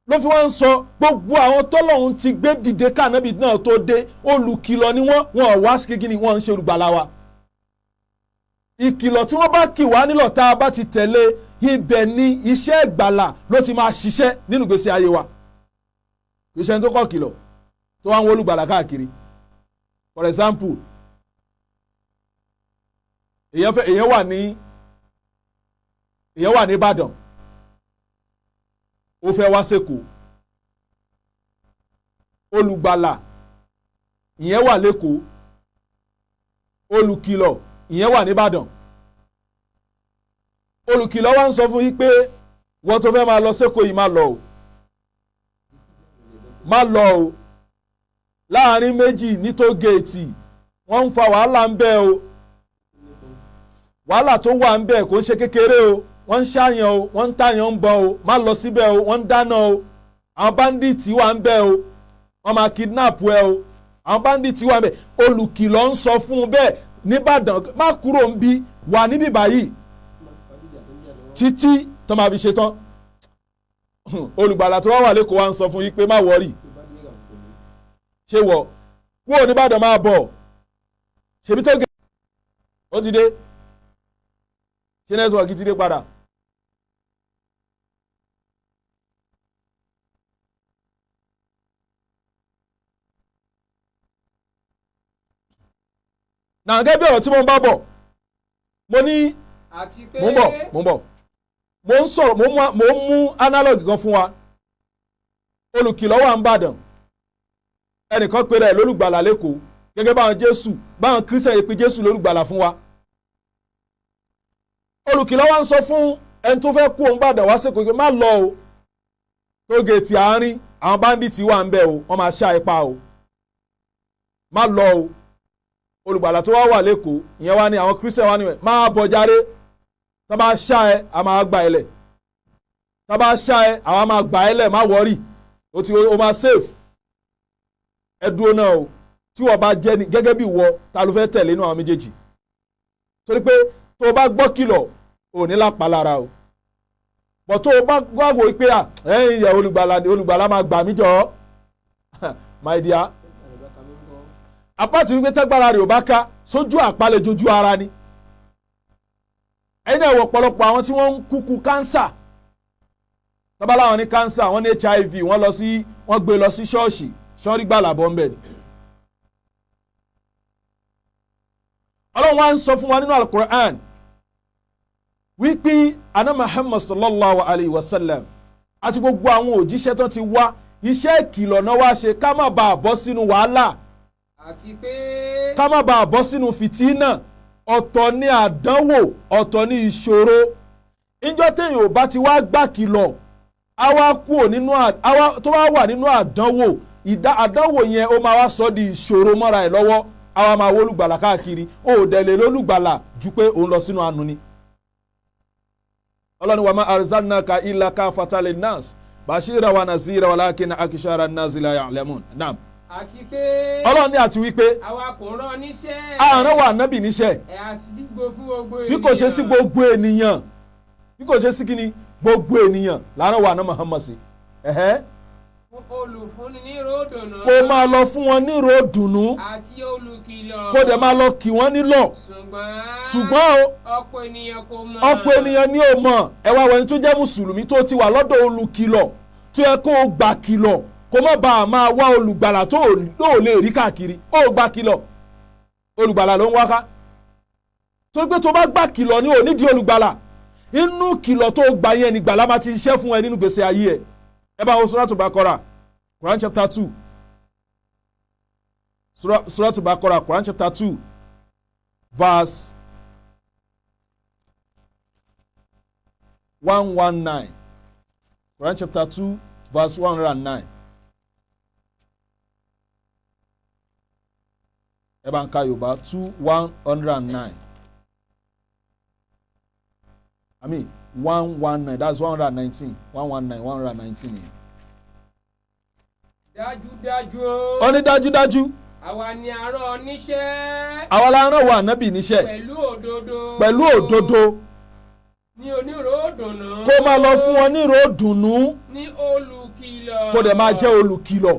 ló fi wá ń sọ gbogbo àwọn tọ́lọ́run ti gbé dìde káànábì náà tó dé, olùkìlọ̀ ni wọ́n, wọn ò wá kíkí ni wọ́n ń ṣe olùgbàlà wa. Ìkìlọ̀ tí wọ́n bá kì wá nílọ̀ tá a bá ti tẹ̀lé, ibẹ̀ ni iṣẹ́ ìgbàlà ló ti máa ṣiṣẹ́ nínú ìgbésí ayé wa. Iṣẹ́ tó kọ̀ kìlọ̀ tó wá ń wọ olùgbàlà káàkiri. For example, èèyàn wà ní Ìbàdàn, ó fẹ́ wá sẹ́kọ̀ọ́, olùgbàlà ìyẹn wà lẹ́kọ̀ọ́, olùkìlọ̀ ìyẹn wà nìbàdàn. Olùkìlọ̀ wa ń sọ fún yín pé wọ́n tó fẹ́ máa lọ sẹ́kọ̀ọ́ yìí máa lọ o, Má lọ o, láàrin méjì ní tógeètì wọ́n ń fa wàhálà ń bẹ o. Wàhálà tó wà ń bẹ kò ń ṣe kékeré o. Wọ́n ń ṣàyàn o, wọ́n ń tàyàn ń bọ̀ o. Má lọ síbẹ̀ o, wọ́n ń dáná o. Àwọn báńdíìtì wà ń bẹ o, wọ́n máa kidnap ẹ o. Àwọn báńdíìtì wà ń bẹ. Olùkìlọ̀ ń sọ fún un bẹ́ẹ̀ nìbàdàn, má kúrò ń bí wà níbí báyìí títí tó máa fi ṣe tán. Olùgbàlà tó wá wà lẹ́kọ̀ọ́ wa ń sọ fún yín pé má wọrí, ṣé wọ kúrò nìbàdàn máa bọ̀, ṣèbí tó gé ó ti dé, ṣé nẹ́tíwọ̀kì ti dé padà. Náà gẹ́gẹ́ bí ọ̀rọ̀ tí mo ń bá bọ̀, mo ní Àti pé mo ń bọ̀, mo ń bọ̀, mo ń sọ̀rọ̀, mo ń mú analog kan fún wa. Olùkìlọ̀ wà ń bàdàn, ẹnìkan pèrè ẹ̀ lólùgbàlà lẹ́kọ̀ọ́, gẹ́gẹ́ báwọn Jésù, báwọn Kírísítẹ̀ yìí pe Jésù lólùgbàlà fún wa. Olùkìlọ̀ wa ń sọ fún ẹni tó fẹ́ kú òun bàdàn wá sẹ́kọ̀ọ́ pé má lọ o, tógeètì àárín àwọn báńdíìtì wà ń bẹ̀ o, wọ́n máa ṣá ipa o, má lọ o. Olùgbàlà tó wá wà lẹ́kọ̀ọ́ ìyẹn wá ní àwọn Kírísítẹ̀ wá ní ẹ̀ máa bọ̀ járe, tá bá ṣá ẹ a máa gbà ẹ lẹ̀, tá bá ṣá ẹ àwa máa gbà ẹ lẹ̀, má wọ́rì, o ti o máa safe. Ẹ dúró náà o, tí wọ́n bá jẹ́ ni gẹ́gẹ́ bí ìwọ, ta ló fẹ́ tẹ̀lé inú àwọn méjèèjì? Torí pé tó o bá gbọ́ kìlọ̀ ò ní lápá lára o, bọ̀ tó o bá gbàgbọ́ pé à ẹ̀yìn ìyá olùgbàlà ni olùgbàlà máa gbà mí jọ, my dear, apáti wípé tẹ́gbára rẹ̀ ò bá ká sójú àpálẹ̀ jojú ara ni. Ẹ̀yin náà wọ̀ ọ̀pọ̀lọpọ̀ àwọn tí wọ́n ń kúkú kánsà, tọ́ba láwọn ní kánsà, wọ́n ní HIV, wọ́n lọ sí, wọ́n gbé lọ sí ṣọ́ọ̀ṣì, ṣọ́ọ́rí gbàlà bọ́ ń bẹ̀ ni. Ọlọ́run wa ń sọ fún wa nínú Al-Qur'an wípé aná Muhammad sallallahu alayhi wa sallam àti gbogbo àwọn òjíṣẹ́ tó ti wá, iṣẹ́ ìkìlọ̀ náà wá ṣe ká má bàa bọ́ sínú wàhálà, àti pé ká má bàa bọ́ sínú fìtínà. Ọ̀tọ̀ ni àdánwò, ọ̀tọ̀ ni ìṣòro. Ìjọ́ téèyàn ò bá ti wá gbà kìlọ̀, àwa kúrò nínú àwa tó bá wà nínú àdánwò, ìdá àdánwò yẹn ó máa wá sọ di ìṣòro mọ́ra ẹ̀ lọ́wọ́. Àwa máa wó olùgbàlà káàkiri, ó dẹ̀ lè lólùgbàlà ju pé òun lọ sínú àánú ni. Ọlọ́ni wa ma arsalnaka illa kaffatan linnas bashira wa nazira walakinna akshara nnasi la ya'lamun. Naam. Àti pé Ọlọ́run ní àti wípé àwa kò rán níṣẹ́. Àárọ̀ wà nábì níṣẹ́. Ẹ̀ àfi sí gbogbo fún gbogbo bí kò ṣe sí gbogbo ènìyàn, bí kò ṣe sí kíni gbogbo ènìyàn láàárọ̀ wà náà Muhammad sí. Ẹ̀hẹ́. Fún olùfúnni ní ròdùnú. Kó máa lọ fún wọn ní ròdùnú. Àti olùkìlọ̀. Kó dẹ̀ máa lọ kì wọ́n nílọ̀. Ṣùgbọ́n o ọ̀pọ̀ ènìyàn kò mọ̀. Ọ̀pọ̀ ènìyàn ni ò mọ̀. Ẹ wá wẹni tó jẹ́ mùsùlùmí tó ti wà lọ́dọ̀ olùkìlọ̀ tó yẹ kó o gbà kìlọ̀, kó má bàa máa wá olùgbàlà tó ò lè rí káàkiri. Ó gbà kìlọ̀, olùgbàlà ló ń wá ká. Torí pé tó bá gbà kìlọ̀ ni ò nídìí olùgbàlà. Inú kìlọ̀ tó gbà yẹn ni gbàlà máa ti ṣiṣẹ́ fún ẹ nínú gbèsè ayé ẹ. Ẹ bá wo Suratu Baqara, Quran chapter 2. Suratu Baqara, Quran chapter 2, verse 119. Quran chapter 2, verse 109. Ẹ bá ń ka Yorùbá 2 109. I mean 119, that's 119, 119, 119 yẹn. Dájúdájú. Ó ní dájúdájú. Àwa ni a rán níṣẹ́. Àwa la rán wa ànábì níṣẹ́. Pẹ̀lú òdodo. Pẹ̀lú òdodo. Ní oníròdùnú. Kó máa lọ fún wọn ní ìròdùnú. Ní olùkìlọ̀. Kó dẹ̀ máa jẹ́ olùkìlọ̀.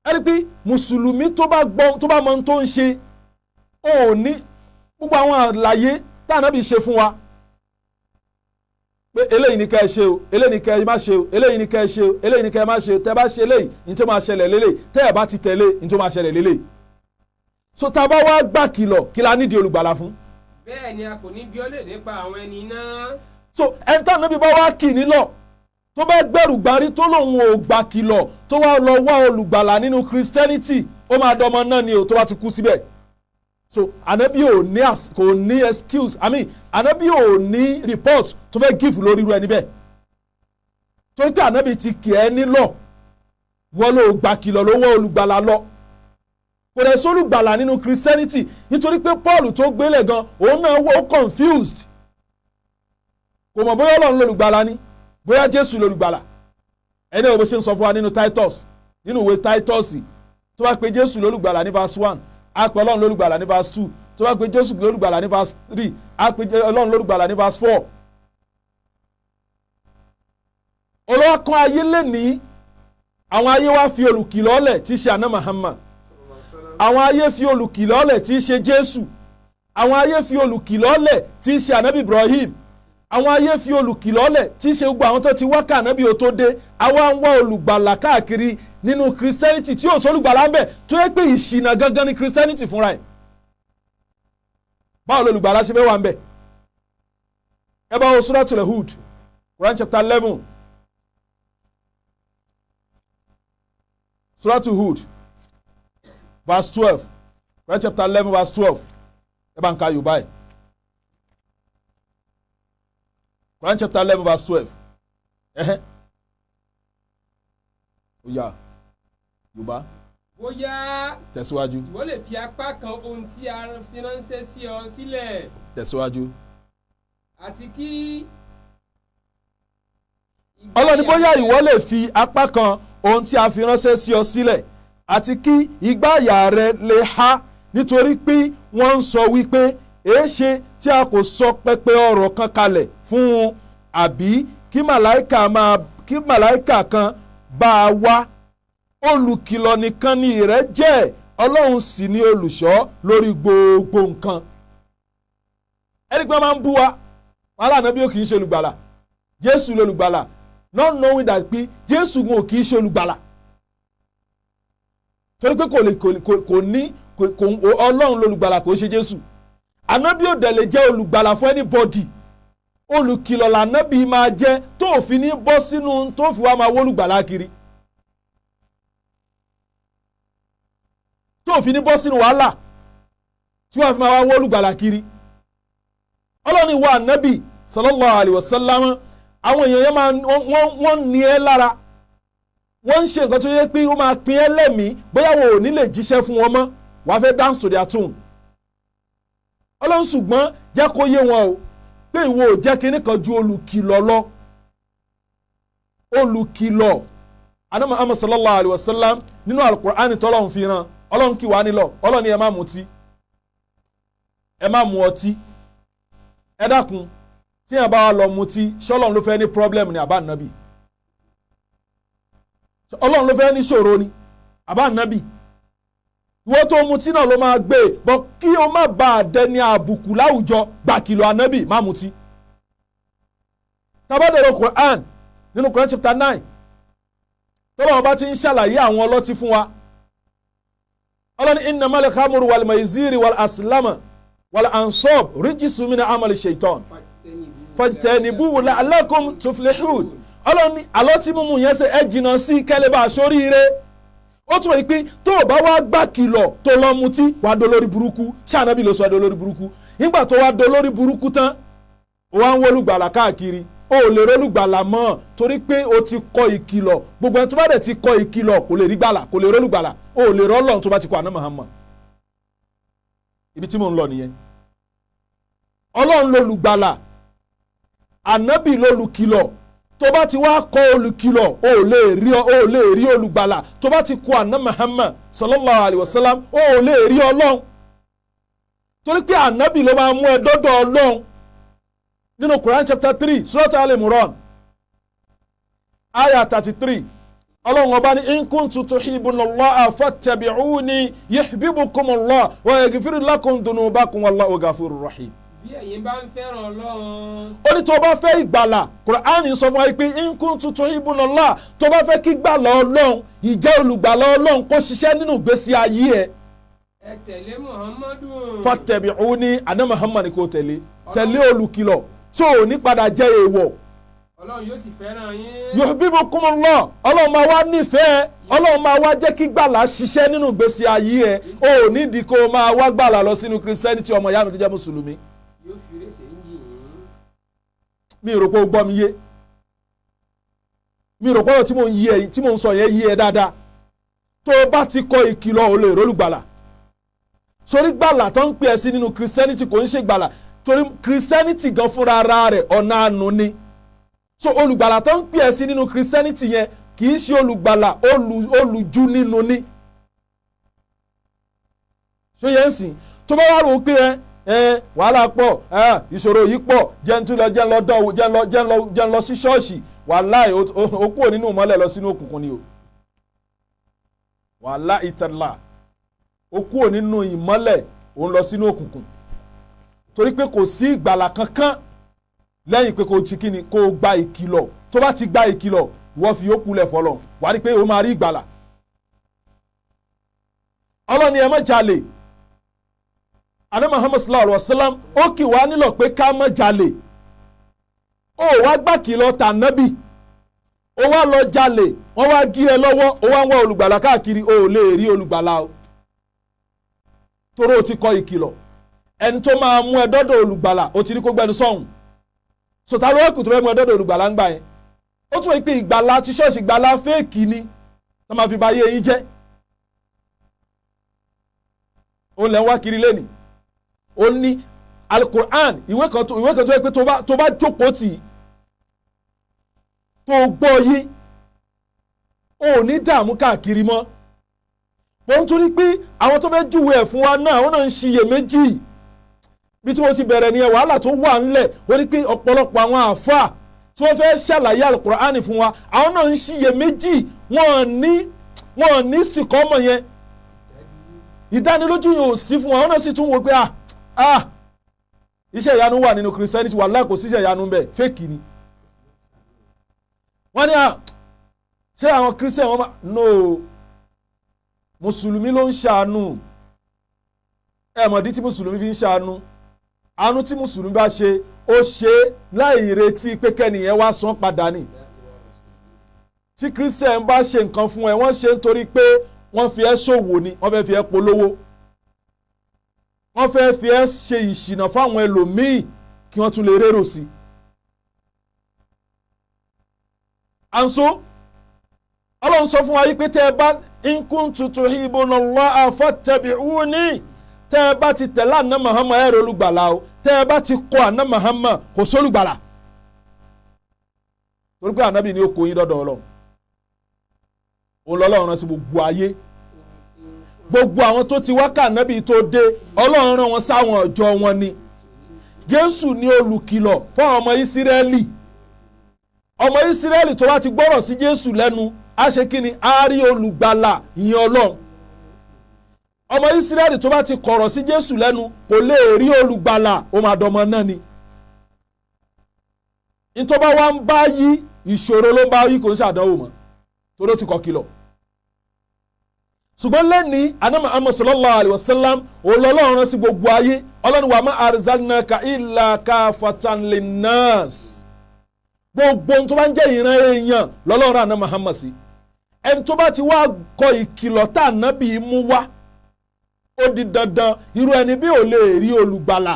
Ẹ rí i pé mùsùlùmí tó bá gbọ́, tó bá mọ ohun tó ń ṣe, ó ní gbogbo àwọn àlàyé tá ànábì ṣe fún wa pé eléyìí ni ká ẹ ṣe o, eléyìí ni ká ẹ má ṣe o, eléyìí ni ká ẹ ṣe o, eléyìí ni ká ẹ má ṣe o. Tẹ́ bá ṣe eléyìí ní tó máa ṣẹlẹ̀ lélẹ̀, tẹ́ ẹ bá ti tẹ̀lé ní tó máa ṣẹlẹ̀ lélẹ̀. So tá a bá wá gbà kìlọ̀, kí la nídìí olùgbàlà fún. Bẹ́ẹ̀ ni a kò ní bí ó lè nípa àwọn ẹni náà. So ẹni tá ànábì bá wá kì nílọ̀, tó bá gbẹ̀rù gbárí tó lòun ò gbà kìlọ̀, tó wá lọ wá olùgbàlà nínú Christianity, ó máa dọmọ náà ni o tó bá ti kú síbẹ̀. So anabi ò ní kò ní excuse, I mean anabi ò ní report tó fẹ́ give lórí irú ẹni bẹ́ẹ̀. Torí pé ànábì ti kì ẹ́ nílọ̀, wọ́n ló gbà kìlọ̀ lọ́wọ́ olùgbàlà lọ. Kò dẹ̀ sólùgbàlà nínú Christianity, nítorí pé Paul tó gbélé gan, òun náà wọ́n confused. Kò mọ̀ bóyá Ọlọ́run lolùgbàlà ni, bóyá Jésù lolùgbàlà. Ẹni ò bó ṣe ń sọ fún wa nínú Titus, nínú ìwé Titus, tó bá pe Jésù lolùgbàlà ní verse 1, á pe Ọlọ́run lolùgbàlà ní verse 2, tó bá pe Jésù lolùgbàlà ní verse 3, á pe Ọlọ́run lolùgbàlà ní verse 4. Olókan ayé lẹ́ni, àwọn ayé wa fi olùkìlọ̀ lẹ̀ tí í ṣe àná Muhammad, àwọn ayé fi olùkìlọ̀ lẹ̀ tí í ṣe Jésù, àwọn ayé fi olùkìlọ̀ lẹ̀ tí í ṣe ànábì Ibrahim, àwọn ayé fi olùkìlọ̀ lẹ̀ tí í ṣe gbogbo àwọn tó ti wá kànábì ó tó dé. Àwa ń wá olùgbàlà káàkiri nínú Christianity tí ò sólùgbàlà ń bẹ, tó yẹ pé ìṣìnà gangan ni Christianity fúnra ẹ̀. Báwo lolùgbàlà ṣe fẹ́ wà ń bẹ? Ẹ bá wo Suratul Hud, Quran chapter 11, Suratul Hud verse 12, Quran chapter 11 verse 12. Ẹ bá ń ka Yorùbá ẹ̀. Quran chapter 11 verse 12. Ẹ̀hẹ́. Ó yá, Yorùbá. Bóyá tẹ̀síwájú. Ìwọ lè fi apá kan ohun tí a fi ránṣẹ́ sí ọ sílẹ̀. Tẹ̀síwájú. Àti kí. Ọlọ́ni bóyá ìwọ lè fi apá kan ohun tí a fi ránṣẹ́ sí ọ sílẹ̀, àti kí igbá àyà rẹ lè há, nítorí pé wọ́n ń sọ wípé èéṣe tí a kò sọ pẹpẹ ọ̀rọ̀ kan kalẹ̀ fún un, àbí kí màláìkà kan bá a wá. Olùkìlọ̀ nìkan ni ìrẹ́ jẹ́, Ọlọ́run sì ni olùṣọ́ lórí gbogbo nǹkan. Ẹni pé wọ́n máa ń bú wa, wọn lànà bí ó kì í ṣe olùgbàlà, Jésù lolùgbàlà, not knowing that pé Jésù ò kì í ṣe olùgbàlà, torí pé kò lè kò ní Ọlọ́run lolùgbàlà, kò ṣe Jésù. Ànábì ò dẹ̀ lè jẹ́ olùgbàlà fún anybody. Olùkìlọ̀ lànábì máa jẹ́, tó fi ní bọ́ sínú tó fi wá máa wólùgbàlà kiri, tó fi ní bọ́ sínú wàhálà tí wọ́n fi máa wá wólùgbàlà kiri. Ọlọ́run ìwọ ànábì sallallahu alaihi wasallam, àwọn èèyàn yẹn máa wọ́n ní ẹ lára, wọ́n ń ṣe nǹkan tó yẹ pé ó máa pín ẹ lẹ́mìí, bóyá wọn ò ní lè jíṣẹ́ fún wọn mọ́, wàá fẹ́ dance to their tune. Ọlọ́run ṣùgbọ́n jẹ́ kó yé wọn o pé ìwọ ò jẹ́ kinní kan ju olùkìlọ̀ lọ. Olùkìlọ̀ Ànábì Muhammad sallallahu alayhi wa sallam nínú alukur'ani tọ́lọ́run fi rán, Ọlọ́run kì wá nílọ̀, Ọlọ́run ni ẹ má mutí, ẹ má mu ọtí. Ẹ dákun, tí yẹn bá wà lọ mutí, ṣọlọ́run ló fẹ́ ní problem ni àbá nàbì? Ọlọ́run ló fẹ́ ní ṣòro ni àbá nàbì? Ìwọ tó mutí náà ló máa gbé bọ, kí o má bá a dẹni àbùkù láwùjọ, gbà kìlọ̀ ànábì má mutí. Tabadẹ̀rọ Quran nínú Quran chapter 9, tọ́lọ́wọ́n bá ti ń ṣàlàyé àwọn ọlọ́tí fún wa. Ọlọ́ni innamal khamru wal maiziri wal aslama wal ansab rijsun min amali shaitan fajtanibuhu la'allakum tuflihun. Ọlọ́ni àlọ́tí mímu yẹn ṣe ẹ jìnnà sí kẹ́lẹ́ bá aṣọ ríire. Ó tún wọ́n pé tó o bá wá gbà kìlọ̀ tó lọ mutí, wàá dolórí burúkú. Ṣànábì ló sọ ẹ́ dolórí burúkú. Nígbà tó wá dolórí burúkú tán, ó wá ń wọlúgbàlà káàkiri, ó lè rólùgbàlà mọ́, torí pé o ti kọ ìkìlọ̀. Gbogbo ẹni tó bá dẹ̀ ti kọ ìkìlọ̀ kò lè rí gbàlà, kò lè rólùgbàlà, ó lè rọ́lọ́run tó bá ti kọ àná Muhammad. Ibi tí mò ń lọ nìyẹn. Ọlọ́run lolùgbàlà, ànábì lolùkìlọ̀. Tó bá ti wá kọ olùkìlọ̀, o ò lè rí olùgbàlà. Tó bá ti kọ àná Muhammad sallallahu alayhi wa sallam, o ò lè rí Ọlọ́run, torí pé ànábì ló máa mú ẹ dọ́dọ̀ Ọlọ́run. Nínú Quran chapter 3, Surat Al-Imran, ayah 33, Ọlọ́run ọba ní in kuntum tuhibbunallaha fattabi'uni yuhbibkumullah wa yaghfir lakum dhunubakum wallahu ghafurur rahim. Bí ẹ̀yin bá ń fẹ́ràn Ọlọ́run. Ó ní tó o bá fẹ́ ìgbàlà, Kùránì sọ fún wa pé in kuntum tuhibbunallah, tó o bá fẹ́ kí gbàlà Ọlọ́run, ìjẹ́ olùgbàlà Ọlọ́run kó ṣiṣẹ́ nínú ìgbésí ayé ẹ. Ẹ tẹ̀lé Muhammadu. Fattabi'uni, àná Muhammad kò tẹ̀lé, tẹ̀lé olùkìlọ̀ tó o ní padà jẹ́ èèwọ̀. Ọlọ́run yóò sì fẹ́ràn yín. Yuhibbukumullah, Ọlọ́run máa wá nífẹ̀ẹ́, Ọlọ́run máa wá jẹ́ kí gbàlà ṣiṣẹ́ nínú ìgbésí ayé ẹ. O ò nídìí kó o máa wá gbàlà lọ sínú Christianity, ọmọ ìyá mi tó jẹ́ mùsùlùmí. Yóò fi eré ṣe ń jì yín. Mi rò pé o gbọ́ mi yé. Mi rò pọ́nrọ̀ tí mò ń yí ẹ, tí mò ń sọ yẹn yí ẹ dáadáa. Tó o bá ti kọ ìkìlọ̀, ò lè rólùgbàlà. Sórí gbàlà tó ń pè ẹ́ sí nínú Christianity kò ń ṣe gbàlà, torí Christianity gan fúnra ara rẹ̀ ọ̀nà àánú ni. So olùgbàlà tó ń pè ẹ́ sí nínú Christianity yẹn kì í ṣe olùgbàlà, olùjú nínú ni. Ṣé yẹn ń sìn? Tó bá wà rò ó pé ẹ wàhálà pọ̀, ẹ ìṣòro yìí pọ̀, jẹ́ ń tún lọ, jẹ́ ń lọ dánwò, jẹ́ ń lọ sí ṣọ́ọ̀ṣì, wàláì, ó kúrò nínú ìmọ́lẹ̀ lọ sínú òkùnkùn ni o. Wàhálà ìtàlá, ó kúrò nínú ìmọ́lẹ̀, ó ń lọ sínú òkùnkùn, torí pé kò sí ìgbàlà kankan lẹ́yìn pé kò ti kíni, kò gba ìkìlọ̀. Tó bá ti gba ìkìlọ̀, ìwọ fi yókù lẹ̀ fọlọ̀, wàá rí i pé ó máa rí ìgbàlà. Ọlọ́ni ẹ má jalè. Àná Muhammad sallallahu alayhi wa sallam, ó kì wá nílọ̀ pé ká má jalè. Ó wá gbà kìlọ̀ tànábì, ó wá lọ jalè, wọ́n wá gé ẹ lọ́wọ́, ó wá ń wá olùgbàlà káàkiri. Ó ò lè rí olùgbàlà o, torí o ti kọ ìkìlọ̀. Ẹni tó máa mú ẹ dọ́dọ̀ olùgbàlà, ó ti ní kó gbẹnu sọ́hùn. Sọ̀tà ló wẹ́kù tó fẹ́ mú ẹ dọ́dọ̀ olùgbàlà ń gbà yẹn? Ó tún wọ́n pé ìgbàlà ti ṣọ́ọ̀ṣì, ìgbàlà fake ni tó máa fi ba ayé yín jẹ́. Ó lẹ́ ń wá kiri lẹ́nìí. Ó ní Alukur'an, ìwé kan tó yẹ pé tó bá jókòó tì í, tó gbọ́ yé, ó ní dààmú káàkiri mọ́. Wọ́n torí pé àwọn tó fẹ́ júwe ẹ̀ fún wa náà, àwọn náà ń ṣiyèméjì. Bí tí mo ti bẹ̀rẹ̀ nìyẹn, wàhálà tó wà ńlẹ̀, wọ́n ní pé ọ̀pọ̀lọpọ̀ àwọn àáfàá tí wọ́n fẹ́ ṣàlàyé Alukur'ani fún wa, àwọn náà ń ṣiyèméjì. Wọ́n ní sìkọ́mọ̀ yẹn, ìdánilójú yẹn ò sí fún wa. Àwọn náà sì tún wò pé, ah ah, iṣẹ́ ìyanu wà nínú Christianity. Wàláhì, kò sí iṣẹ́ ìyanu ń bẹ, fake ni. Wọ́n ní à ṣé àwọn Christian wọ́n máa no, mùsùlùmí ló ń ṣàánú. Ẹ mọ̀dí tí mùsùlùmí fi ń ṣàánú? Àánú tí mùsùlùmí bá ṣe, ó ṣe láì retí pé kẹ́nìyẹn wá san padà ni. Tí Christian bá ṣe nǹkan fún ẹ, wọ́n ṣe nítorí pé wọ́n fi ẹ́ ṣòwò ni, wọ́n fẹ́ fi ẹ́ polówó, wọ́n fẹ́ fi ẹ́ ṣe ìṣìnà fáwọn ẹlòmíì kí wọ́n tún lè rérò sí i. And so Ọlọ́run sọ fún wa yìí pé tẹ́ ẹ bá in kuntum tuhibbuna Allaha fattabi'uni, tẹ́ ẹ bá ti tẹ̀lé àná Muhammad, ẹ̀rọ olùgbàlà o. Tẹ́ ẹ bá ti kọ àná Muhammad, kò sólùgbàlà, torí pé ànábì ni ó kó yín dọ́dọ̀ Ọlọ́run. Òun lọ́lọ́run rán sí gbogbo ayé. Gbogbo àwọn tó ti wá ká ànábì tó dé, Ọlọ́run rán wọn sáwọn ọjọ́ wọn ni. Jésù ní olùkìlọ̀ fún àwọn ọmọ Ìsírẹ́lì. Ọmọ Ìsírẹ́lì tó bá ti gbọ́rọ̀ sí Jésù lẹ́nu, á ṣe kí ni? Á rí olùgbàlà, ìyẹn Ọlọ́run. Ọmọ Ìsírẹ́lì tó bá ti kọ̀rọ̀ sí Jésù lẹ́nu kò lè rí olùgbàlà, ó máa dọmọ náà ni. Ntọ́ba wa ń bá yí, ìṣòro ló ń bá yí, kò ń ṣàdánwò mọ́, torí ó ti kọ́ kìlọ̀. Ṣùgbọ́n lẹ́ni àná Muhammad sallallahu alayhi wa sallam, òun rán sí gbogbo ayé. Ọlọ́run wa ma arsalnaka illa kafatan linnas, gbogbo ohun tó bá ń jẹ́ ìran èèyàn lọ́lọ́run àná Muhammad sí. Ẹni tó bá ti wá kọ ìkìlọ̀ tá ànábì mú wá, ó di dandan, irú ẹni bí ò lè rí olùgbàlà.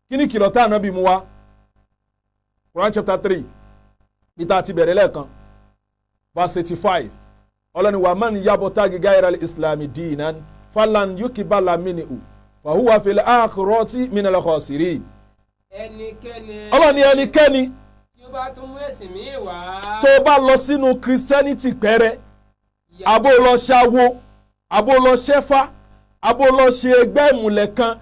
Kí ni ìkìlọ̀ tá ànábì mú wá? Quran chapter 3, níta ti bẹ̀rẹ̀ lẹ́ẹ̀kan, verse 85. Ọlọ́ni wa man yabtaghi ghayra al-islami dinan falan yuqbala minhu fahuwa fil akhirati minal khasirin. Ẹnikẹ́ni. Ọlọ́ni ẹnikẹ́ni tí ó bá tún mú ẹ̀sìn míì wá. Tó bá lọ sínú Christianity pẹ́rẹ́, àbó lọ ṣàwo, àbó lọ ṣẹ́fá, àbó lọ ṣe ẹgbẹ́ ìmùlẹ̀ kan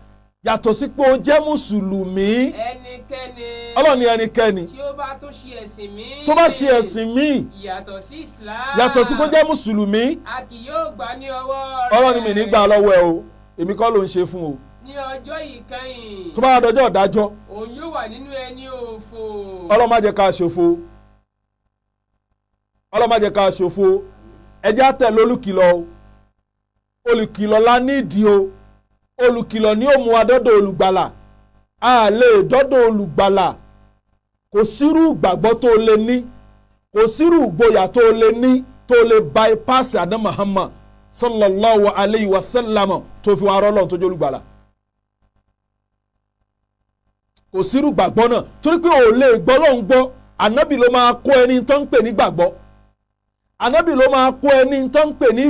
yàtọ̀ sí pé o jẹ́ mùsùlùmí. Ẹnikẹ́ni. Ọlọ́ni ẹnikẹ́ni tí ó bá tún ṣe ẹ̀sìn míì. Tó bá ṣe ẹ̀sìn míì yàtọ̀ sí Islam. Yàtọ̀ sí kó jẹ́ mùsùlùmí. A kì yóò gbà ní ọwọ́ rẹ̀. Ọlọ́ni mi ní gbà lọ́wọ́ ẹ o, èmi kọ́ ló ń ṣe fún o. Ní ọjọ́ ìkẹyìn. Tó bá dọjọ́ ìdájọ́, òun yóò wà nínú ẹni òfò. Ọlọ́run má jẹ́ ká ṣòfò, Ọlọ́run má jẹ́ ká ṣòfò. Ẹ jẹ́ á tẹ̀lé olùkìlọ̀ o. Olùkìlọ̀ la nídìí o. Olùkìlọ̀ ni ó mú wa dọ́dọ̀ olùgbàlà. A lè dọ́dọ̀ olùgbàlà, kò sírú ìgbàgbọ́ tó lè ní, kò sírú ìgboyà tó lè ní tó lè bypass àná Muhammad sallallahu alayhi wa sallam tó fi wá rọ́lọ́run tó jẹ́ olùgbàlà. Kò sírú gbàgbọ́ náà, torí pé ò lè gbọ́ lọ́hùn gbọ́. Ànábì ló máa kó ẹni tó ń pè ní gbàgbọ́. Ànábì ló máa kó ẹni tó ń pè ní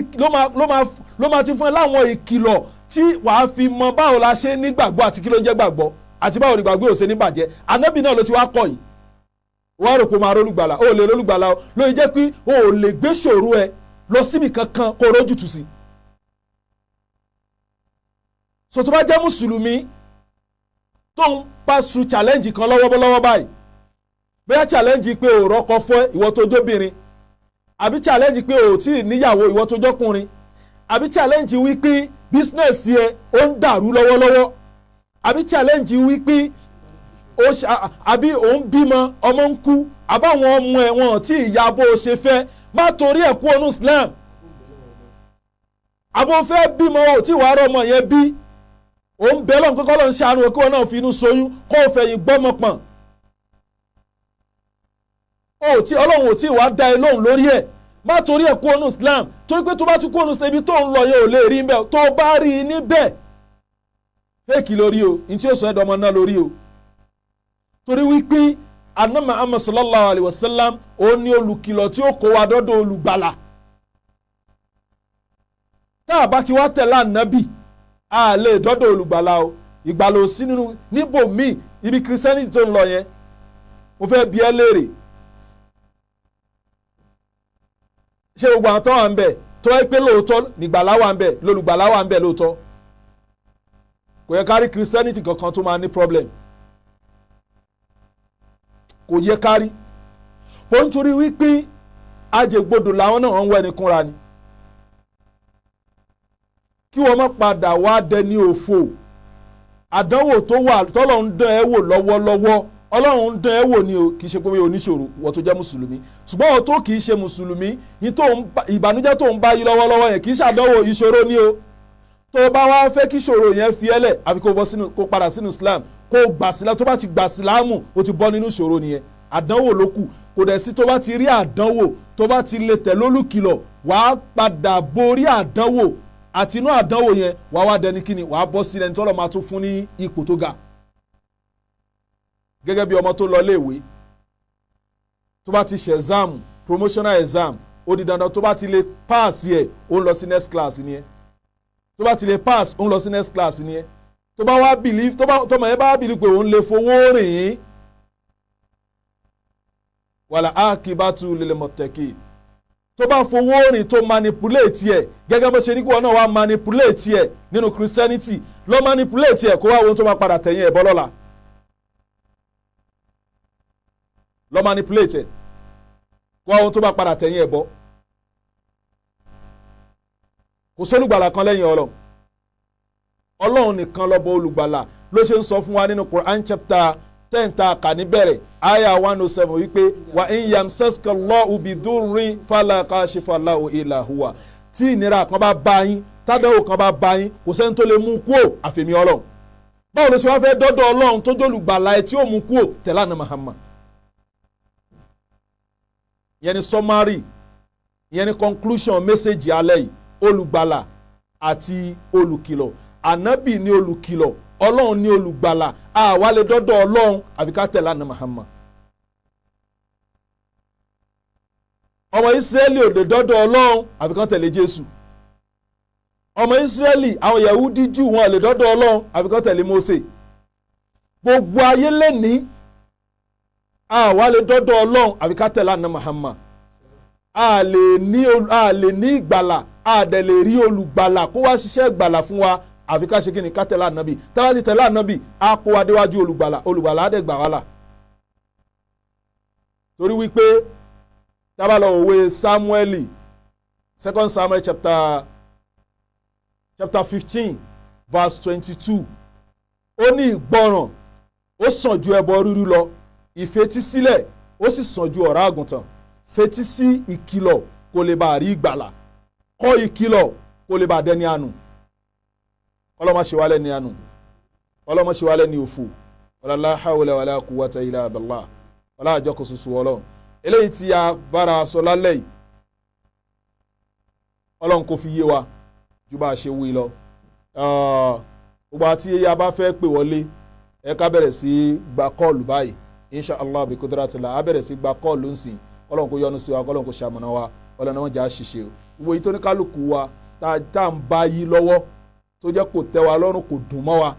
ló máa ti fún ẹ láwọn ìkìlọ̀ tí wàá fi mọ báwo la ṣe ní gbàgbọ́ àti kí ló ń jẹ́ gbàgbọ́ àti báwo ni gbàgbọ́ ò ṣe ní bàjẹ́. Ànábì náà ló ti wá kọ́ yìí. Wọ́n rò pé máa rólùgbàlà, ó lè rólùgbàlà o. Lóye jẹ́ pé o ò lè gbé ṣòro ẹ lọ síbi kankan kó rójútùú sí. So tó bá jẹ́ mùsùlùmí tó ń pass through challenge kan lọ́wọ́lọ́wọ́ báyìí, bóyá challenge pé o rọ́kọ fún ìwọ tó jóbìnrin, àbí challenge pé o tí ì níyàwó ìwọ tó jọ́kùnrin, àbí challenge wípé business yẹ ó ń dàrú lọ́wọ́lọ́wọ́, àbí challenge wípé àbí òun bímọ ọmọ ń kú, àbáwọn ọmọ ẹ̀ wọn tí ìyá bó o ṣe fẹ́, má torí ẹ̀ kú ọ̀nù Islam. Àbò fẹ́ bímọ ò tí wàá rọmọ yẹn bí, òun bẹ́ẹ̀ lọ́n kọ́kọ́ lọ́n ṣàánú kí wọn náà fi inú soyún kó o fẹ̀yìn gbọ́mọ pọ̀n. Ó tí Ọlọ́run ò tí wàá dá ẹ lóhùn lórí ẹ̀, má torí ẹ̀ kú ọ̀nù Islam. Torí pé tó bá ti kú ọ̀nù Islam, ibi tó ń lọ yẹn ò lè rí bẹ́ẹ̀. Tó bá rí i níbẹ̀, fẹ́ẹ̀kì lórí o, ní tí ó sọ ẹ́ dọmọ náà lórí o. Torí wípé Ànábì Muhammad sallallahu alayhi wa sallam ó ní olùkìlọ̀ tí ó kó wa dọ́dọ̀ olùgbàlà. Tá a bá ti wá tẹ̀lé Ànábì, a lè dọ́dọ̀ olùgbàlà o. Ìgbàlà ò sí nínú níbòmíì ibi Christianity tó ń lọ yẹn. Mo fẹ́ bi ẹ́ léèrè, ṣé gbogbo àwọn tó wà ń bẹ̀ tó wáyé pé lóòótọ́ nígbàlà wà ń bẹ̀, lolùgbàlà wà ń bẹ̀ lóòótọ́? Kò yẹ ká rí Christianity kankan tó máa ní problem, kò yẹ kárí. Kò ń torí wípé ajẹgbodò làwọn náà ń wọ ẹni kúnra ni. Kí wọ́n má padà wá dẹni òfò. Àdánwò tó wà tọ́lọ̀ ń dán ẹ wò lọ́wọ́lọ́wọ́, Ọlọ́run ń dán ẹ wò ni o, kì í ṣe pé oníṣòro wọ́n tó jẹ́ mùsùlùmí. Ṣùgbọ́n wọ́n tó kì í ṣe mùsùlùmí, ìbànújẹ́ tó ń bá yí lọ́wọ́lọ́wọ́ yẹn kì í ṣàdánwò, ìṣòro ni o. Tó bá wá fẹ́ kí ìṣòro yẹn fi ẹ́lẹ̀, àfi kó bọ́ sínú, kó padà sínú Islam, kó gbà sílá. Tó bá ti gbà sílámù, ó ti bọ́ nínú ìṣòro nìyẹn. Àdánwò ló kù, kò dẹ̀ sí. Tó bá ti rí àdánwò, tó bá ti lè tẹ̀ lólùkìlọ̀, wàá padà borí àdánwò. Àti inú àdánwò yẹn wàá wá dẹni kíni, wàá bọ́ sílẹ̀ ní tọ́lọ́ máa tún fún ní ipò tó ga. Gẹ́gẹ́ bí ọmọ tó lọ léèwé, tó bá ti ṣe exam, promotional exam, ó di dandan tó bá ti lè pass yẹ, ó ń lọ sí next class nìyẹn. Tó bá ti lè pass, ó ń lọ sí next class nìyẹn. Tó bá wá believe, tó bá tọmọ yẹn bá believe pé òun lè fowó rìn, wàlà ákìbátú lil muttaqin. Tó bá fowó rìn, tó manipulate ẹ̀, gẹ́gẹ́ bó ṣe ní kí wọn náà wá manipulate ẹ̀ nínú Christianity, lọ manipulate ẹ̀, kó wá ohun tó máa padà tẹ̀yìn ẹ̀ bọ́ lọ́la. Lọ manipulate ẹ̀, kó wá ohun tó máa padà tẹ̀yìn ẹ̀ bọ́. Kò sólùgbàlà kan lẹ́yìn Ọlọ́run. Ọlọ́run nìkan lọ́bọ olùgbàlà. Ló ṣe ń sọ fún wa nínú Quran chapter 10 ta kà níbẹ̀rẹ̀ aya 107 wípé wa in yamsaska Allahu bidurrin fala kashifa lahu illa huwa. Tí ìnira kan bá bá yín, tádánwò kan bá bá yín, kò sẹ́ni tó lè mú kúò àfẹ̀mí Ọlọ́run. Báwo ló ṣe wá fẹ́ dọ́dọ̀ Ọlọ́run tó jólùgbàlà ẹ tí ó mú kúò? Tẹ̀lé àná Muhammad. Ìyẹn ni summary, ìyẹn ni conclusion message alẹ́ yìí. Olùgbàlà àti olùkìlọ̀. Ànábì ni olùkìlọ̀, Ọlọ́run ni olùgbàlà. Àwa lè dọ́dọ̀ Ọlọ́run àfi ká tẹ̀lé àná Muhammad. Ọmọ Ísírẹ́lì ò lè dọ́dọ̀ Ọlọ́run àfi ká tẹ̀lé Jésù. Ọmọ Ísírẹ́lì, àwọn Yahudi Júù, wọn lè dọ́dọ̀ Ọlọ́run àfi ká tẹ̀lé Mósè. Gbogbo ayé lẹ́ni, àwa lè dọ́dọ̀ Ọlọ́run àfi ká tẹ̀lé àná Muhammad. A lè ní ìgbàlà, a dẹ̀ lè rí olùgbàlà kó wá ṣiṣẹ́ ìgbàlà fún wa àfi ká ṣe kí ni, ká tẹ̀lé ànábì. Tá bá ti tẹ̀lé ànábì, á kó wa déwájú olùgbàlà, olùgbàlà á dẹ̀ gbà wá là. Torí wípé tá bá lọ òwe Samueli, 2 Samuel chapter 15 verse 22, ó ní ìgbọràn ó sàn ju ẹbọ rírú lọ, ìfetísílẹ̀ ó sì sàn ju ọ̀rá àgùntàn. Fetí sí ìkìlọ̀ kó lè bá rí ìgbàlà, kọ́ ìkìlọ̀ kó lè bá dẹni àánú. Ọlọ́mọ ṣe wá lẹ́ni àánú, ọlọ́mọ ṣe wá lẹ́ni òfò. Wala hawla wala quwwata illa billah. Ọlá àjọkọ̀ ṣoṣo Ọlọ́run. Eléyìí tí a bára sọ lálẹ́ yìí, Ọlọ́run kò fi yé wa ju bá a ṣe wí lọ. Gbogbo àti a bá fẹ́ pè wọlé, ẹ ká bẹ̀rẹ̀ sí gba kọ́ọ̀lù báyìí. Inshallah bi kudratillah, a bẹ̀rẹ̀ sí gba call ń sìn. Kọ́lọ́n kó yọ́nú sí wa, kọ́lọ́n kó ṣamọ̀nà wa, Ọlọ́run náà jà á ṣiṣẹ́ o. Gbogbo yìí tó ní kálukú wa tá à ń bá yí lọ́wọ́, tó jẹ́ kò tẹ́ wa lọ́rùn, kò dùn mọ́ wa,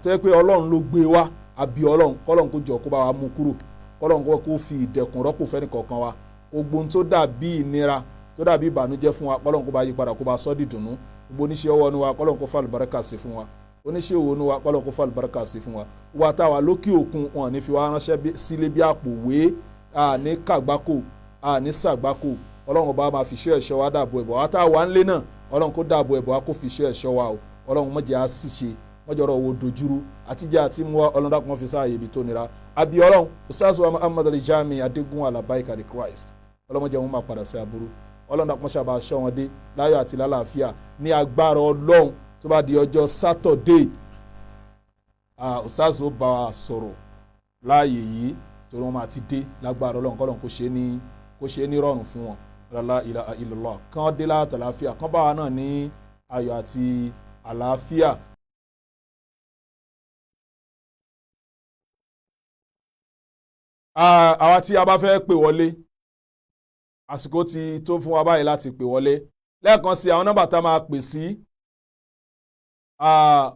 tó jẹ́ pé Ọlọ́run ló gbé wa, àbí Ọlọ́run, kọ́lọ́n kó jọ kó bá wa mú kúrò, kọ́lọ́n kó fi ìdẹ̀kùn rọ́pò fẹ́ni kọ̀ọ̀kan wa. Gbogbo ohun tó dàbí ìnira, tó dàbí ìbànújẹ́ fún wa, kọ́lọ́n kó bá yí padà, kó bá sọ́ dìdùnnú. Gbogbo oníṣẹ́ ọwọ́ nu wa, kọ́lọ́n kó fàlùbáríkà sí fún wa. Oníṣẹ́ òwò nu wa, kọ́lọ́n kó fàlùbáríkà sí fún wa. Wa tá wa lókè òkun, wọn ní fi wá ránṣẹ́ sílé bí àpò wé, àní kàgbákò, àní sàgbákò. Ọlọ́run ọba máa fi ṣọ́ ẹ̀ṣọ́ wa, dàbò ẹ̀bọ̀ wa. Tá a wà ń lé náà, Ọlọ́run kó dàbò ẹ̀bọ̀ wa, kó fi ṣọ́ ẹ̀ṣọ́ wa o. Ọlọ́run má jẹ́ á sì ṣe mọ́jọ́rọ̀ owó dojúrú àtijọ́ àti mú wa. Ọlọ́run dákun fi sáàyè ibi tó nira. Àbí Ọlọ́run, Ustaz wa Muhammad Alijami Adigun Alabaika the Christ, Ọlọ́run jẹ́ wọn máa padà sí aburú. Ọlọ́run dákun ṣàbà ṣọ́ wọn dé láyọ̀ àti lálàáfíà ní agbára Ọlọ́run. Tó bá di ọjọ́ Sátọ̀dé, Ustaz ó bá wa sọ̀rọ̀ láàyè yìí, torí wọn máa ti dé lágbára Ọlọ́run. Kọ́lọ́run kó ṣe ní rọrùn fún wọn. La ilaha illallah. Kán dé láyọ̀ àtàlàáfíà, kán bá wa náà ní ayọ̀ àti àlàáfíà. Àwa tí a bá fẹ́ pè wọlé, àsìkò ti tó fún wa báyìí láti pè wọlé. Lẹ́ẹ̀kan sí, àwọn nọ́mbà tá a máa pè sí,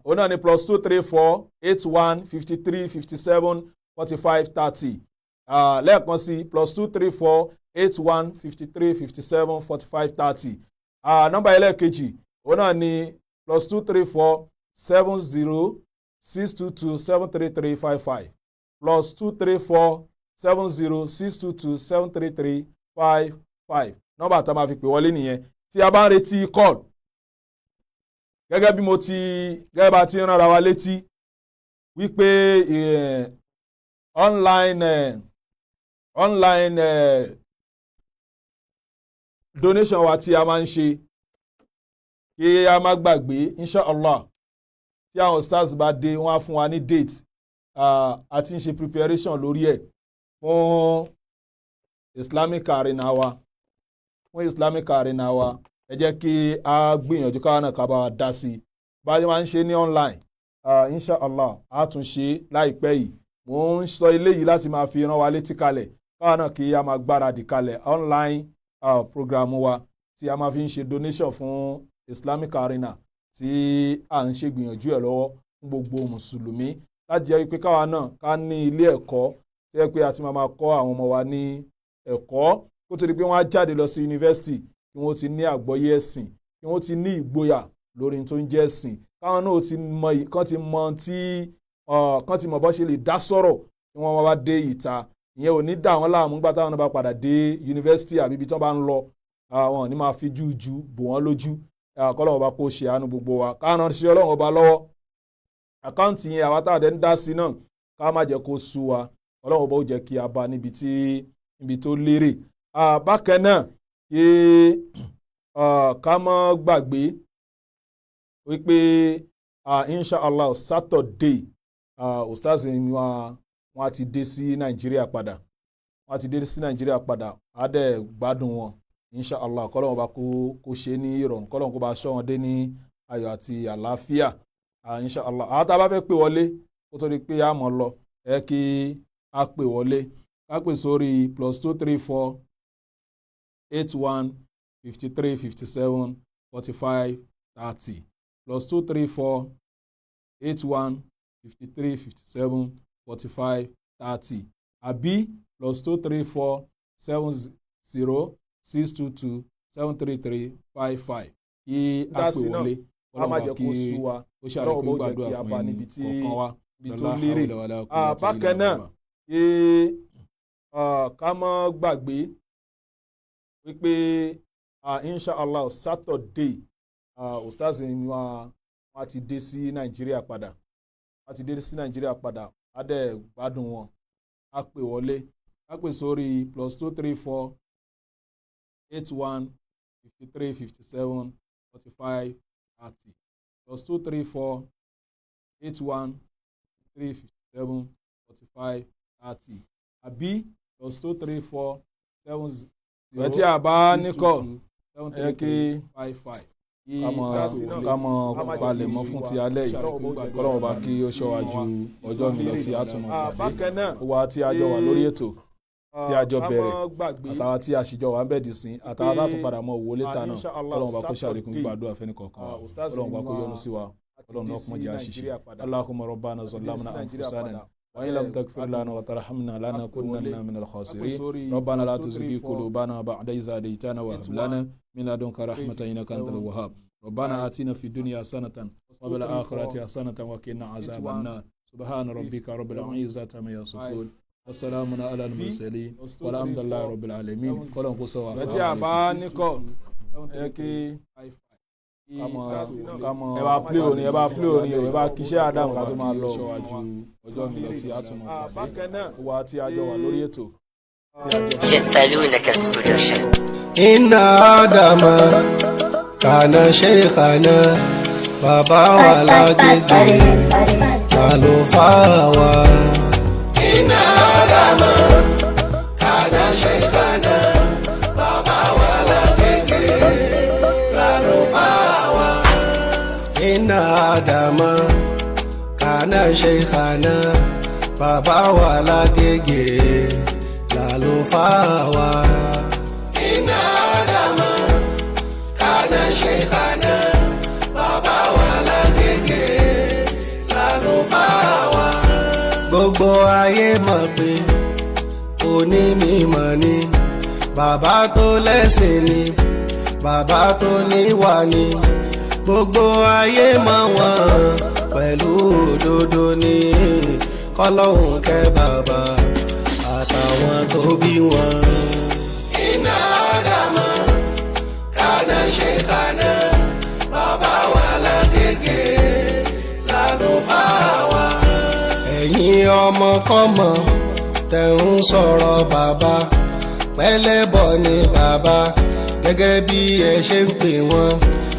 òun náà ni +234 81 53 57 45 30. Lẹ́ẹ̀kan sí, +234 81 53 57 45 30. Nọ́mbà ẹlẹ́ẹ̀kejì, òun náà ni +234 70 622 733 55, +234 70 622 733 55. Nọ́mbà tá a máa fi pè wọlé nìyẹn. Tí a bá ń retí call, gẹ́gẹ́ bá ti ń rán ara wa létí wípé online donation wa tí a máa ń ṣe, kí a má gbàgbé. Inshallah, tí àwọn stars bá dé, wọ́n á fún wa ní date. A ti ń ṣe preparation lórí ẹ̀ fún Islamic arena wa. Fún Islamic arena wa, ẹ jẹ́ kí a gbìyànjú káwa náà ká bá wa dá sí i. Bá a ṣe máa ń ṣe ní online, inshallah, a tún ṣe láìpẹ́ yìí. Mò ń sọ eléyìí láti máa fi rán wa létí kalẹ̀, káwa náà kí a máa gbáradì kalẹ̀. Online program wa tí a máa fi ń ṣe donation fún Islamic arena tí à ń ṣe gbìyànjú ẹ̀ lọ́wọ́ fún gbogbo mùsùlùmí, láti jẹ́ pé káwa náà ká ní ilé ẹ̀kọ́ tó yẹ pé a ti máa kọ́ àwọn ọmọ wa ní ẹ̀kọ́, kó tó di pé wọ́n á jáde lọ sí yunifásitì, kí wọ́n ti ní àgbọ́yé ẹ̀sìn, kí wọ́n ti ní ìgboyà lórí tó ń jẹ́ ẹ̀sìn, káwọn náà ti mọ, kán ti mọ tí kán ti mọ bó ṣe lè dá sọ̀rọ̀ tí wọ́n wá dé ìta. Ìyẹn ò ní dà wọ́n láàmú nígbà táwọn náà bá padà dé yunifásitì àbí ibi tí wọ́n bá ń lọ, àwọn ò ní máa fi júùjú bò wọ́n lójú. Kọ́lọ́run ọba kó ṣe àánú gbogbo wa, káwọn náà ṣe Ọlọ́run ọba lọ́wọ́. Account yẹn, àwa táwọn ń dá sí náà, ká má jẹ́ kó sú wa. Ọlọ́run ọba ó jẹ́ kí a bá níbi tí níbi tó lérè. Bákan náà, kí ká má gbàgbé wípé, inshallah, Saturday, ustaz wa, wọn ti dé sí Nàìjíríà padà, wọn ti dé sí Nàìjíríà padà. Á dẹ̀ gbádùn wọn, inshallah. Kọ́lọ́run ọba kó ṣe ní ìrọ̀rùn, kọ́lọ́run kó bá ṣọ́ wọn dé ní ayọ̀ àti àlàáfíà, inshallah. Àwọn tá a bá fẹ́ pè wọlé, kó tó di pé a mọ̀ lọ, ẹ kí a pè wọlé, ká pè sórí +234 81 53 57 45 30, +234 81 53 57 45 30, àbí +234 70 622 733 55, kí a pè wọlé. A má jẹ́ kó sú wa. Ó ṣàlékún gbàdúrà fún ẹni kọ̀ọ̀kan wa ibi tó lérè. Bákan náà, kí ká má gbàgbé wípé, inshallah, Saturday, ustaz wa, wọn ti dé sí Nàìjíríà padà, wọn ti dé sí Nàìjíríà padà. Á dẹ̀ gbádùn wọn. Á pè wọlé, á pè sórí +234 81 53 57 45 30, +234 81 3 57 45 30, àbí +234 7 Ìwé tí a bá ní kọ́, ẹ kí 55. Ká mọ palẹ̀ mọ́ fún ti alẹ́ yìí. Kọ́lọ́run bá kí ó ṣọ́ wa ju ọjọ́ mi lọ tí a tún mọ̀ pàdé wa, tí a jọ wà lórí ètò, tí a jọ bẹ̀rẹ̀, àtàwọn tí a sì jọ wà ń bẹ̀ dì sí, àtàwọn tá a tún padà mọ́ wò létà náà. Kọ́lọ́run bá kó ṣàlékún gbàdúrà fẹ́ni kọ̀ọ̀kan wa. Kọ́lọ́run bá kó yọ́nú sí wa. Ọlọ́run náà kúmọ̀ jẹ́ àṣìṣe. اللهم ربنا ظلمنا أنفسنا وإن لم تغفر لنا وترحمنا لنكونن من الخاسرين. ربنا لا تزغ قلوبنا بعد إذ هديتنا وهب لنا من لدنك رحمة إنك أنت الوهاب. ربنا آتنا في الدنيا حسنة وفي الآخرة حسنة وقنا عذاب النار. سبحان ربك رب العزة عما يصفون والسلام على المرسلين والحمد لله رب العالمين. Kọ́lọ́n kó sọ wa. Ẹ tí a bá ní kọ́ ẹ kí ẹ bá play orin, ẹ bá play orin o, ẹ bá kíṣẹ́ Adam ká tó máa lọ. Ṣọ́wájú ọjọ́ mi lọ tí a tún mọ̀ pàdé wa, tí a jọ wà lórí ètò. يسألونك production. إن آدم كان شيخنا bàbá wa lágége àlùfáà wa. إن آدم كان شيخنا bàbá wa lágége àlùfáà wa. إن آدم كان شيخنا bàbá wa lágége làlùfáà wa. إن آدم كان شيخنا bàbá wa lágége làlùfáà wa. Gbogbo ayé mọ̀ pé onímọ̀ ni bàbá tó lẹ́sìn ni, bàbá tó níwà ni. Gbogbo ayé mọ̀ wọ́n pẹ̀lú òdodo ni. Kọ́lọ́hún kẹ́ bàbá àtàwọn tó bí wọn. إن آدم كان شيخنا bàbá wa lágége lálùfáà wa. Ẹ̀yin ọmọkọ́mọ tẹ̀ ń sọ̀rọ̀ bàbá pẹ́lẹ́bọ̀ ni bàbá gẹ́gẹ́ bí ẹ ṣe ń pè wọ́n.